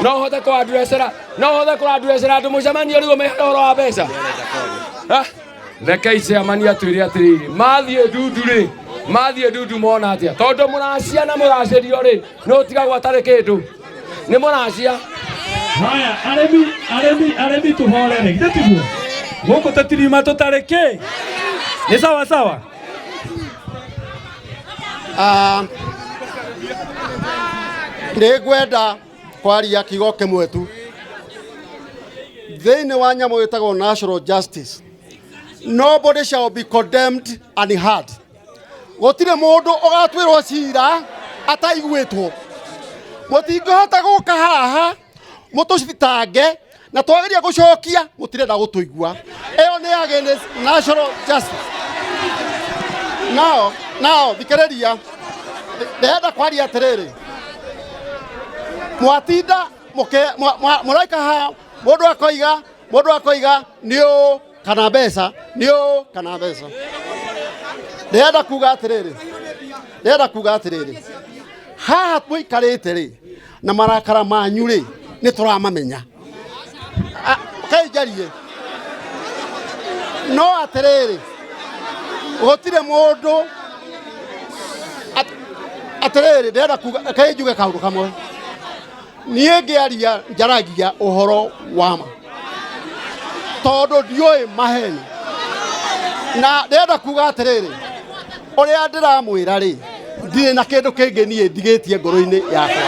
No hote kũandrecera no hote kũandrecera andũ mũcemanio rĩu ũmehere ũhoro wa mbeca. Rekei chairman atwĩre atĩrĩrĩ mathiĩ ndundu rĩ mathiĩ ndundu mona atĩa tondũ mũracia na mũracĩrio rĩ nĩ ũtigagwo atarĩ kĩndũ nĩ mũracia. Haya, arĩmi arĩmi arĩmi tũhorere githĩ tiguo gũkũ tũtiriuma tũtarĩ kĩ nĩ sawa sawa. Nĩ ngwenda kwaria kiugo kĩmwe tu thĩinĩ wa nyamũ ĩtagwo natural justice. Nobody shall be condemned unheard. Gũtirĩ mũndũ ũgatuĩrwo cira ataiguĩtwo. Mũtingĩhota gũka haha mũtũcitange na twageria gũcokia mũtirenda gũtũigua. Ĩyo nĩ against natural justice. Nao nao thikĩrĩria, ndĩrenda kwaria atĩrĩrĩ, mwatinda mũraika haha mũndũ akoiga mũndũ akoiga nĩ ũũ kana mbeca nĩ ũũ kana mbeca. Ndĩrenda kuga atĩrĩrĩ, ndĩrenda kuga atĩrĩrĩ, haha mũikarĩte rĩ na marakara manyu rĩ nĩ tũramamenya. Kai njarie no atĩrĩrĩ, gũtirĩ mũndũ atĩrĩrĩ, ndĩrenda kuga kai njuge kaũndũ kamwe. Niĩ ngĩaria njaragia ũhoro wa ma tondũ ndiũĩ maheni, na ndĩrenda kuga atĩrĩrĩ, ũrĩa ndĩramwĩra rĩ ndirĩ na kĩndũ kĩngĩ niĩ ndigĩtie ngoro-inĩ yakwa.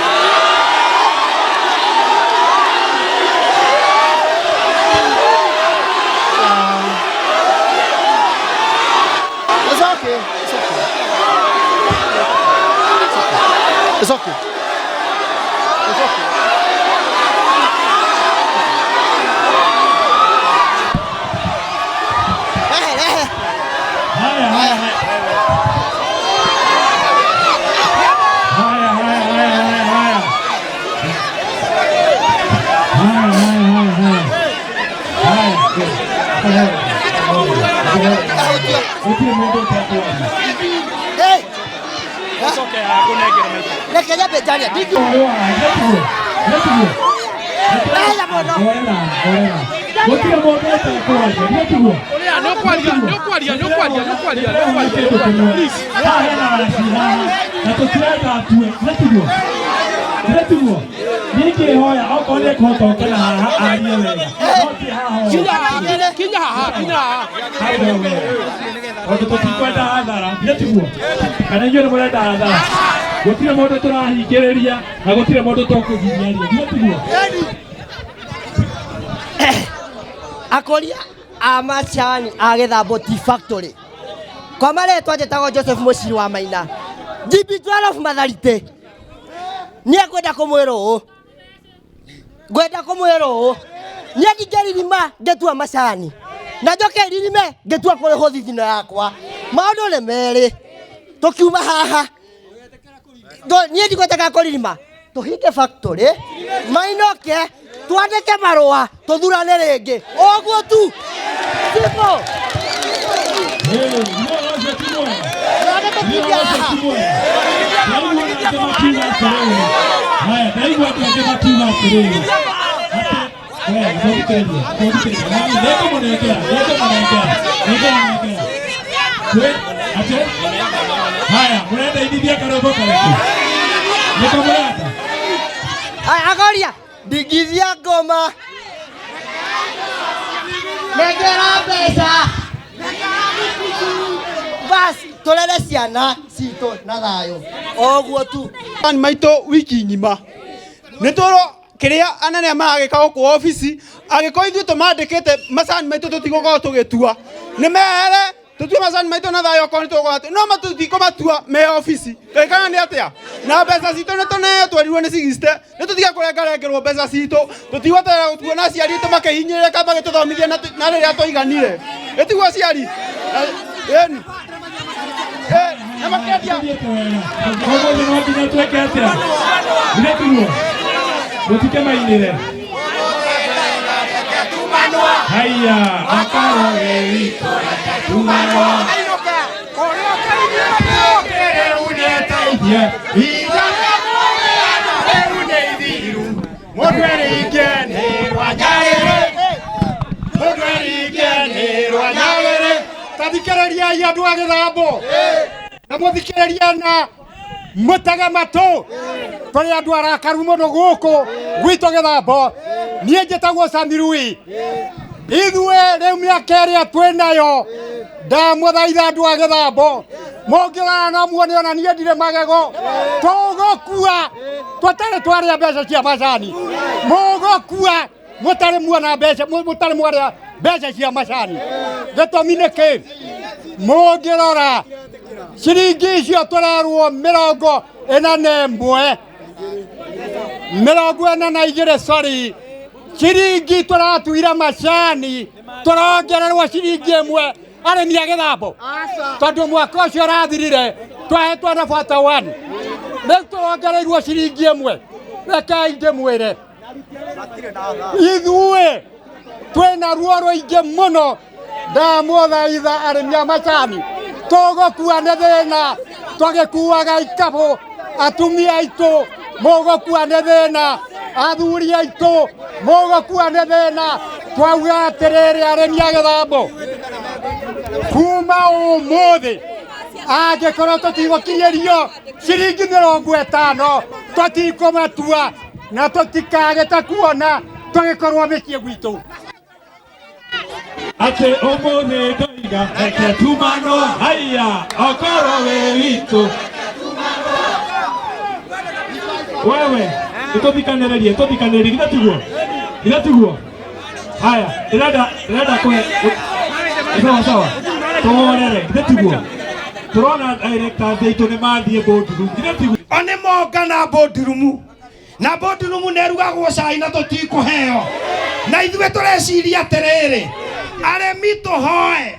It's okay. It's okay. It's okay. It's okay. Haya haya haya. Haya haya haya haya haya. Haya haya haya haya. Haya. Gũtirĩ mũndũ ũtekwaria. Reke nyambe njarie. Ndahenya mũno. Gũtirĩ mũndũ ũtekwaria. Nĩ tiguo? Nĩ ũkwaria, nĩ ũkwaria, nĩ ũkwaria, nĩ ũkwaria, nĩ ũkwaria. Please. Haha hena waci haha na tũtirenda atue. Nĩ tiguo? Nĩ tiguo? Niĩ ingĩhoya okorwo nĩ ekũhota oke na haha arie wega. No ti haha ũũ. Kinya haha, kinya haha. Hau wega. Tondũ tũtikwenda hathara. Nĩ tiguo? Kana inyuĩ nĩ mũrenda hathara? Gũtirĩ mũndũ tũrahingĩrĩria na gũtirĩ mũndũ tũkũgiria arie. Nĩ tiguo? Akoria a macani a Gĩthambo Tea Factory. Kwa marĩtwa njĩtagwo Joseph Mũciri wa Maina. GB12 Matharite. Niĩ ngwenda kũmwĩra ũũ. Ngwenda kũmwĩra ũũ. Niĩ ndingĩririma ngĩtua macani. Na njoke ririme ngĩtua kũrĩhwo thithino yakwa. Maũndũ nĩ merĩ. Tũkiuma haha. Niĩ ndigweteka kũririma. Tũhinge factory, mainoke, twandĩke marũa, tũthurane rĩngĩ. Ũguo tu. Simple. Haya, ndaigua andũ angĩ makiuga atĩrĩrĩ. Nĩngũmũnengera, nĩngũmũnengera, nĩngũmũnengera. Atĩ? Haya, mũrenda inithia karwĩmbo karĩkũ? Nĩko mũrenda? Aya, agoria, ndigithia ngoma. Nengera mbeca. Bas, tũrere ciana citũ na thayũ. Ũguo tu. Ani maitũ wiki ng'ima. Nĩ tũrwo kĩrĩa anene maragĩka gũkũ obici, angĩkorwo ithuĩ tũmandĩkĩte macani maitũ tũtigũkorwo tũgĩtua. Nĩ mehere Tutue macani maitũ na thayũ okorwo nĩ tũgũgatua no tũtikũmatua me obici kana nĩ atĩa na mbeca citũ nĩ tũneo twerirwo nĩ cigiste nĩ tũtige kũrengarengerwo mbeca citũ tũtigweterera gũtuona aciari aitũ makĩhinyĩrĩrĩka magĩtũthomithia na rĩrĩa twaiganire ĩtiguo aciari ĩni na makendia Koguo no nginya twĩke atĩa? Githĩ tiguo? Mũtikemainĩre. Haiya, akorwo wĩ witũ reke tumanwo. Mũndũ eringe nĩ rwanyarĩrĩ mũndũ eringe nĩ rwanyarĩrĩ ta thikĩrĩriai andũ a gĩthambo na mũthikĩrĩrie na mũtege matũ tũrĩ andũ arakaru mũno gũkũ gwitũ gĩthambo niĩ njĩtagwo Samirui ithuĩ rĩu mĩaka ĩrĩa twĩ nayo ndamũthaitha andũ a gĩthambo mũngĩrora no muone ona niĩ ndirĩ magego tũgũkua tũtarĩ twarĩa mbeca cia macani mũgũkua mũtarĩ muona mbeca mũtarĩ mwarĩa mbeca cia macani gĩtũmi nĩ kĩ mũngĩrora ciringi icio tũrerwo 41 42 sorry ciringi tũratuire macani tũrongererwo ciringi ĩmwe arĩmi a gĩthambo tondũ mwaka ũcio ũrathirire twahetwo na bata one rĩu tũrongereirwo ciringi ĩmwe rekei ndĩmwĩre ithuĩ twĩna ruo rũingĩ mũno ndamũthaitha arĩmi a macani tũgũkua nĩ thĩna tũgĩkuaga ikabũ atumia aitũ mũgũkua nĩ thĩna athuri aitũ mũgũkua nĩ thĩna twauga atĩrĩrĩ arĩmi a gĩthambo kuma ũmũthĩ angĩkorwo tũtigũkinyĩrio ciringi 50 tũtikũmatua na tũtikagĩte kuona tũgĩkorwo mĩciĩ gwitũ Atĩ ũmũthĩ ndoiga reke tumanwo haiya okorwo wĩ witũ wewe nĩtũthikanĩrĩrie tũthikanĩrĩrie githĩ tiguo githĩ tiguo haya ndĩrenda ndĩrenda kũhe sawa sawa tũhorere githĩ tiguo tũrona directors aitũ nĩ mathiĩ boardroom githĩ tiguo o nĩ mongana boardroom na boardroom nĩ ĩrugagwo cai na tũtikũheo na ithuĩ tũreciria atĩrĩrĩ arĩmi tũhoe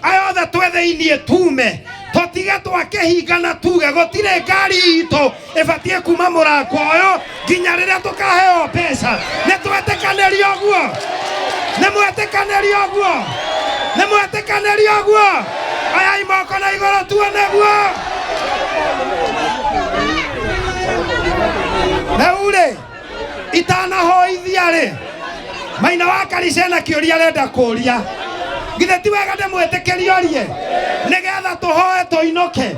aya othe twĩ thĩiniĩ tume tũtige twakĩhinga na tuge gũtirĩ ngari itũ ĩbatiĩ kuma mũrango ũyũ nginya rĩrĩa tũkaheo mbeca nĩ twetĩkanĩria ũguo nĩ mwetĩkanĩria ũguo nĩ mwetĩkanĩria ũguo oyai moko na igũrũ tuone guo rĩu rĩ itanahoithia rĩ maina wa Karisha ena kĩũria arenda kũũria githĩ ti wega ndĩmwĩtĩkĩrie orie nĩgetha tũhoe tũinũke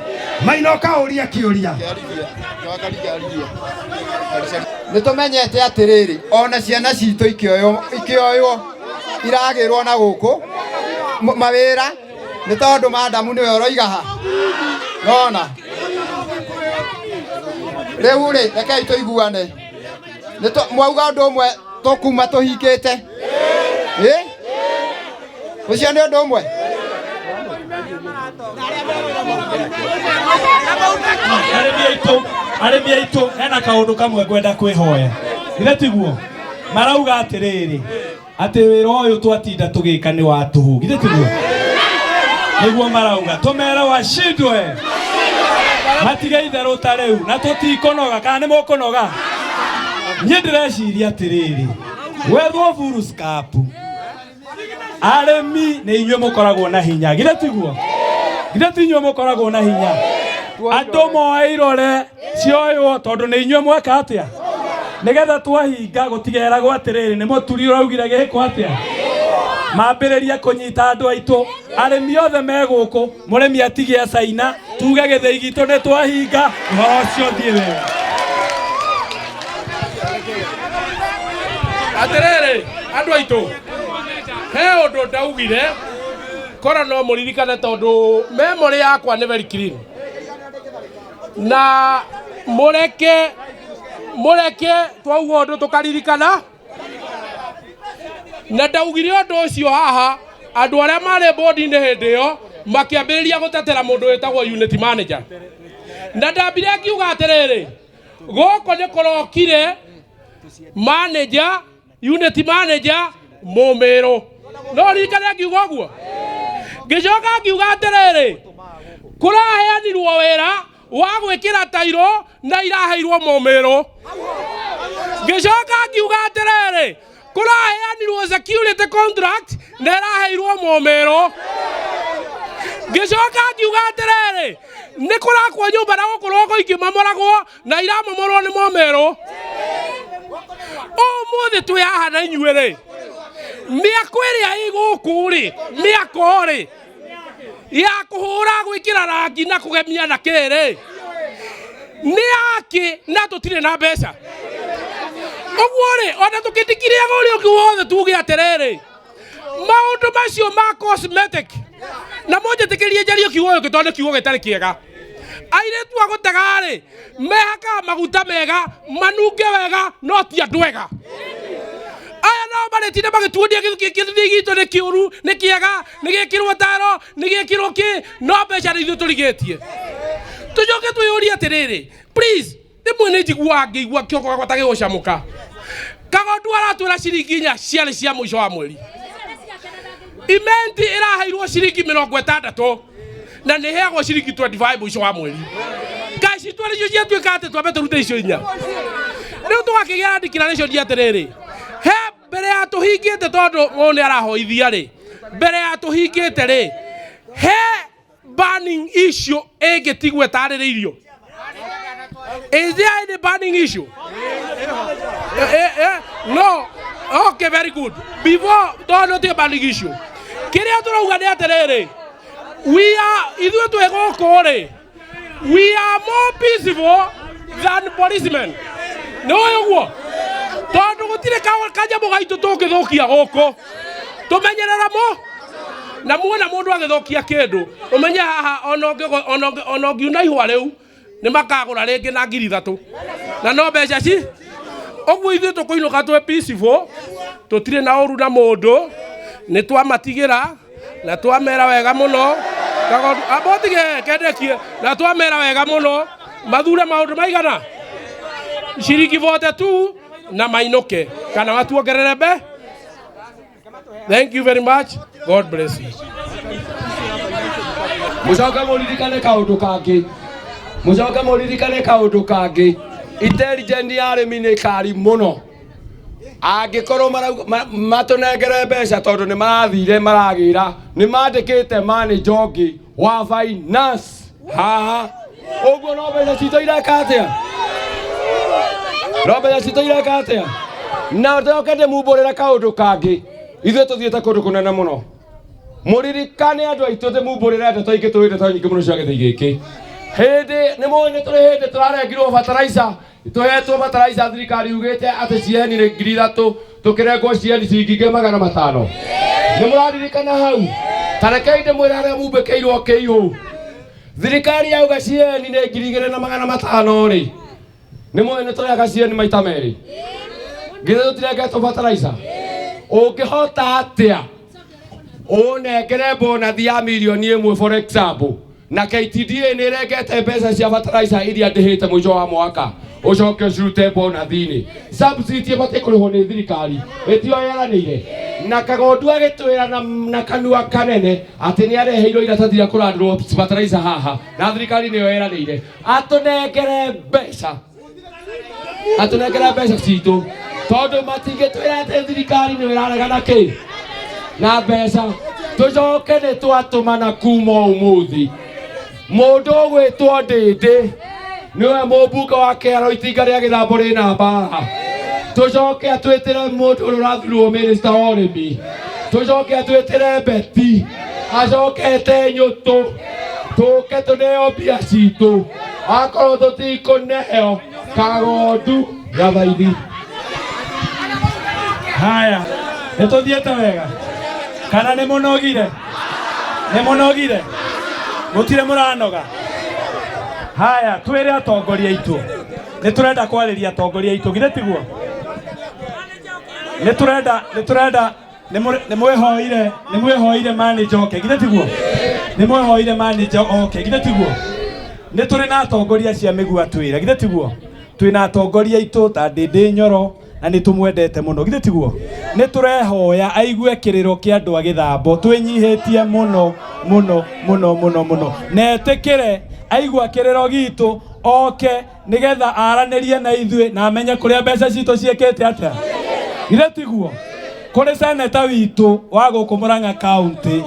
maina ũkaũria kĩũria nä tå menyete atä rä rä ona ciana citå ikĩoywo iragĩrwo na gũkũ mawĩra nĩ tondũ madamu nĩwe ũroiga ha nona rĩu rĩ rekei tũiguane mwauga ũndũ ũmwe tũkuma tũhingĩte ĩ ũcio nĩ ũndũ ũmwe arĩmi aitũ hena kaũndũ kamwe ngwenda kwĩhoya githĩ tiguo marauga atĩrĩrĩ atĩ wĩra ũyũ twatinda tũgĩka nĩ wa tũhũ githĩ tiguo nĩguo marauga tũmere washindwe matige itherũ ta rĩu na tũtikũnoga kana nĩ mũkũnoga niĩ ndĩreciria atĩrĩrĩ wethwo furuskapu arĩmi nĩ inyuĩ mũkoragwo na hinya githĩ tiguo githĩ ti inyuĩ mũkoragwo na hinya andũ moe irore cioywo tondũ nĩ inyuĩ mweka atĩa nĩgetha twahinga gũtigeragwo atĩrĩrĩ nĩ mũturi ũraugire gĩkwo atĩa mambĩrĩrie kũnyita andũ aitũ arĩmi othe me gũkũ mũrĩmi atige acaina tuge gĩthĩi gitũ nĩ twahinga ũhoro ũcio ũthiĩ wega atĩrĩrĩ andũ aitũ he ũndũ ndaugire korwo no mũririkane tondũ memory yakwa nĩ very clean na mũreke mũreke twauga ũndũ tũkaririkana na ndaugire ũndũ ũcio haha andũ arĩa marĩ bodi-inĩ hĩndĩ ĩyo Makĩambĩrĩria gũtetera mũndũ wĩtagwo unit manager. Na ndambire ngiuga atĩrĩrĩ, gũkũ nĩ kũrokire manager, unit manager mũmĩrũ. No ririkane ngiuga ũguo. Ngĩcoka ngiuga atĩrĩrĩ, kũraheanirwo wĩra wa gwĩkĩra tairo na iraheirwo mũmĩrũ. Ngĩcoka ngiuga atĩrĩrĩ, kũraheanirwo security contract na ĩraheirwo mũmĩrũ. Ngĩcoka ngiuga atĩrĩrĩ, nĩ kũrakwo nyũmba na gũkũ rũgongo ingĩmomoragwo na iramomorwo nĩ mũmĩrũ. Ũmũthĩ twĩ haha na inyuĩ rĩ, mĩako ĩrĩa ĩ gũkũ rĩ, mĩako rĩ ya kũhũra gwĩkĩra rangi na kũgemia na kĩrĩ nĩ yake na tũtirĩ na mbeca. Ũguo rĩ, ona tũkĩndikiriaga ũrĩa ũngĩ wothe tuge atĩrĩrĩ, maũndũ macio ma cosmetic na mũnjĩtĩkĩrie njarie kiugo gĩkĩ tondũ nĩ kiugo gĩtarĩ kĩega. Airĩtu a gũtega rĩ, mehakaga maguta mega manunge wega no ti andũ ega. Aya nao marĩtinda magĩtuonia gĩthii gitũ nĩ kĩũru, nĩ kĩega, nĩ gĩkĩrwo taro, nĩ gĩkĩrwo kĩ, no mbeca nĩ ithuĩ tũrigĩtie. Tũcoke twĩyũrie atĩrĩrĩ, please, rĩmwe nĩ njiguaga ngĩigua kĩongo gĩakwa ta gĩgũcamũka. Kagondu aratwĩra ciringi inya ciarĩ cia mũico wa mweri. Imenti ĩraheirwo ciringi 60 na nĩ ĩheagwo ciringi 25 mũico wa mweri. Kaĩ citũ nĩcio ciatuĩka atĩ twambe tũrute icio inya. Rĩu tũgakĩgĩa na declaration atĩrĩrĩ, he mbere ya tũhingĩte tondũ ũyũ nĩ arahoithia rĩ, mbere ya tũhingĩte rĩ, he burning issue ĩngĩtigwo ĩtarĩrĩirio. Is there any burning issue? No. Okay, very good. Before tondũ ti burning issue. Kĩrĩa tũrauga nĩ atĩrĩrĩ, we are ithuĩ twĩ gũkũ rĩ, we are more peaceful than policemen. Nĩ ũĩ ũguo? Tondũ gũtirĩ kanyamũ gaitũ tũngĩthũkia gũkũ. Tũmenyerera mo na muona mũndũ agĩthũkia kĩndũ ũmenye haha ona ũngiuna ihũa rĩu nĩ makagũra rĩngĩ na 3,000 na no mbeca ci ũguo ithuĩ tũkũinũka twĩ peaceful, tũtirĩ na ũru na mũndũ, nĩ twamatigĩra na twamera wega mũno. Ambotige kendekie na twamera wega mũno mathure maũndũ maigana ciringi 42 na mainũke kana matuongerere mbe. Thank you very much. God bless you. Mũcoke mũririkane kaũndũ kangĩ, mũcoke mũririkane kaũndũ kangĩ, intelligent ya arĩmi nĩ kari mũno. Angĩkorwo matũnengere mbeca tondũ nĩ marathire maragĩra, nĩ mandĩkĩte manager ũngĩ wa finance haha, ũguo no mbeca citũ ireka atĩa? No mbeca citũ ireka atĩa? Na njoke ndĩmumbũrĩre kaũndũ kangĩ, ithuĩ tũthiĩte kũndũ kũnene mũno. Mũririkane andũ aitũ, ndĩmumbũrĩre ndeto ingĩ tũĩ ndeto nyingĩ mũno cia gĩthĩi gĩkĩ. Hĩndĩ nĩ mũĩ nĩ tũrĩ hĩndĩ tũrarengirwo fertilizer, tũhetwo fertilizer thirikari yugĩte atĩ cieni nĩ 3,000, tũkĩrengwo cieni ciringi 500. Nĩ mũraririkana hau? Ta rekei ndĩmwĩre harĩa mumbĩkĩirwo kĩihũ. Thirikari yauga cieni nĩ 2,500 rĩ, nĩ mũĩ nĩ tũrĩaga cieni maita merĩ. Githĩ tũtirengetwo fertilizer? Ũngĩhota atĩa ũnengere bonathi ya 1 million for example, na KTDA nĩ ĩrengete mbeca cia fertilizer iria ndĩhĩte mũico wa mwaka, ũcoke ũcirute bonathi-inĩ. Subsidy ĩbatiĩ kũrĩhwo nĩ thirikari, ĩtio yeranĩire. Na Kagondu agĩtwĩra na kanua kanene atĩ nĩ areheirwo iratathi rĩa kũrandũrwo fertilizer haha, na thirikari nĩyo yeranĩire atũnengere mbeca, atũnengere mbeca citũ, tondũ matingĩtwĩra atĩ thirikari nĩyo ĩraregana kĩ na mbeca. Tũcoke nĩ twatũmana kuma ũmũthĩ mũndũ ũgwĩtwo Ndĩndĩ nĩwe mũmbunge wa kĩaro itinga rĩa gĩthambo rĩna mbara. Tũcoke atwĩtĩre mũndũ ũrĩa ũrathurwo minista wa ũrĩmi, tũcoke atwĩtĩre Beti, acoke ete Nyũtũ, tũke tũneo mbia citũ. Akorwo tũtikũneo Kagondu gathaithi. Haya, nĩ tũthiĩte wega kana nĩ mũnogire? Nĩ mũnogire? Gũtirĩ mũranoga? Haya, twĩre atongoria aitũ, nĩ tũrenda kwarĩria atongoria aitũ, githĩ tiguo? Nĩ tũrenda Nĩ mwĩhoire nĩ mwĩhoire manager oke githĩ tiguo nĩ mwĩhoire manager oke githĩ tiguo nĩ tũrĩ na atongoria cia mĩgua twĩra githĩ tiguo twĩna atongoria aitũ ta Ndĩndĩ Nyoro na nĩ tũmwendete mũno githĩ tiguo nĩ tũrehoya aigue kĩrĩro kĩa andũ a gĩthambo twĩnyihĩtie mũno mũno mũno mũno mũno na etĩkĩre aigua kĩrĩro gitũ oke nĩgetha aranĩrie na ithuĩ na amenye kũrĩa mbeca citũ ciĩkĩte atĩa githĩ tiguo kũrĩ seneta witũ wa gũkũ Murang'a County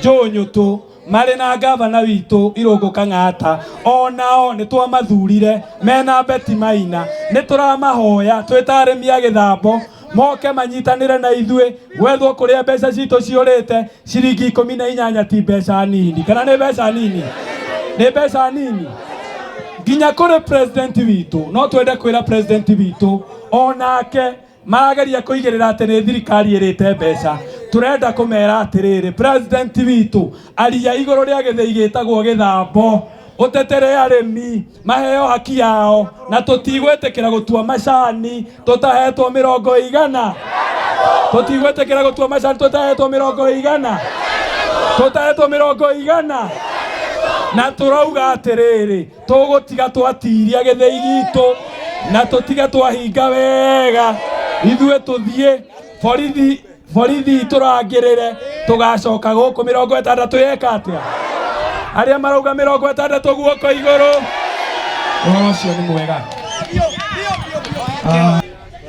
Joe Nyũtũ marĩ na gavana witũ Irũngũ Kang'ata onao nĩ twamathurire mena Betty Maina nĩ tũramahoya twĩ ta arĩmi a gĩthambo moke manyitanĩre na ithuĩ gwethwo kũrĩa mbeca citũ ciũrĩte ciringi 18 ti mbeca nini kana nĩ mbeca nini nĩ mbeca nini nginya kũrĩ president witũ no twende kwĩra president witũ onake marageria kũigĩrĩra atĩ nĩ thirikari ĩrĩte mbeca tũrenda kũmera atĩrĩrĩ president witũ aria igũrũ rĩa gĩthĩi gĩtagwo gĩthambo ũtetere arĩmi maheo haki yao na tũtigwĩtĩkĩra gũtua macani tũtahetwo 100 tũtigwĩtĩkĩra gũtua macani tũtahetwo 100 tũtahetwo 100 na tũrauga atĩrĩrĩ tũgũtiga twatiria gĩthĩi gitũ na tũtige twahinga wega ithuĩ tũthiĩ borithi borithi tũrangĩrĩre tũgacoka gũkũ 60 yeka atĩa arĩa marauga 60 guoko igũrũ ũhoro ũcio nĩ mwega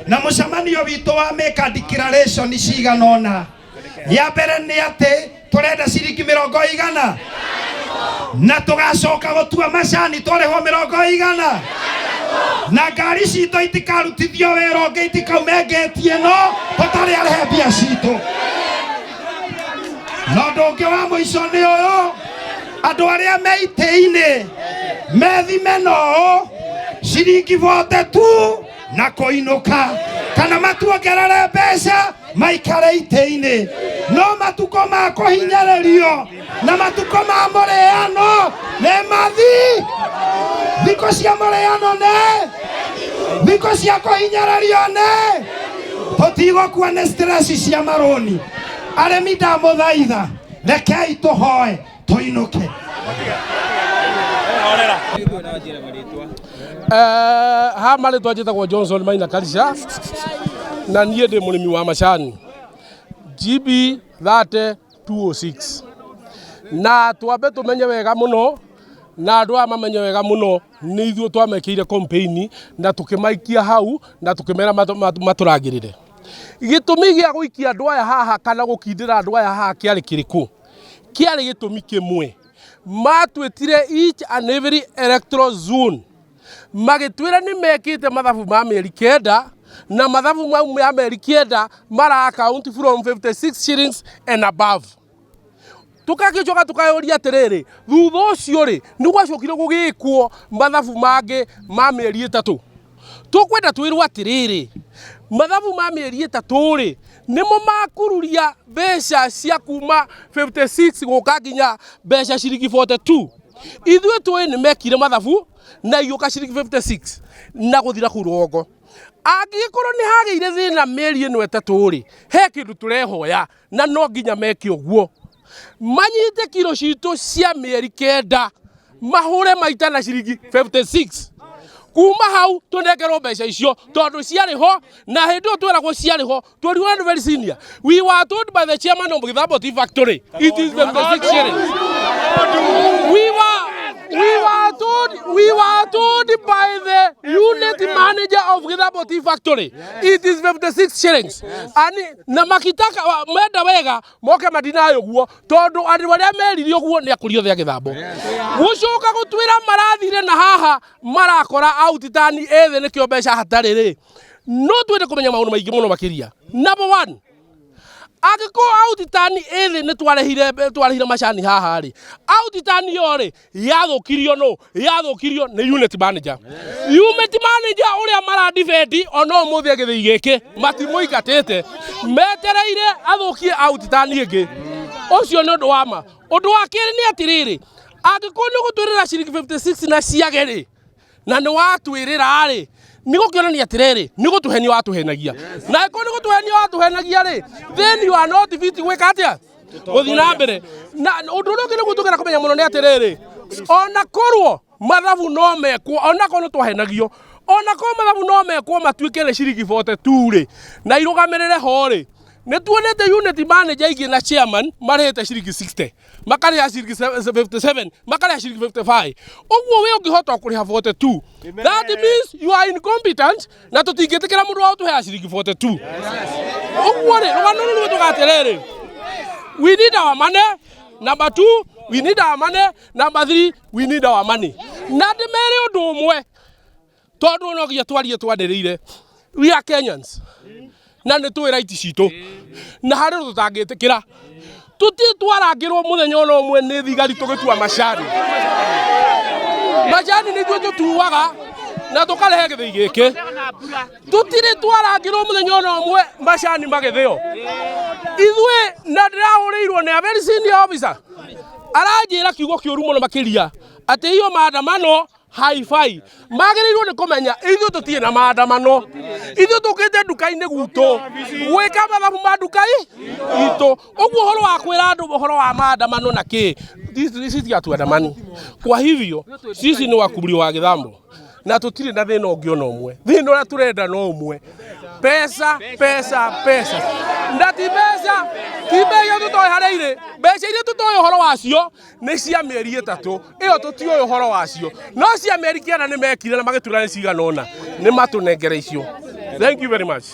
na mũcemanio witũ wa make a declaration cigana ũna ya mbere nĩ atĩ tũrenda ciringi 100 na tũgacoka gũtua macani twarĩhwo 100 na ngari citũ itikarutithio wĩra ũngĩ itikaume ngĩti ĩno tũtarĩ arĩhe mbia citũ na ũndũ ũngĩ wa mũico nĩ ũyũ andũ arĩa me itĩ-inĩ methime na ũũ ciringi 42 na kũinũka kana matuongerere mbeca maikare itĩ-inĩ no matukũ ma kũhinyĩrĩrio na matukũ ma mũrĩano nĩ mathi thikũ cia mũrĩano nĩ thikũ cia kũhinyĩrĩrio nĩ tũtigũkua nĩ stress cia marũni arĩmi ndamũthaitha rekei tũhoe tũinũke ha marĩtwa njĩtagwo Johnson Maina Karisha na niĩ ndĩ mũrĩmi wa macani GB 30206 na twambe tũmenye wega mũno na andũ aya mamenye wega mũno nĩ ithuĩ twamekĩire campaign na tũkĩmaikia hau na tũkĩmera matũrangĩrĩre gĩtũmi gĩa gũikia andũ aya haha kana gũkindĩra andũ aya haha kĩarĩ kĩrĩkũ kĩarĩ gĩtũmi kĩmwe matwĩtire each and every electoral zone magĩtwĩra nĩ mekĩte mathabu ma mĩeri 9 na mathabu mau ma mĩeri 9 mara account from 56 shillings and above tũkagĩcoka tũkayũria atĩrĩrĩ thutha ũcio rĩ nĩ gwacokire gũgĩkwo mathabu mangĩ ma mĩeri 3 tũkwenda twĩrwo atĩrĩrĩ mathabu ma mĩeri 3 rĩ nĩmo makururia mbeca cia kuma 56 gũka nginya mbeca ciringi 42 ithuĩ tũĩ nĩ mekire mathabu na igĩũka ciringi 56 na gũthira kũu rũgongo angĩgĩkorwo nĩ hagĩire thĩna mĩeri ĩno 3 rĩ he kĩndũ tũrehoya na no nginya meke ũguo manyite kiro citũ cia mĩeri 9 mahũre maita na ciringi 56 kuma hau tũnengerwo mbeca icio tondũ ciarĩ ho na hĩndĩ ĩyo tweragwo ciarĩ ho twerirwo nĩ very senior we were told by the chairman of Githambo Tea Factory it is 56 shillings we were told by the unit manager of Githambo Tea Factory it is 56 shillings ani na makitaka menda wega moke madinayo guo tondu andũ arĩa merire ũguo nĩ akũria othe a Gĩthambo gũcoka gũtwĩra marathire na haha marakora autitani ethĩ nĩkĩo mbeca hatarĩ rĩ no twende kũmenya maũndũ maingĩ mũno makĩria number 1 angĩkorwo autitani ĩthĩ nĩ twarehire macani haha rĩ autitani yo rĩ yathũkirio nũ yathũkirio nĩ unit manager unit manager ũrĩa maradifendi ona ũmũthĩ gĩthĩi gĩkĩ matimũingatĩte metereire athũkie autitani ĩngĩ ũcio nĩ ũndũ wa ma ũndũ wa kerĩ nĩ atĩrĩrĩ angĩkorwo nĩ ũgũtwĩrĩra ciringi 56 na ciage rĩ na nĩ watwĩrĩra rĩ Nĩ gũkĩonania atĩrĩrĩ, nĩ gũtũhenia watũhenagia. Na angĩkorwo nĩ gũtũhenia watũhenagia rĩ, then you are not fit gwĩka atĩa? Gũthiĩ na mbere. Na ũndũ ũrĩa ũngĩ nĩguo tũngĩenda kũmenya mũno nĩ atĩrĩrĩ, ona korwo mathabu no mekwo, ona korwo nĩ twahenagio, ona korwo mathabu no mekwo matuĩke nĩ ciringi 42 rĩ, na irũgamĩrĩre ho rĩ, nĩ tuonete unit manager ingĩ na chairman marĩhĩte ciringi 60, makarĩha ciringi 57, makarĩha ciringi 55. Ũguo we ũngĩhota kũrĩha 42, that means you are incompetent, na tũtingĩtĩkĩra mũndũ wa gũtũheaga ciringi 42. Ũguo rĩ, rũgano rũu rwĩtũga atĩrĩrĩ, we need our money. Number two, we need our money. Number three, we need our money. Na ndĩmere ũndũ ũmwe, tondũ no nginya twarie twanĩrĩire, we are Kenyans na nĩ tũĩ right citũ, na harĩ ũndũ tũtangĩtĩkĩra. Tũtirĩ twarangĩrwo mũthenya ona ũmwe nĩ thigari tũgĩtua macani. Macani nĩ ithuĩ tũtuaga na tũkarehe gĩthĩi gĩkĩ. Tũtirĩ twarangĩrwo mũthenya ona ũmwe macani magĩthĩo ithuĩ. Na ndĩrahũrĩirwo nĩ a very senior officer, aranjĩra kiugo kĩũru mũno makĩria atĩ iyo maandamano haifai. Magĩrĩirwo nĩ kũmenya ithuĩ tũtirĩ na maandamano, ithuĩ tũkĩte nduka-inĩ gwitũ gwĩka mathabu ma nduka itũ. Ũguo ũhoro wa kwĩra andũ ũhoro wa maandamano na kĩ, sisi hatuandamani. Kwa hivyo sisi ni wakuburi wa Githambo na tũtirĩ na thĩna ũngĩ ona ũmwe. Thĩna ũrĩa tũrenda no ũmwe, pesa, pesa, pesa. Na ti mbeca, ti mbeca tũtoĩ harĩa irĩ. Mbeca iria tũtoĩ ũhoro wacio nĩ cia mĩeri 3, ĩyo tũtiũĩ ũhoro wacio, no cia mĩeri 9 nĩ mekire na magĩtura nĩ cigana ũna, nĩ matũnengere icio. Thank you very much.